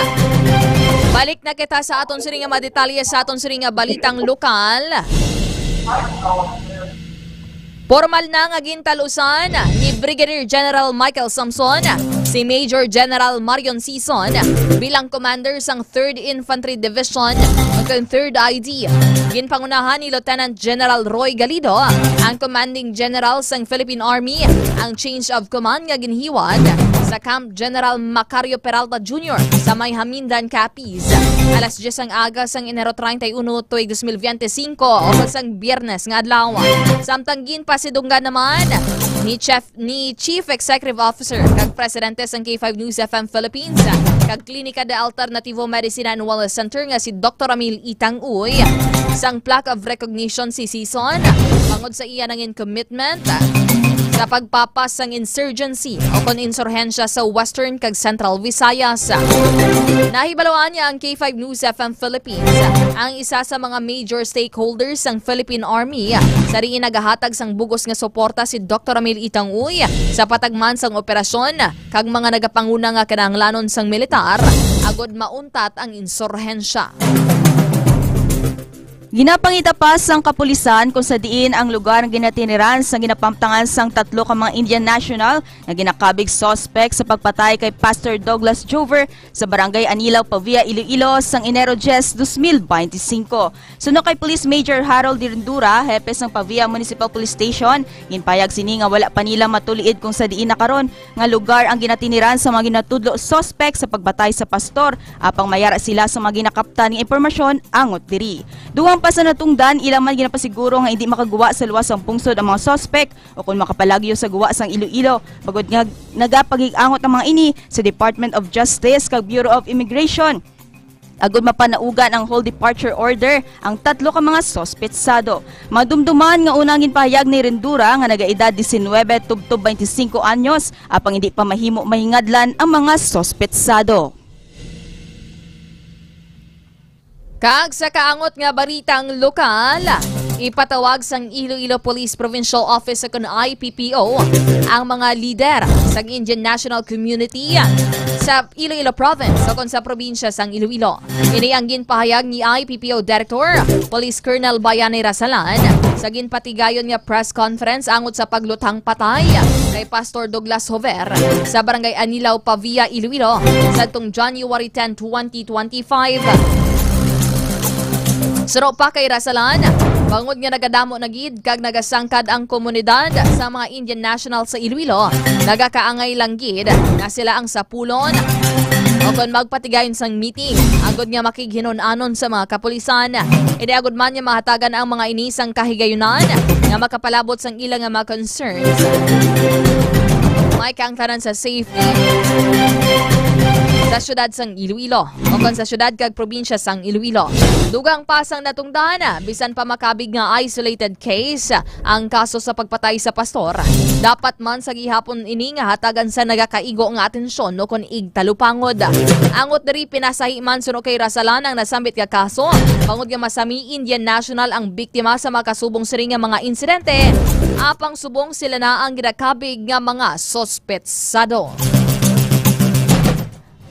balik na kita sa aton sini nga mga detalye sa aton sini nga balitang lokal. Pormal na nga gintalusan ni Brigadier General Michael Samson si Major General Marion Sison bilang commander sang Third Infantry Division ug ang Third I D. Ginpangunahan ni Lieutenant General Roy Galido, ang commanding general sang Philippine Army, ang change of command nga ginhiwad sa Camp General Macario Peralta Junior sa may Hamindan, Capiz. Alas diyes sang aga sang Enero treinta y uno, tuig dos mil veinticinco, o sang Biyernes nga adlaw. Samtang ginpasidunggan naman ni Chef, ni Chief Executive Officer kag Presidente sang K five News F M Philippines kag Klinika de Alternativo Medicina and Wellness Center nga si Doktor Ramil Itang Uy sang plaque of recognition si Sison bangod sa iya nangin commitment sa pagpapas sang insurgency o kon insurhensya sa Western kag Central Visayas. Nahibaluan niya ang K five News F M Philippines, ang isa sa mga major stakeholders sang Philippine Army, sa diin nagahatag sang bugos nga suporta si Doktor Ramil Itang Uy sa patagman sang operasyon kag mga nagapanguna nga kinahanglanon sang militar agud mauntat ang insurhensya. Ginapangita pa sang kapulisan kung sa diin ang lugar nga ginatiniran sang ginapamtangan sang tatlo ka mga Indian national nga ginakabig suspect sa pagpatay kay Pastor Douglas Jover sa Barangay Anilaw, Pavia, Iloilo, sang Enero diyes, dos mil beintisinko. Suno kay Police Major Harold Dirindura, hepe sang Pavia Municipal Police Station, ginpayag sini nga wala pa nila matuliid kung sa diin na karon nga lugar ang ginatiniran sa mga ginatudlo suspect sa pagpatay sa pastor, apang mayara sila sa mga ginakaptan nga impormasyon angot diri. Dugang pa sa natungdan, ila man ginapasiguro nga hindi makagwa sa luwas sang pungsod ang mga suspect o kon makapalagyo sa gwa sang Iloilo, bangod nga nagapagig-angot ang mga ini sa Department of Justice kag Bureau of Immigration. Agud mapanaugan ang hold departure order ang tatlo ka mga suspetsado. Madumduman nga unang ginpahayag ni Rendura nga nagaedad diecinuebe tubtob veinticinco anyos, apang hindi pa mahimo mahingadlan ang mga suspetsado. Kag sa kaangot nga baritang lokal, ipatawag sang Iloilo Police Provincial Office o kon I P P O ang mga lider sang Indian National Community sa Iloilo Province o kon sa probinsya sang Iloilo. Ini ang ginpahayag ni I P P O Director Police Colonel Bayani Rasalan sa ginpatigayon nga press conference angot sa paglutang patay kay Pastor Douglas Hover sa Barangay Anilaw, Pavia, Iloilo, sadtong January ten, twenty twenty-five. Suno pa kay Rasalan, bangod nga nagadamo na gid kag nagasangkad ang komunidad sa mga Indian national sa Iloilo, nagakaangay lang gid nga sila ang sapulon o kon magpatigayon sang meeting agud nga makighinun-anon sa mga kapulisan. Ini agud man nga mahatagan ang mga ini sang kahigayunan nga makapalabot sang ila nga mga concerns. May kaangtanan sa safety. sa siyudad sang Iloilo, o kon sa siyudad kag probinsya sang Iloilo. Dugang pa sang natungdan, bisan pa makabig nga isolated case ang kaso sa pagpatay sa pastor, dapat man sa gihapon ini nga hatagan sa nagakaigo nga atensyon o kon igtalupangod. Angot diri, pinasahi man suno kay Rasalan ang nasambit nga kaso, bangod nga masami Indian national ang biktima sa makasubong sini nga mga insidente, apang subong sila na ang ginakabig nga mga suspetsado.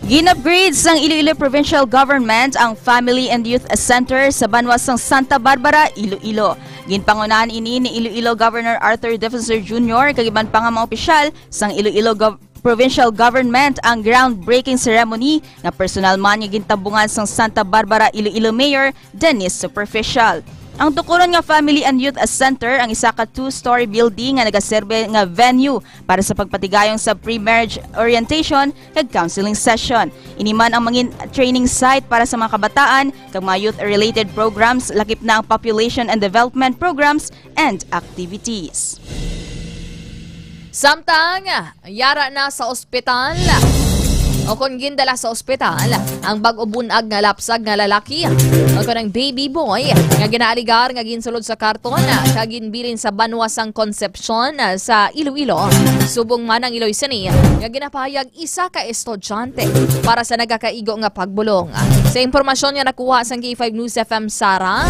Gin-upgrade sang Iloilo Provincial Government ang Family and Youth Center sa banwa sang Santa Barbara, Iloilo. Ginpangunahan ini ni Iloilo Governor Arthur Defensor Junior kag iban pa nga mga opisyal sang Iloilo Gov- Provincial Government ang groundbreaking ceremony nga personal man nga gintambungan sang Santa Barbara, Iloilo Mayor Dennis Superficial. Ang tukuron nga Family and Youth Center ang isa ka two-story building nga nagaserbe nga venue para sa pagpatigayong sa pre-marriage orientation kag counseling session. Ini man ang mangin training site para sa mga kabataan kag mga youth-related programs, lakip na ang population and development programs and activities. Samtang yara na sa ospital, o kon gindala sa ospital, ang bag-o bunag nga lapsag nga lalaki, o kon ang baby boy, nga ginaaligar nga ginsulod sa karton kag ginbilin sa banwa sang Concepcion sa Iloilo, subong man ang Iloy sini nga ginapahayag isa ka estudyante para sa nagakaigo nga pagbulong. Sa impormasyon nga nakuha sang K five News F M Sara,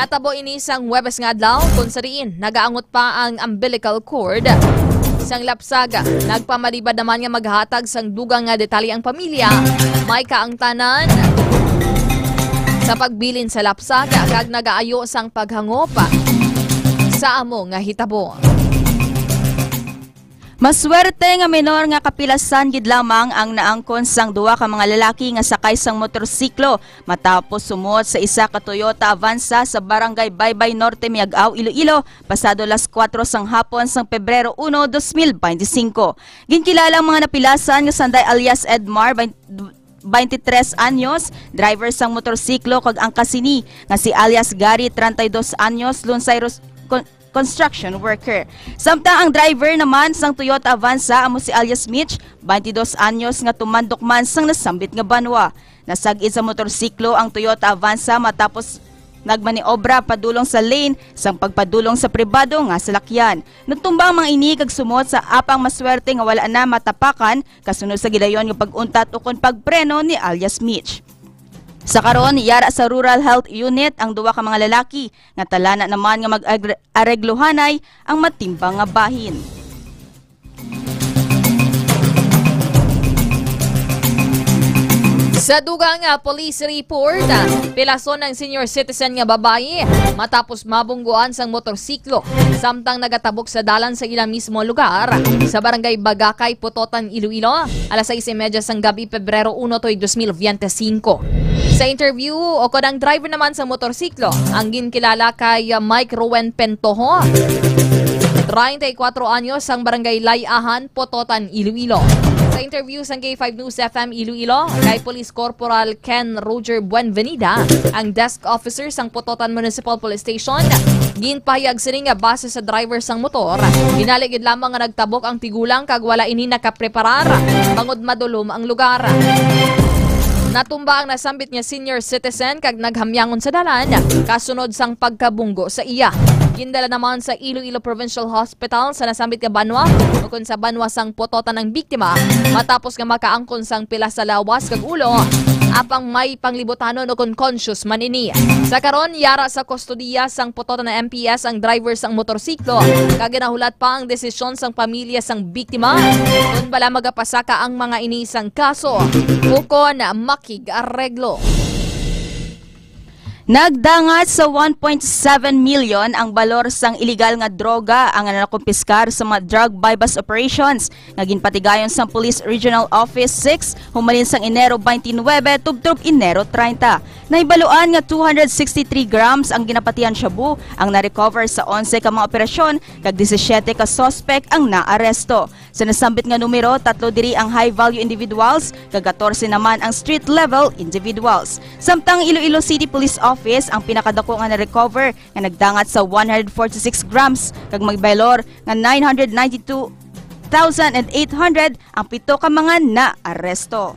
natabo ini sang Huwebes nga adlaw, kung sa diin nagaangot pa ang umbilical cord sang lapsag. Nagpamalibad naman nga maghatag sang dugang nga detalye ang pamilya, may kaangtanan sa pagbilin sa lapsag kag nagaayo sang paghangop sa amo nga hitabo. Maswerte nga menor nga kapilasan gid lamang ang naangkon sang duha ka mga lalaki nga sakay sang motorsiklo matapos sumuot sa isa ka Toyota Avanza sa Barangay Baybay Norte, Miag-ao, Iloilo, pasado las kuwatro sang hapon sang Pebrero uno, dos mil bente singko. Ginkilala ang mga napilasan nga sanday alias Edmar, bain-, baintitres anyos, driver sang motorsiklo, kag ang kasini nga si alias Gary, treinta y dos anyos, lunsay ros-, kon-, construction worker. Samtang ang driver naman sang Toyota Avanza amo si alias Mitch, baintidos anyos, nga tumandok man sang nasambit nga banwa. Nasag-id sa motorsiklo ang Toyota Avanza matapos nagmaniobra padulong sa lane sang pagpadulong sa pribado nga salakyan. Nagtumba ang mga ini kag sumuot sa apang maswerte nga wala na matapakan kasunod sa gilayon nga pag-untat ukon pagpreno ni alias Mitch. Sa karon, yara sa Rural Health Unit ang duha ka mga lalaki nga talana naman nga mag-areglohanay ang matimbang nga bahin. Sa dugang nga police report, pilason ang senior citizen nga babayi matapos mabungguan sang motorsiklo samtang nagatabok sa dalan sa ila mismo lugar sa Barangay Bagakay, Pototan, Iloilo, alas sais y media sang gabi, Pebrero uno, tuig dos mil bente singko. Sa interview, ukon ang driver naman sa motorsiklo, ang ginkilala kay Mike Rowen Pentoho, treinta y cuatro anyos, sang Barangay Layahan, Pototan, Iloilo. Sa interview sang K five News F M Iloilo kay Police Corporal Ken Roger Buenvenida, ang desk officer sang Pototan Municipal Police Station, ginpahayag sini nga base sa driver sang motor, ginali gid lamang nga nagtabok ang tigulang kag wala ini nakapreparar bangod madulom ang lugar. Natumba ang nasambit nga senior citizen kag naghamyangon sa dalan kasunod sang pagkabunggo sa iya. Gindala naman sa Iloilo Provincial Hospital sa nasambit nga banwa ukon sa banwa sang Pototan ang biktima matapos nga makaangkon sang pilas sa lawas kag ulo, apang may panglibutanon ukon conscious man ini. Sa karon, yara sa kustodiya sang Pototan nga M P S ang driver sang motorsiklo, kag ginahulat pa ang desisyon sang pamilya sang biktima kon bala magapasaka ang mga ini sang kaso ukon makig-areglo. Nagdangat sa one point seven million ang balor sang iligal nga droga ang nakumpiskar sa mga drug buy-bust operations nga ginpatigayon sang Police Regional Office six humalin sang Enero twenty-nine tubtob Enero treinta. Nahibaluan nga two hundred sixty-three grams ang ginapatihan shabu ang na-recover sa onse ka mga operasyon kag disisiete ka suspek ang naaresto. Sa nasambit nga numero, tatlo diri ang high-value individuals, kag katorse naman ang street-level individuals. Samtang Iloilo City Police Office ang pinakadako nga na-recover, nga nagdangat sa one hundred forty-six grams, kag may balor nga nine hundred ninety-two thousand and eight hundred ang pito ka mga naaresto.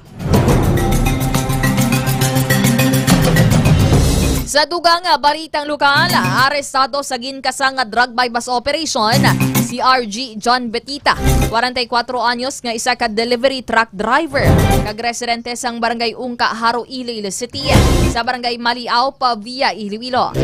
Sa dugang nga balitang lokal, arestado sa ginkasa nga drug buy-bust operation si R G John Betita, kwarenta y kuwatro anyos, nga isa ka delivery truck driver kag residente sang Barangay Ungka, Jaro, Iloilo City, sa Barangay Maliao, Pavia, Iloilo.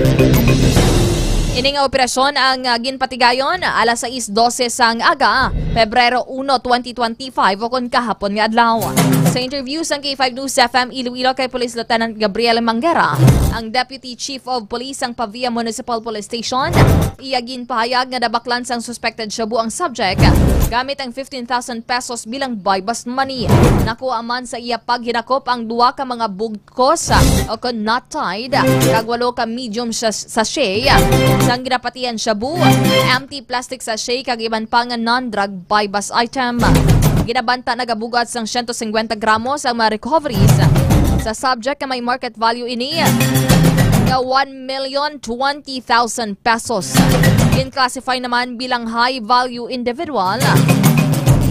Ini nga operasyon ang, ah, ginpatigayon alas sais dose sang aga, Pebrero uno, twenty twenty-five, ukon kahapon nga adlaw. Sa interview sang K five News F M Iloilo kay Police Lieutenant Gabriel Manguera, ang Deputy Chief of Police sang Pavia Municipal Police Station, iya ginpahayag nga nabaklan sang suspected shabu ang subject gamit ang fifteen thousand pesos bilang buy-bust money. Nakuha man sa iya paghinakop ang duha ka mga bug- kos, o kon knot-tied, kag walo ka medium sa sachet sang ginapatihan shabu, empty plastic sachet, kag iban pa nga non-drug buy-bust item. Ginabanta nagabugat sang siyento singkwenta gramos ang mga recoveries sa subject nga may market value ini nga one million twenty thousand pesos. Gin-classify naman bilang high-value individual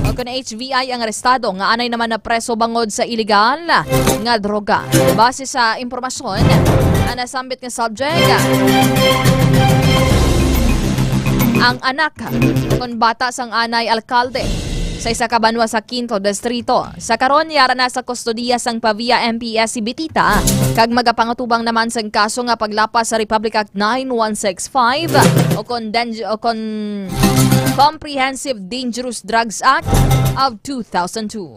o kon H V I ang arestado nga anay naman na preso bangod sa iligal nga droga. Base sa impormasyon, ang nasambit nga subject, ang anak kon bata sang anay alkalde sa isa ka banwa sa Quinto Distrito. Sa karon, yara na sa kustodiya sang Pavia M P S si Bitita, kag magapangutubang naman sang kaso nga paglapas sa Republic Act nine one six five o kon dan-, o kon Comprehensive Dangerous Drugs Act of two thousand two.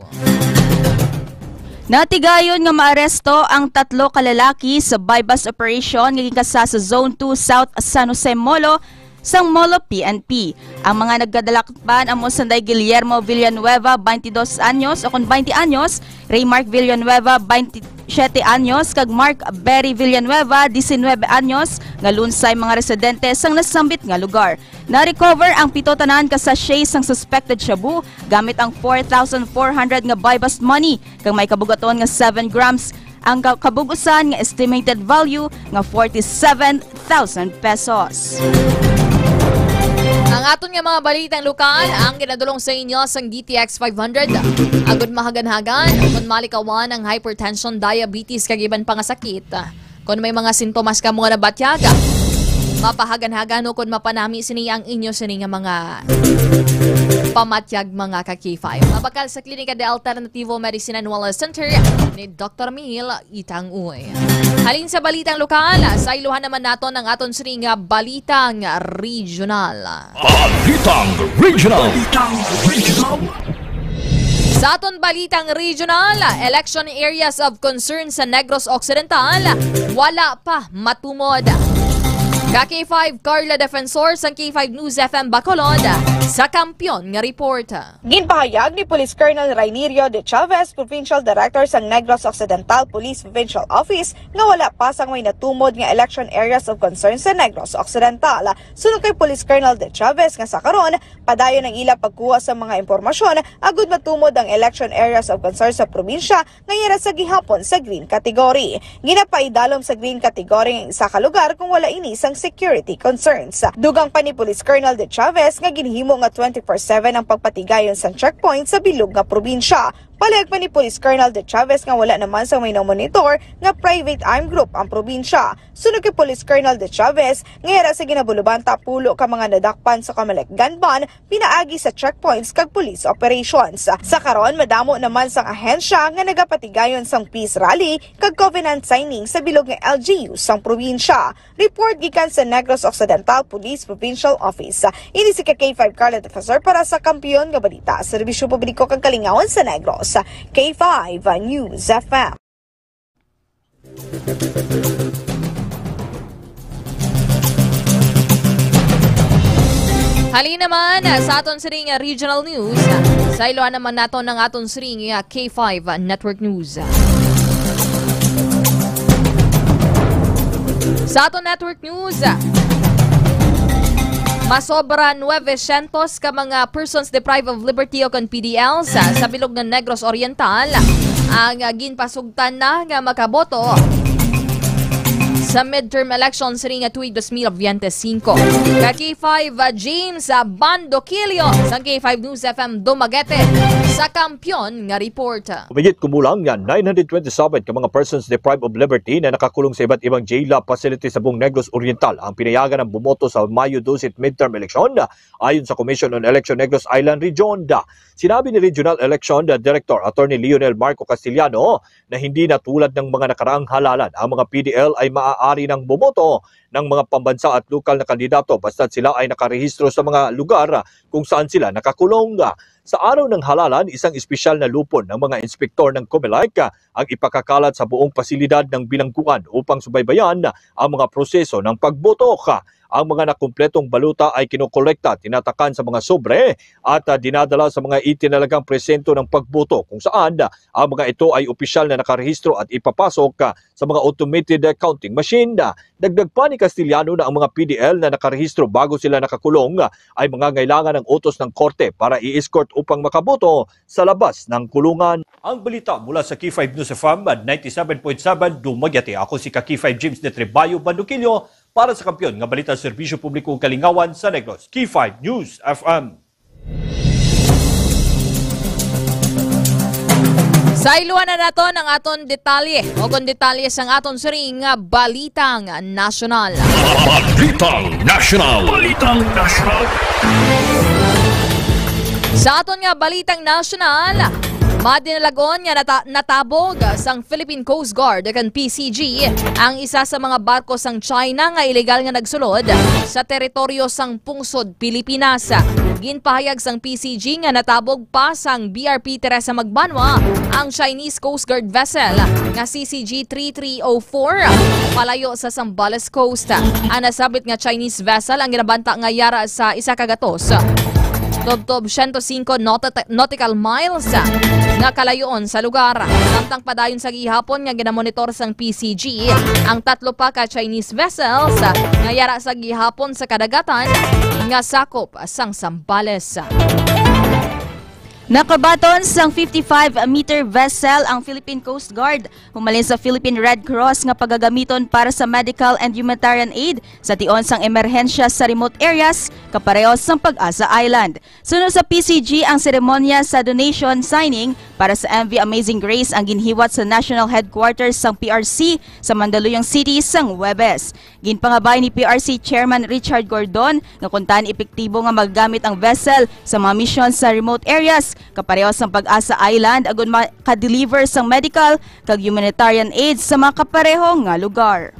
Natigayon nga maaresto ang tatlo ka lalaki sa buy-bust operation nga ginkasa sa Zone two South San Jose Molo sang Molo P N P. Ang mga nagkadalakpan amo sanday Guillermo Villanueva, twenty-dos anyos o kon twenty anyos, Raymark Villanueva, twenty-siete anyos, kag Mark Berry Villanueva, diecinuebe anyos, nga lunsay mga residente sang nasambit nga lugar. Na-recover ang pito tanan ka sachet sang suspected shabu gamit ang four thousand four hundred nga buy-bust money, kag may kabugaton nga seven grams ang ka-, kabug-usan nga estimated value nga forty-seven thousand pesos. Ang aton nga mga balitang lokal ang ginadulong sa inyo sang D T X five hundred. Agud mahaganhagan kon malikawan ang hypertension, diabetes, kag iban pa nga sakit. Kon may mga sintomas kamo nga nabatyag, mapahaganhagan o kon mapanami sini ang inyo sini nga mga pamatyag, mga ka K five. Mabakal sa Klinika de Alternativo Medicine and Wellness Center ni Doktor Mil Itang Uy. Halin sa balitang lokal, saylohan naman naton ang aton sini nga balitang regional. Balitang regional. Sa aton balitang regional, election areas of concern sa Negros Occidental, wala pa matumod. Ka K five Carla Defensor sang K five News F M Bacolod sa Kampiyon nga report. Ginpahayag ni Police Colonel Rainirio de Chavez, Provincial Director sang Negros Occidental Police Provincial Office, nga wala pa sang may natumod nga election areas of concern sa Negros Occidental. Suno kay Police Colonel de Chavez nga sa karon, padayon ang ila pagkuha sa mga impormasyon agud matumod ang election areas of concern sa probinsya nga yara sa gihapon sa green category. Ginapaidalom sa green category ang isa ka lugar kung wala ini sang security concerns. Dugang pa ni Police Colonel de Chavez nga ginhimo nga twenty-four seven ang pagpatigayon sang checkpoint sa bilog nga probinsya. Palihag pa ni Police Colonel de Chavez nga wala naman sang may namonitor nga private armed group ang probinsya. Suno kay Police Colonel de Chavez nga yara sa ginabulubanta pulo ka mga nadakpan sa Comelec gun ban pinaagi sa checkpoints kag police operations. Sa karon, madamo naman sang ahensya nga nagapatigayon sang peace rally kag covenant signing sa bilog nga L G U sang probinsya. Report gikan sa Negros Occidental Police Provincial Office. Ini si ka K five Carla Defensor para sa Kampiyon nga Balita, Serbisyo Publiko kag Kalingawan sa Negros, K five News F M. Halin naman sa aton siring nga regional news, saylohan naman naton ang aton siring nga K five Network News. Sa aton network news, Pasobra nuebe syentos ka mga persons deprived of liberty o kon P D Ls sa bilog nga Negros Oriental ang, ah, ginpasugtan na nga makaboto sa midterm election sini nga tuig dos mil biyente singko. Ka K five, ah, James, ah, Bandoquillo sang K five News F M Dumaguete sa Kampiyon nga report. Humigit kumulang nga nine hundred twenty-seven ka mga persons deprived of liberty na nakakulong sa iba't ibang jail facility sa buong Negros Oriental ang pinayagan ang bumoto sa Mayo dose midterm election, ayon sa Commission on Election Negros Island Region. Sinabi ni Regional Election Director Attorney Lionel Marco Castellano na hindi na tulad ng mga nakaraang halalan ang mga P D L ay maaari nang bumoto ng mga pambansa at lokal na kandidato basta't sila ay nakarehistro sa mga lugar kung saan sila nakakulong. Sa araw ng halalan, isang espesyal na lupon ng mga inspektor ng Comelec ang ipakakalat sa buong pasilidad ng bilangguan upang subaybayan ang mga proseso ng pagboto. Ang mga nakumpletong balota ay kinokolekta, tinatakan sa mga sobre at, ah, dinadala sa mga itinalagang presinto ng pagboto kung saan, ah, ang mga ito ay opisyal na nakarehistro at ipapasok, ah, sa mga automated, ah, counting machine. Dagdag pa ni Castellano na ang mga P D L na nakarehistro bago sila nakakulong, ah, ay mangangailangan ng utos ng korte para i-escort upang makaboto sa labas ng kulungan. Ang balita mula sa K five News F M ninety-seven point seven Dumaguete. Ako si ka K five James de Trebayo Banduquillo para sa Kampiyon nga Balita, Serbisyo Publiko ug Kalingawan sa Negros, K five News F M. Sa iluan na naton ang aton detalye o kon detalye sang aton siring nga balitang nasyonal. Balitang Nasyonal. Balitang Nasyonal. Sa aton nga balitang nasyonal, madinalagon nga nata-, natabog sang Philippine Coast Guard kan P C G ang isa sa mga barko sang China nga iligal nga nagsulod sa teritoryo sang pungsod Pilipinas. Ginpahayag sang P C G nga natabog pa sang B R P Teresa Magbanwa ang Chinese Coast Guard vessel nga C C G three three oh four palayo sa Zambales Coast. Ang nasabit nga Chinese vessel ang ginabanta nga yara sa isa ka gatos tubtob siyento singko nauti-, nautical miles nga kalayoon sa lugar. Samtang padayon sa gihapon nga ginamonitor sang P C G ang tatlo pa ka Chinese vessels nga yara sa gihapon sa kadagatan nga sakop sang Zambales. Nakabaton sang fifty-five meter vessel ang Philippine Coast Guard humalin sa Philippine Red Cross nga pagagamiton para sa medical and humanitarian aid sa tion sang emerhensya sa remote areas, kapareho sang Pag-asa Island. Suno sa P C G, ang seremonya sa donation signing para sa M V Amazing Grace ang ginhiwat sa National Headquarters sang P R C sa Mandaluyong City sang Huwebes. Ginpangabay ni P R C Chairman Richard Gordon nga kuntani epektibo nga magagamit ang vessel sa mga misyon sa remote areas, kapareho sang Pag-asa Island, agud maka-deliver sang medical kag humanitarian aid sa mga kapareho nga lugar.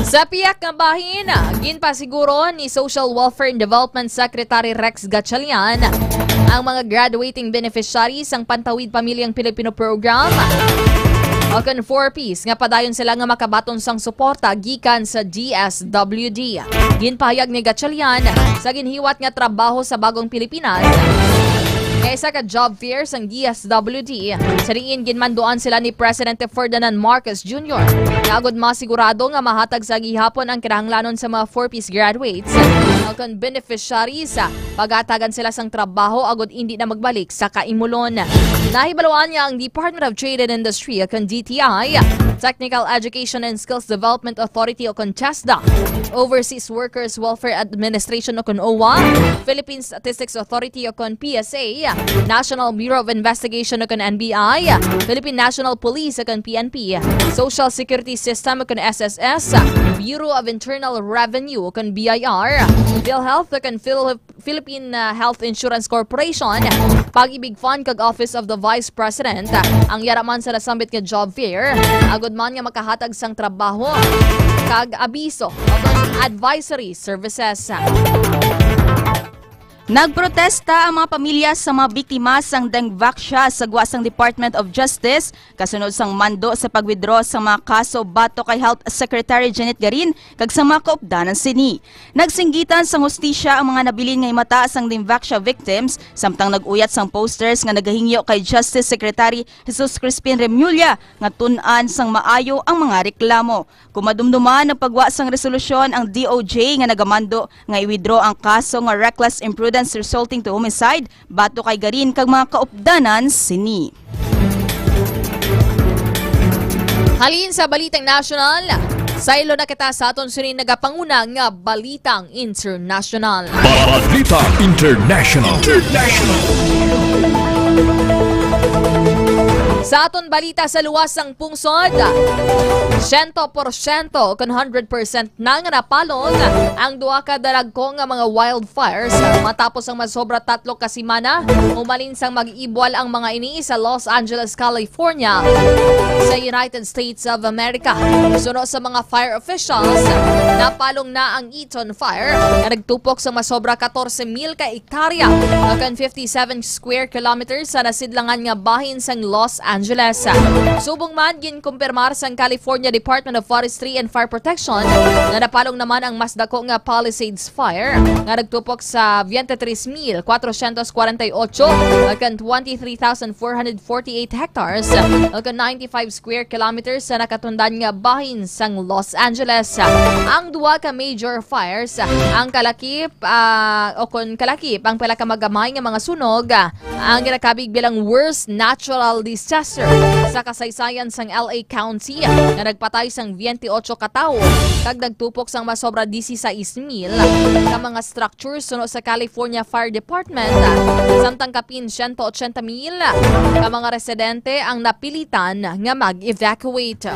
Sa pihak nga bahin, ginpasiguro ni Social Welfare and Development Secretary Rex Gatchalian ang mga graduating beneficiaries sang Pantawid Pamilyang Pilipino Program o kon four Ps nga padayon sila nga makabaton sang suporta gikan sa D S W D. Ginpahayag ni Gatchalian sa ginhiwat nga trabaho sa Bagong Pilipinas nga isa ka job fair sang D S W D. Sa diin ginmanduan sila ni Presidente Ferdinand Marcos Junior nga agud masigurado nga mahatag sa gihapon ang kinahanglanon sa mga four Ps graduates o kon beneficiaries, pagatagan sila sang trabaho agud indi na magbalik sa kaimulon. Nahibaluan nga ang Department of Trade and Industry o kon D T I, Technical Education and Skills Development Authority o kon TESDA, Overseas Workers Welfare Administration o kon OWWA, Philippine Statistics Authority o kon P S A, National Bureau of Investigation o kon N B I, Philippine National Police o kon P N P, Social Security System o kon S S S, Bureau of Internal Revenue o kon B I R, PhilHealth o kon Phil-, Philippine, uh, Health Insurance Corporation, Pag-ibig Fund kag Office of the Vice President ang yara man sa nasambit nga job fair, agud man nga makahatag sang trabaho kag abiso o kon advisory services. Nagprotesta ang mga pamilya sa mga biktima sang Dengvaxia sa gwa sang Department of Justice kasunod sang mando sa pag-withdraw sang mga kaso batok kay Health Secretary Janet Garin kag sa mga kaupdanan sini. Nagsinggitan sang hustisya ang mga nabilin nga himata sang Dengvaxia victims samtang nag-uyat sang posters nga nagahingyo kay Justice Secretary Jesus Crispin Remulla nga tun-an sang maayo ang mga reklamo. Kumadumduman ang pagwa sang resolusyon ang D O J nga nagamando nga i-withdraw ang kaso nga reckless imprudence resulting to homicide batok kay Garin kag mga kaupdanan sini. Halin sa balitang nasyonal, saylo na kita sa aton sini nagapanguna nga balitang international. Balita International. Sa aton balita sa luwas sang pungsod, siyento porsyento kon hundred percent na nga napalong ang duha ka dalagko nga mga wildfires matapos ang masobra tatlo ka semana. Umalin sang mag-ibwal ang mga ini sa Los Angeles, California, sa United States of America. Suno sa mga fire officials, napalong na ang Eaton Fire nga nagtupok sa masobra katorse mil ka hektarya, o kon fifty-seven square kilometers sa nasidlangan nga bahin sang Los Angeles. Subong man, ginkumpirmar sang California Department of Forestry and Fire Protection nga napalong naman ang mas dako nga Palisades Fire nga nagtupok sa twenty-three mil four hundred forty-eight hectares, o kon ninety-five square kilometers sa nakatundan nga bahin sang Los Angeles. Ang duha ka major fires, ang kalakip, ah, o kon kalakip, ang pila ka magamay nga mga sunog, ah, ang ginakabig bilang worst natural disaster sa kasaysayan sang L A County, nga nagpatay sang twenty-eight ka tawo kag nagtupok sang masobra dieciséis mil ka mga structures suno sa California Fire Department, samtang kapin siyento otsenta mil ka mga residente ang napilitan nga mag-evacuate.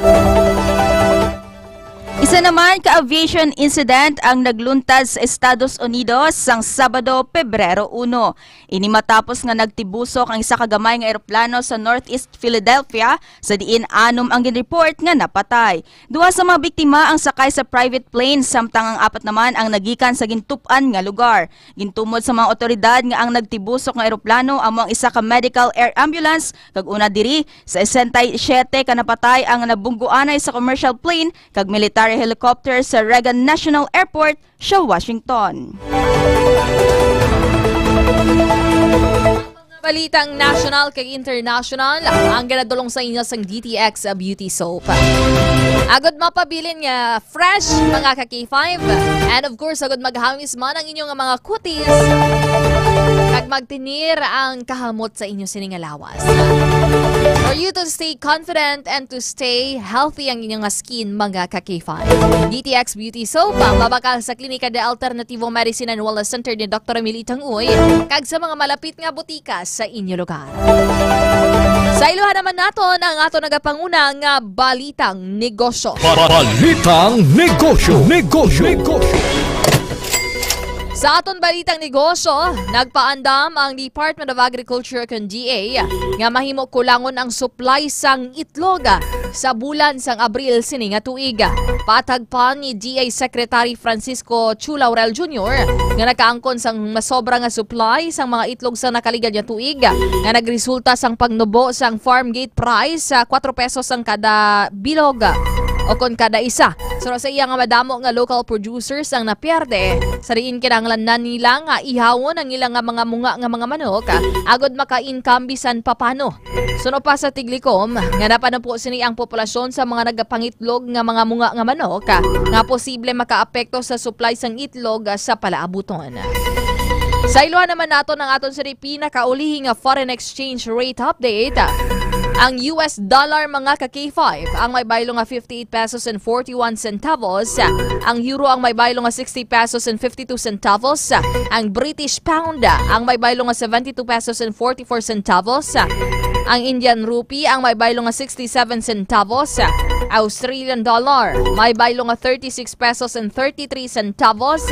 Isa naman ka aviation incident ang nagluntad sa Estados Unidos sang Sabado, Pebrero uno. Ini matapos nga nagtibusok ang isa ka gamay nga eroplano sa Northeast Philadelphia, sa diin anom ang ginreport nga napatay. Duha sa mga biktima ang sakay sa private plane, samtang ang apat naman ang nagikan sa gintup-an nga lugar. Gintumod sa mga awtoridad nga ang nagtibusok nga eroplano amo ang isa ka medical air ambulance, kag una diri, sesenta y siete ka napatay ang nabunggoanay sa commercial plane kag military helicopter sa Reagan National Airport sa Washington. Balitang national kag international ang ginadulong sa inyo sang D T X Beauty Soap. Agod mapabilin nga fresh, mga ka K five, and of course, agod maghangis man ang inyo nga mga kutis, kag magtinir ang kahamot sa inyo sini nga lawas. For you to stay confident and to stay healthy ang inyo nga skin, mga ka K five. D T X Beauty Soap, mabakal sa Klinika de Alternativo Medicine and Wellness Center ni Doktor Emily Tanguy, kag sa mga malapit nga butika sa inyo lugar. Sa iluha naman naton ang ato nagapanguna nga balitang negosyo. Ba-, balitang negosyo. Negosyo. Negosyo. Sa aton balitang negosyo, nagpaandam ang Department of Agriculture, kon D A, nga mahimo kulangon ang supply sang itlog sa bulan sang Abril sini nga tuig. Patag pa ni D A Secretary Francisco Chu Laurel Junior nga nakaangkon sang masobra nga supply sang mga itlog sa nakaligad nga tuig, nga nagresulta sang pagnubo sang farm gate price sa kuwatro pesos ang kada bilog o kon kada isa. Suno sa iya nga madamo nga local producers ang napierde, sa diin kinahanglan na nila nga ihawon ang ila nga mga munga nga mga manok, agod maka-income bisan papano. Suno pa sa Tiglicom, nga napanupo sini ang populasyon sa mga nagapangitlog nga mga munga nga manok, nga posible makaapekto sa supply sang itlog sa palaabuton. Sa iluha naman naton ang aton sini pinakaulihi nga foreign exchange rate update. Ang U S dollar, mga ka K five, ang may baylo nga fifty-eight pesos and forty-one centavos. Ang euro ang may baylo nga sixty pesos and fifty-two centavos. Ang British pound ang may baylo nga seventy-two pesos and forty-four centavos. Ang Indian rupee ang may baylo nga sixty-seven centavos. Australian dollar may baylo nga thirty-six pesos and thirty-three centavos.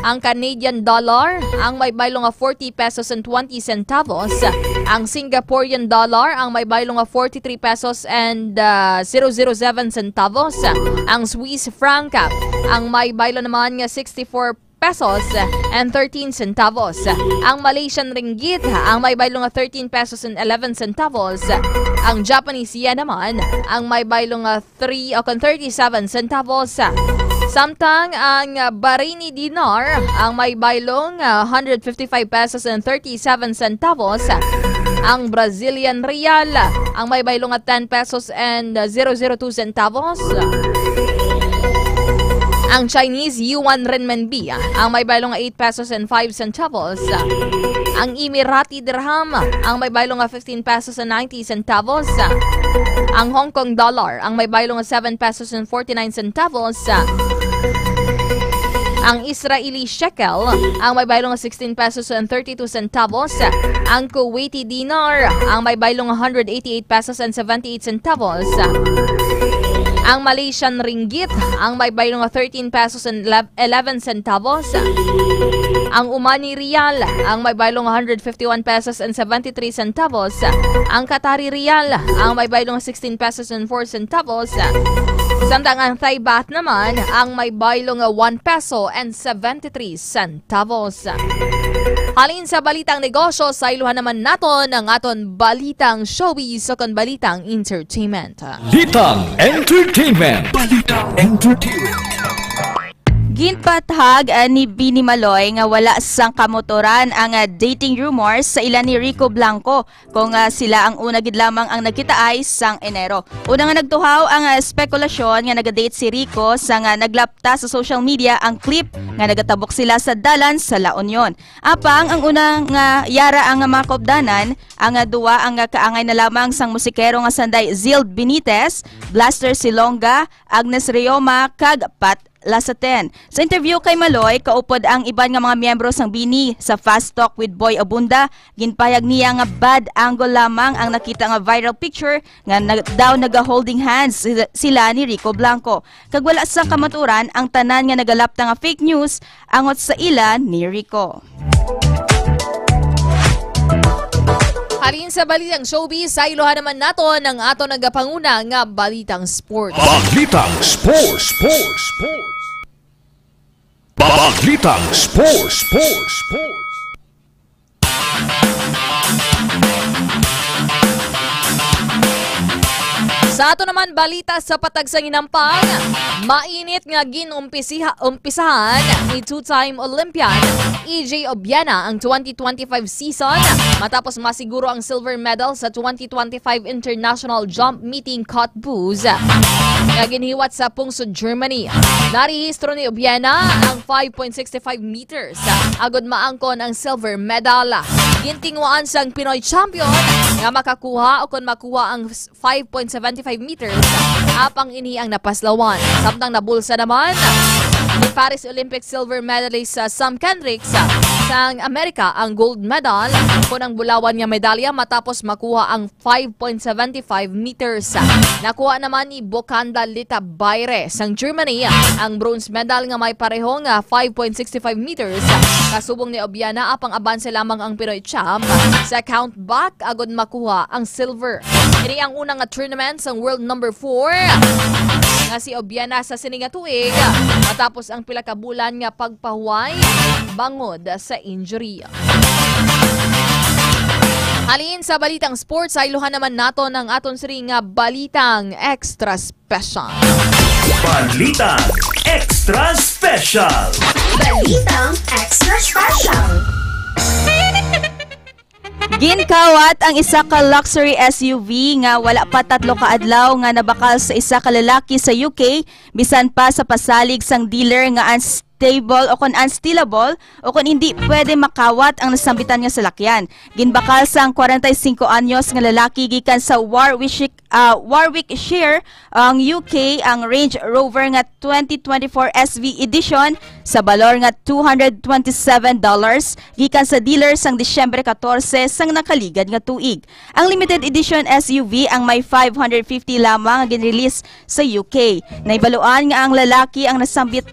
Ang Canadian dollar ang may baylo nga forty pesos and twenty centavos. Ang Singaporean dollar ang may baylo nga forty-three pesos and, ah, zero zero seven centavos. Ang Swiss franc ang may baylo naman nga sixty-four pesos and thirteen centavos. Ang Malaysian ringgit, ang may baylo nga thirteen pesos and eleven centavos. Ang Japanese yen naman, ang may baylo nga three o kon thirty-seven centavos. Samtang ang Bahraini dinar, ang may baylong, ah, hundred fifty-five pesos and thirty-seven centavos. Ang Brazilian real, ang may baylong at ten pesos and zero zero two centavos. Ang Chinese yuan renminbi, ang may baylong eight pesos and five centavos. Ang Emirati dirham, ang may baylong fifteen pesos and ninety centavos. Ang Hong Kong dollar, ang may baylong seven pesos and forty-nine centavos. Ang Israeli shekel, ang may baylong sixteen pesos and thirty-two centavos. Ang Kuwaiti dinar, ang may baylong hundred eighty-eight pesos and seventy-eight centavos. Ang Malaysian ringgit, ang may baylong thirteen pesos and eleven centavos. Ang Omani riyal, ang may baylong hundred fifty-one pesos and seventy-three centavos. Ang Qatari riyal, ang may baylong sixteen pesos and four centavos. Samtang ang Thai baht naman, ang may baylong one peso and seventy-three centavos. Halin sa balitang negosyo, sayluhan naman naton ang aton balitang showbiz o kon balitang entertainment. Balitang entertainment. Balitang entertainment. Ginpathag, ah, ni Bini Maloy nga wala sang kamotoran ang, ah, dating rumors sa ila ni Rico Blanco, kung, ah, sila ang una gid lamang ang nagkitaay sang Enero. Una nga nagtuhaw ang, ah, espekulasyon nga nagadate si Rico sang, ah, naglapta sa social media ang clip nga nagatabok sila sa dalan sa La Union. Apang ang una nga yara ang mga kaupdanan, ang, ah, duwa ang, ah, kaangay na lamang sang musikero nga sanday Zild Benitez, Blaster Silonga, Agnes Rioma, kag Pat Lasaten. Sa interview kay Maloy, kaupod ang iban nga mga miyembro sang Bini. Sa Fast Talk with Boy Abunda, ginpahayag niya nga bad angle lamang ang nakita nga viral picture nga nag-, daw naga-holding hands sila, sila ni Rico Blanco. Kag wala sang kamaturan ang tanan nga nagalapta nga fake news angot sa ila ni Rico. Halin sa balitang showbiz, sayluhan naman naton ang aton nagapanguna nga balitang sports. Balitang sports, sports, sports. Balitang sports, sports, sports. Sa ato naman balita sa patag sang hinampang, mainit nga ginumpisiha-, umpisahan ni two-time Olympian E J Obiena ang twenty twenty-five season matapos masiguro ang silver medal sa twenty twenty-five International Jump Meeting Cottbus nga ginhiwat sa Pungsod Germany. Narehistro ni Obiena ang five point six five meters agud maangkon ang silver medal. Gintinguhaan sang Pinoy champion nga makakuha o kon makuha ang five point seven five meters, apang ini ang napaslawan. Samtang nabulsa naman ni Paris Olympic silver medalist, ah, Sam Kendricks, ah, sang Amerika ang gold medal, kon ang bulawan nga medalya matapos makuha ang five point seven five meters. Nakuha naman ni Bokanda Lita Baire sang Germany ang bronze medal nga may pareho nga five point six five meters. Kasubong ni Obiana, apang abanse lamang ang Pinoy champ sa count back agud makuha ang silver. Ini ang una nga tournament sang world number four nga si Obiana sa sini nga tuig, matapos ang pila ka bulan nga pagpahuway bangod sa injury. Halin sa balitang sports, sayluhan naman naton ang aton sini nga balitang extra special. Balitang extra special. Balitang extra special. Ginkawat ang isa ka luxury S U V nga wala pa tatlo ka adlaw nga nabakal sa isa ka lalaki sa U K, bisan pa sa pasalig sang dealer nga unstable o kon unstealable o kon hindi pwede makawat ang nasambitan nga salakyan. Ginbakal sang kwarenta y singko anyos nga lalaki gikan sa Warwick, ah, Warwickshire, ang U K, ang Range Rover nga twenty twenty-four S V edition sa balor nga two hundred twenty-seven dollars gikan sa dealer sang Disyembre katorse sang nakaligad nga tuig. Ang limited edition S U V ang may five hundred fifty lamang nga ginrelease sa U K. Nahibaluan nga ang lalaki ang nasambit,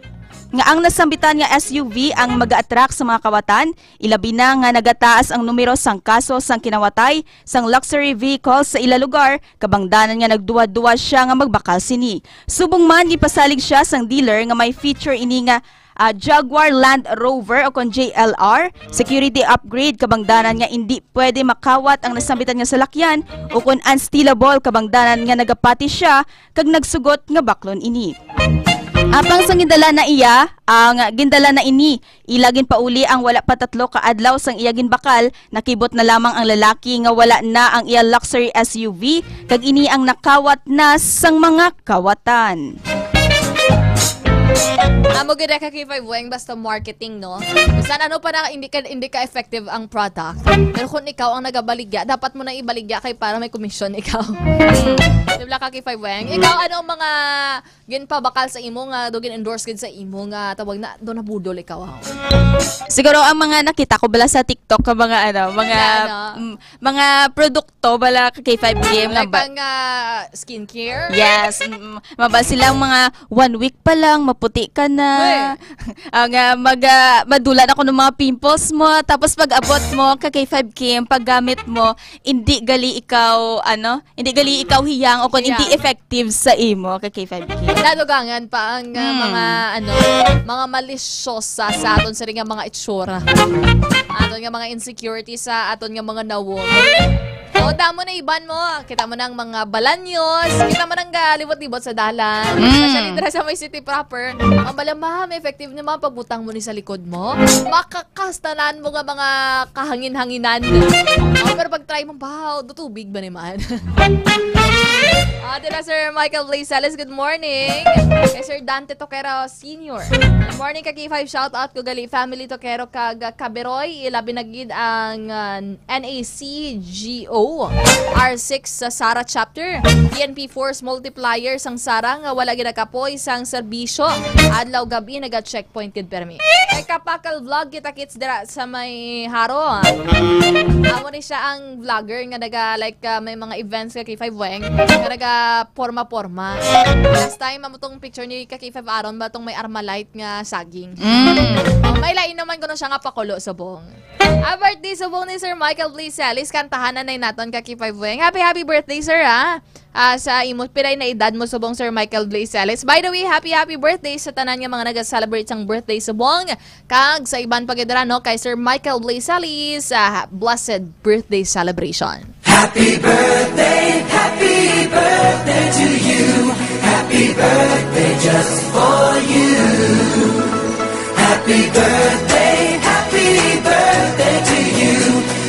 nga ang nasambitan nga S U V ang mag-attract sa mga kawatan, ilabi na nga nagataas ang numero sang kaso sang kinawatay sang luxury vehicle sa ila lugar, kabangdanan nga nagduwa-duwa siya nga magbakal sini. Subong man, gipasalig siya sang dealer nga may feature ini nga ah, Jaguar Land Rover o kon J L R, security upgrade kabangdanan nga indi pwede makawat ang nasambitan nga salakyan, o kon unstealable kabangdanan nga nagapati siya kag nagsugot nga baklon ini. Apang sang gindala na iya, ang gindala na ini, ila ginpauli ang wala pa tatlo ka adlaw sang iya ginbakal, nakibot na lamang ang lalaki nga wala na ang iya luxury S U V, kag ini ang nakawat na sang mga kawatan. Amo gid ka K five Weng, basta marketing, no? Bisan ano pa na hindi ka, hindi ka effective ang product, pero kung ikaw ang nagabaligya, dapat mo na ibaligya kay para may commission ikaw. Di ba ka K five Weng? Ikaw, ano ang mga ginpabakal sa imo nga do gin-endorse gid sa imo nga tawag na do nabudol ikaw, ha? Siguro ang mga nakita ko bala sa TikTok ka mga ano, mga Nga ano? mm, mga produkto bala ka K five Game nga Like ba? Ang ah, skincare? Yes, mm, mabal silang mga one week pa lang maputi ka na. Ang ah, mag ah, madula na ko ng mga pimples mo, tapos pag abot mo ka K five Game, paggamit mo, hindi gali ikaw ano, hindi gali ikaw hiyang o kung hindi Hiyang. Effective sa imo ka K five Game. Nadugangan pa ang ah, Hmm. mga ano, mga malisyosa sa aton sini nga mga itsura. Aton nga mga insecurity sa aton nga mga nawong. O, damo na iban mo. Kita mo nang mga balanyos. Kita mo nang galibot-libot sa dalan. Mm. Especially dira sa may city proper. Ang bala, ma'am, effective na mga pagbutang mo ni sa likod mo. Makakastanan mo nga mga kahangin-hanginan. O, pero pag try mo, wow, do tubig ba naman? Ah, dira, Sir Michael Blazales, good morning. Kay Sir Dante Toquero Senior. Good morning, ka K five. Shout out ko gali family Toquero kag Kaberoy. Ilabi na gid ang ah, N A C G O R six sa Sara chapter. P N P Force multiplier sang Sara nga wala ginakapoy sang serbisyo. Adlaw gabi naga-checkpoint gid permi. Kay Kapakal Vlog kita kits dira sa may Haro. Amo ni siya ang vlogger nga naga like ah, may mga events ka K five Weng nga naga porma-porma. Last time amo tong picture ni ka K five Aaron ba tong may Armalite nga saging. Mm. Oh, may lain naman kuno siya nga pakulo subong. Ah, birthday subong ni Sir Michael Blazales. Kantahan na nay naton ka K five Weng. Happy, happy birthday, sir, ha? Ah, sa imo, piray na edad mo subong, Sir Michael Blazales. By the way, happy, happy birthday sa tanan nga mga nag-celebrate sang birthday subong. Kag sa iban pa gid ra, no, kay Sir Michael Blazales, ah, blessed birthday celebration. Happy birthday, happy birthday to you. Happy birthday just for you. Happy birthday, happy birthday to you.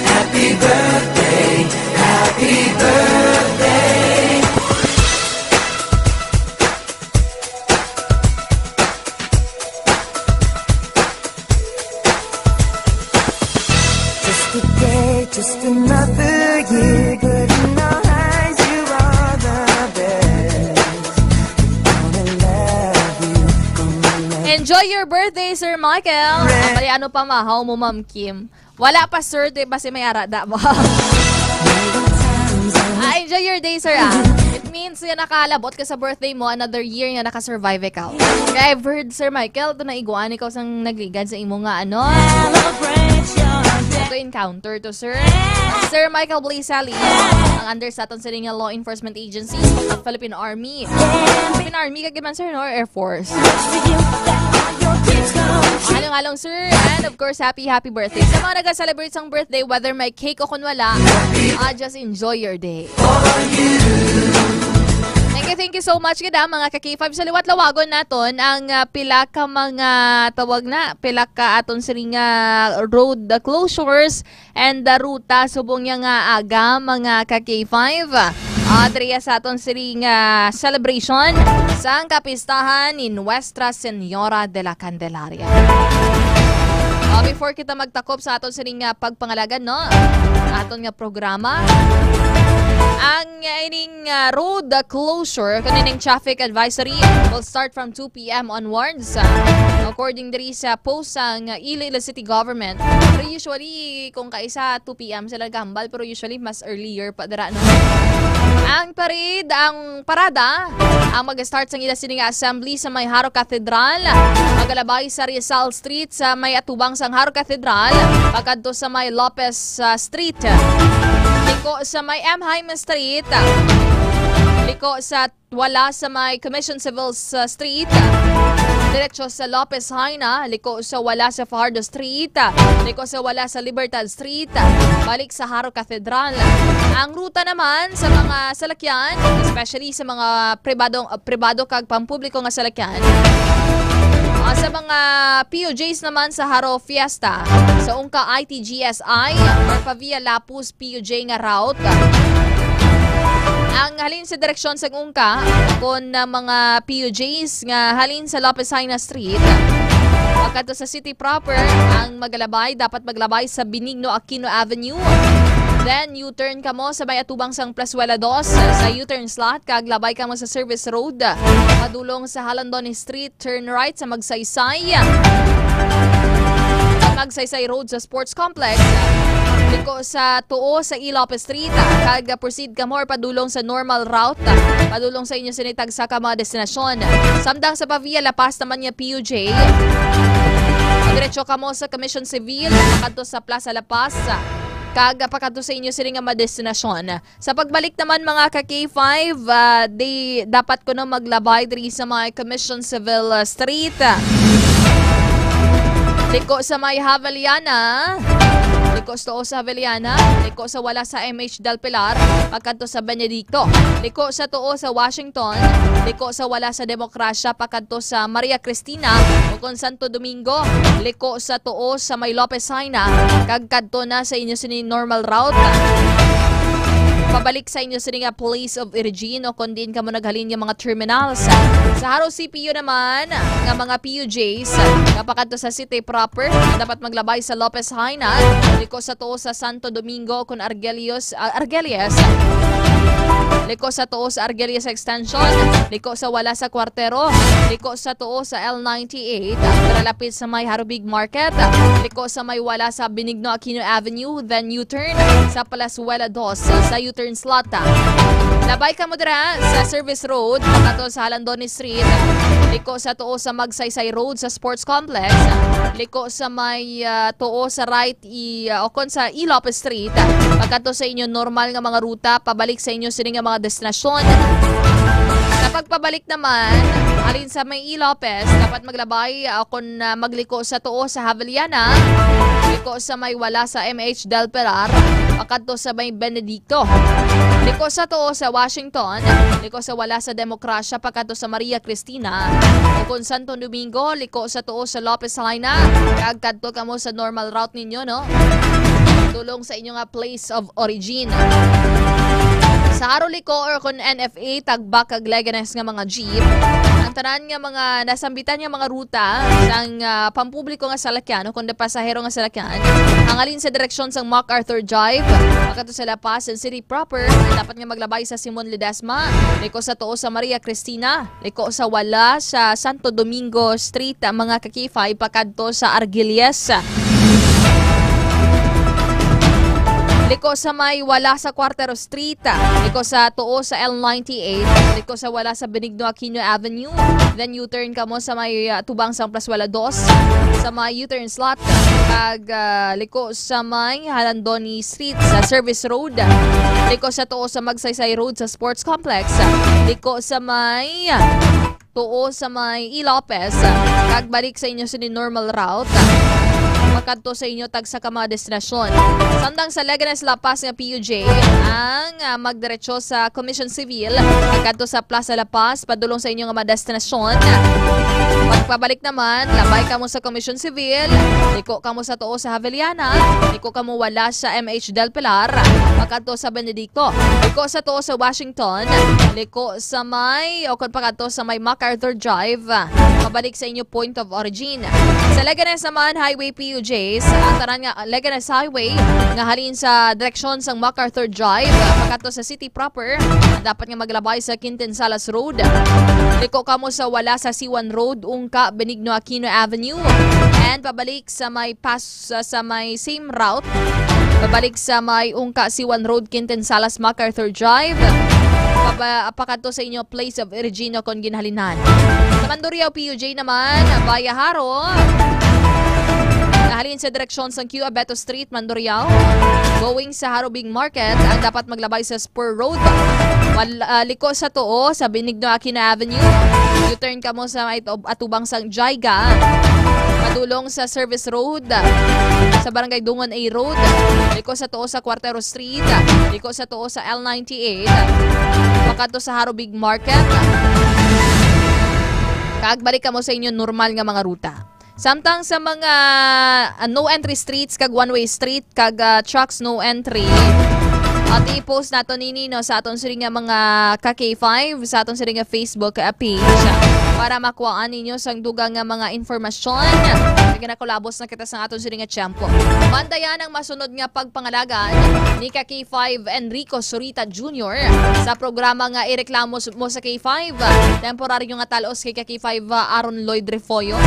Happy birthday, happy birthday. Just a day, just another year, but in our eyes you are the best. Gonna love you, gonna love Enjoy your birthday, Sir Michael. Red. Kaya ano pa mahaw mo, Ma'am Kim? Wala pa, sir. Di ba si may arada ba? Ah, enjoy your day, sir, ah. It means nga nakalabot ka sa birthday mo, another year nga nakasurvive ikaw. Kaya I've heard, Sir Michael, ito na iguan ikaw sang nagligad sa imo nga, ano? Ito encounter to, sir. Sir Michael Blazales, ang under sa aton sini nga law enforcement agency, Philippine Army. Philippine Army ka gid man, sir, no? Or Air Force? Halong-halong, sir. And of course, happy, happy birthday. Sa mga nag-celebrate sang birthday, whether may cake o kung wala, ah, just enjoy your day. Thank you, thank you so much, gid, ah, mga ka K five. Sa liwat lawagon naton ang ah, pila ka mga tawag na, pila ka aton sini nga road closures and the ruta subong niya nga aga, mga ka K five. Ah, diri sa aton sini nga celebration sang kapistahan ni Nuestra Señora de la Candelaria. Ah, before kita magtakop sa aton sini nga pagpangalagan, no, aton nga programa, ang ining ah, road closure, kanining traffic advisory will start from two P M onwards. Ah, according diri sa post sang Iloilo City Government. Pero usually, kung kaisa two P M sila gambal, pero usually mas earlier pa dira, no? Ang parade, ang parada, ang mag-start sang ila sini nga assembly sa may Jaro Cathedral, magalabay sa Rizal Street sa may atubang sang Jaro Cathedral, pagkadto sa may Lopez ah, Street, liko sa may M Jaime Street, liko sa wala sa may Commission Civil sa Street. diretso sa Lopez Jaena, liko sa wala sa Fajardo Street, liko sa wala sa Libertad Street, balik sa Jaro Cathedral. Ang ruta naman sa mga salakyan, especially sa mga pribado, pribado kag pampubliko nga salakyan, ah, sa mga P U Js naman sa Jaro Fiesta, sa Ungka I T G S I, or pa via Lapuz P U J nga route. Ang halin sa direksyon sa Ungka, kon na mga P U Js nga halin sa Lopez Jaena Street, pakadto sa city proper, ang maglabay, dapat maglabay sa Benigno Aquino Avenue. Then, U-turn kamo sa may atubang sang Plazuela dos, sa U-turn slot, kag labay kamo sa service road, padulong sa Jalandoni Street, turn right sa Magsaysay. Sa Magsaysay Road sa Sports Complex. Liko sa tuo sa E. Lopez Street, kag proceed kamo or padulong sa normal route, padulong sa inyo sini tagsa ka mga destinasyon. Samtang sa pa via La Paz naman nga P U J, diretso kamo sa Commission Civil, pakadto sa Plaza La Paz, kag pakadto sa inyo sini nga mga destinasyon. Sa pagbalik naman, mga ka K five, ah, di, dapat kuno maglabay diri sa may Commission Civil, ah, Street. Liko sa may Javellana. Liko sa tuo sa Javellana. Liko sa wala sa M H Del Pilar, pakadto sa Benedicto. Liko sa tuo sa Washington. Liko sa wala sa Demokrasya, pakadto sa Maria Cristina, o kon Santo Domingo. Liko sa tuo sa may Lopez Jaena, kag kadto na sa inyo sini normal route. Pabalik sa inyo sini nga place of origin o kon diin kamo naghalin nga mga terminals. Sa Jaro C P U naman, nga mga P U Js, nga pakadto sa city proper, dapat maglabay sa Lopez Jaena, liko sa tuo sa Santo Domingo kon Argelios, ah, Argelias. Liko sa tuo sa Argelias Extension, liko sa wala sa Cuartero, liko sa tuo sa L ninety-eight, pero lapit sa may Harubig Market, liko sa may wala sa Benigno Aquino Avenue, then U-turn sa Palazuela dos sa U-turn slot. Labay kamo dira sa Service Road, pakadto sa Jalandoni Street, liko sa tuo sa Magsaysay Road sa Sports Complex, liko sa may, ah, tuo sa right i, ah, o kon sa E. Lopez Street, pakadto sa inyo normal nga mga ruta pabalik sa inyo sini nga mga destinasyon. Sa pagpabalik naman, halin sa may E. Lopez, dapat maglabay, ah, kon, ah, magliko sa tuo sa Javellana, liko sa may wala sa M H Del Pilar, pakadto sa may Benedicto. Liko sa tuo sa Washington, liko sa wala sa Demokrasya, pakadto sa Maria Cristina. O kon Santo Domingo, liko sa tuo sa Lopez Jaena, kag kadto kamo sa normal route ninyo, no? Tulong sa inyo nga place of origin. Sa Jaro liko or kon N F A, Tagbak kag Leganes nga mga jeep, ang tanan nga mga nasambitan nga mga ruta sang, ah, pampubliko nga salakyan o kon pasahero nga salakyan, ang halin sa direksyon sang MacArthur Drive, pakadto sa La Paz and City Proper, dapat nga maglabay sa Simon Ledesma, liko sa tuo sa Maria Cristina, liko sa wala sa Santo Domingo Street, mga ka K five, pakadto sa Argelias. Liko sa may wala sa Cuartero Street, liko sa tuo sa L ninety-eight, liko sa wala sa Benigno Aquino Avenue, then U-turn kamo sa may, ah, tubang sang Plazuela dos, sa may U-turn slot, kag, ah, liko sa may Jalandoni Street sa Service Road, liko sa tuo sa Magsaysay Road sa Sports Complex, liko sa may tuo sa may E. Lopez, kag balik sa inyo sini normal route, makadto sa inyo tagsa ka mga destinasyon. Samtang sa Leganes La Paz nga P U J, ang, ah, magdiretso sa Commission Civil, makadto sa Plaza La Paz, padulong sa inyo nga mga destinasyon. Pagpabalik naman, labay kamo sa Commission Civil, liko kamo sa tuo sa Javellana, liko kamo wala sa M H Del Pilar, makadto sa Benedicto, liko sa tuo sa Washington, liko sa may, o kon pakadto sa may MacArthur Drive, pabalik sa inyo point of origin. Sa Leganes naman, Highway P U Js, ang tanan nga Leganes Highway nga halin sa direksyon sang MacArthur Drive, pakadto sa city proper, dapat nga maglabay sa Quintin Salas Road. Liko kamo sa wala sa Siwan Road, Ungka, Benigno Aquino Avenue, and pabalik sa may pas-, sa, sa may same route. Pabalik sa may Ungka, Siwan Road, Quintin Salas, MacArthur Drive. Paba-, pakadto sa inyo place of origin o kon ginhalinan. Sa Mandurriao P U J naman, via Jaro, nahalin sa direksyon sang Q Abeto Street, Mandurriao, going sa Jaro Big Market, ang dapat maglabay sa Spur Road. Pal-, ah, liko sa tuo sa Benigno Aquino Avenue. U-turn kamo sa may tub-, atubang sang Jaiga. Padulong sa Service Road, sa Barangay Dungon A Road. Liko sa tuo sa Cuartero Street. Liko sa tuo sa L ninety-eight. Pakadto sa Harobig Market. Kag balik kamo sa inyo normal nga mga ruta. Samtang sa mga, ah, no entry streets kag one-way street kag, ah, trucks no entry, at i-post nato nini, no, sa aton sini nga mga ka K five, sa aton sini nga Facebook, ah, page, para makuhaan ninyo sang dugang nga mga informasyon. Kag nakulabos na kita sa aton sini nga tiyempo. Bantayan ang masunod nga pagpangalagad ni ka K five Enrico Surita Junior sa programa nga Ireklamo Mo sa K five. Temporaryo nga talos kay ka K five, ah, Aaron Lloyd Refollo.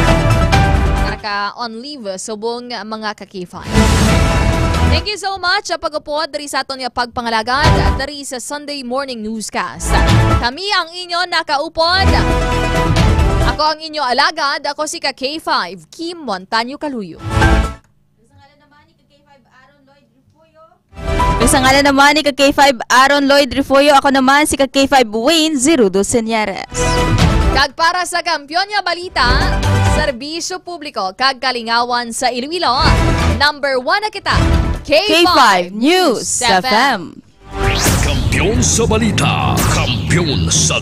Para ka on leave, subong mga ka K five. Thank you so much sa pag-upod diri sa aton nga pagpangalagad diri sa Sunday Morning Newscast. Kami ang inyo nakaupod. Ako ang inyo alagad. Ako si ka K five, Kim Montaño Caluyo. Sa ngalan naman ni ka K five Aaron Lloyd Refollo. Sa ngalan naman ni ka K five Aaron Lloyd Refollo, ako naman si ka K five Wayne Zerudo Señares. Kag para sa Kampiyon nga Balita, serbisyo publiko kag kalingawan sa Iloilo, number one na kita, K five News F M. Kampiyon sa balita, kampiyon sa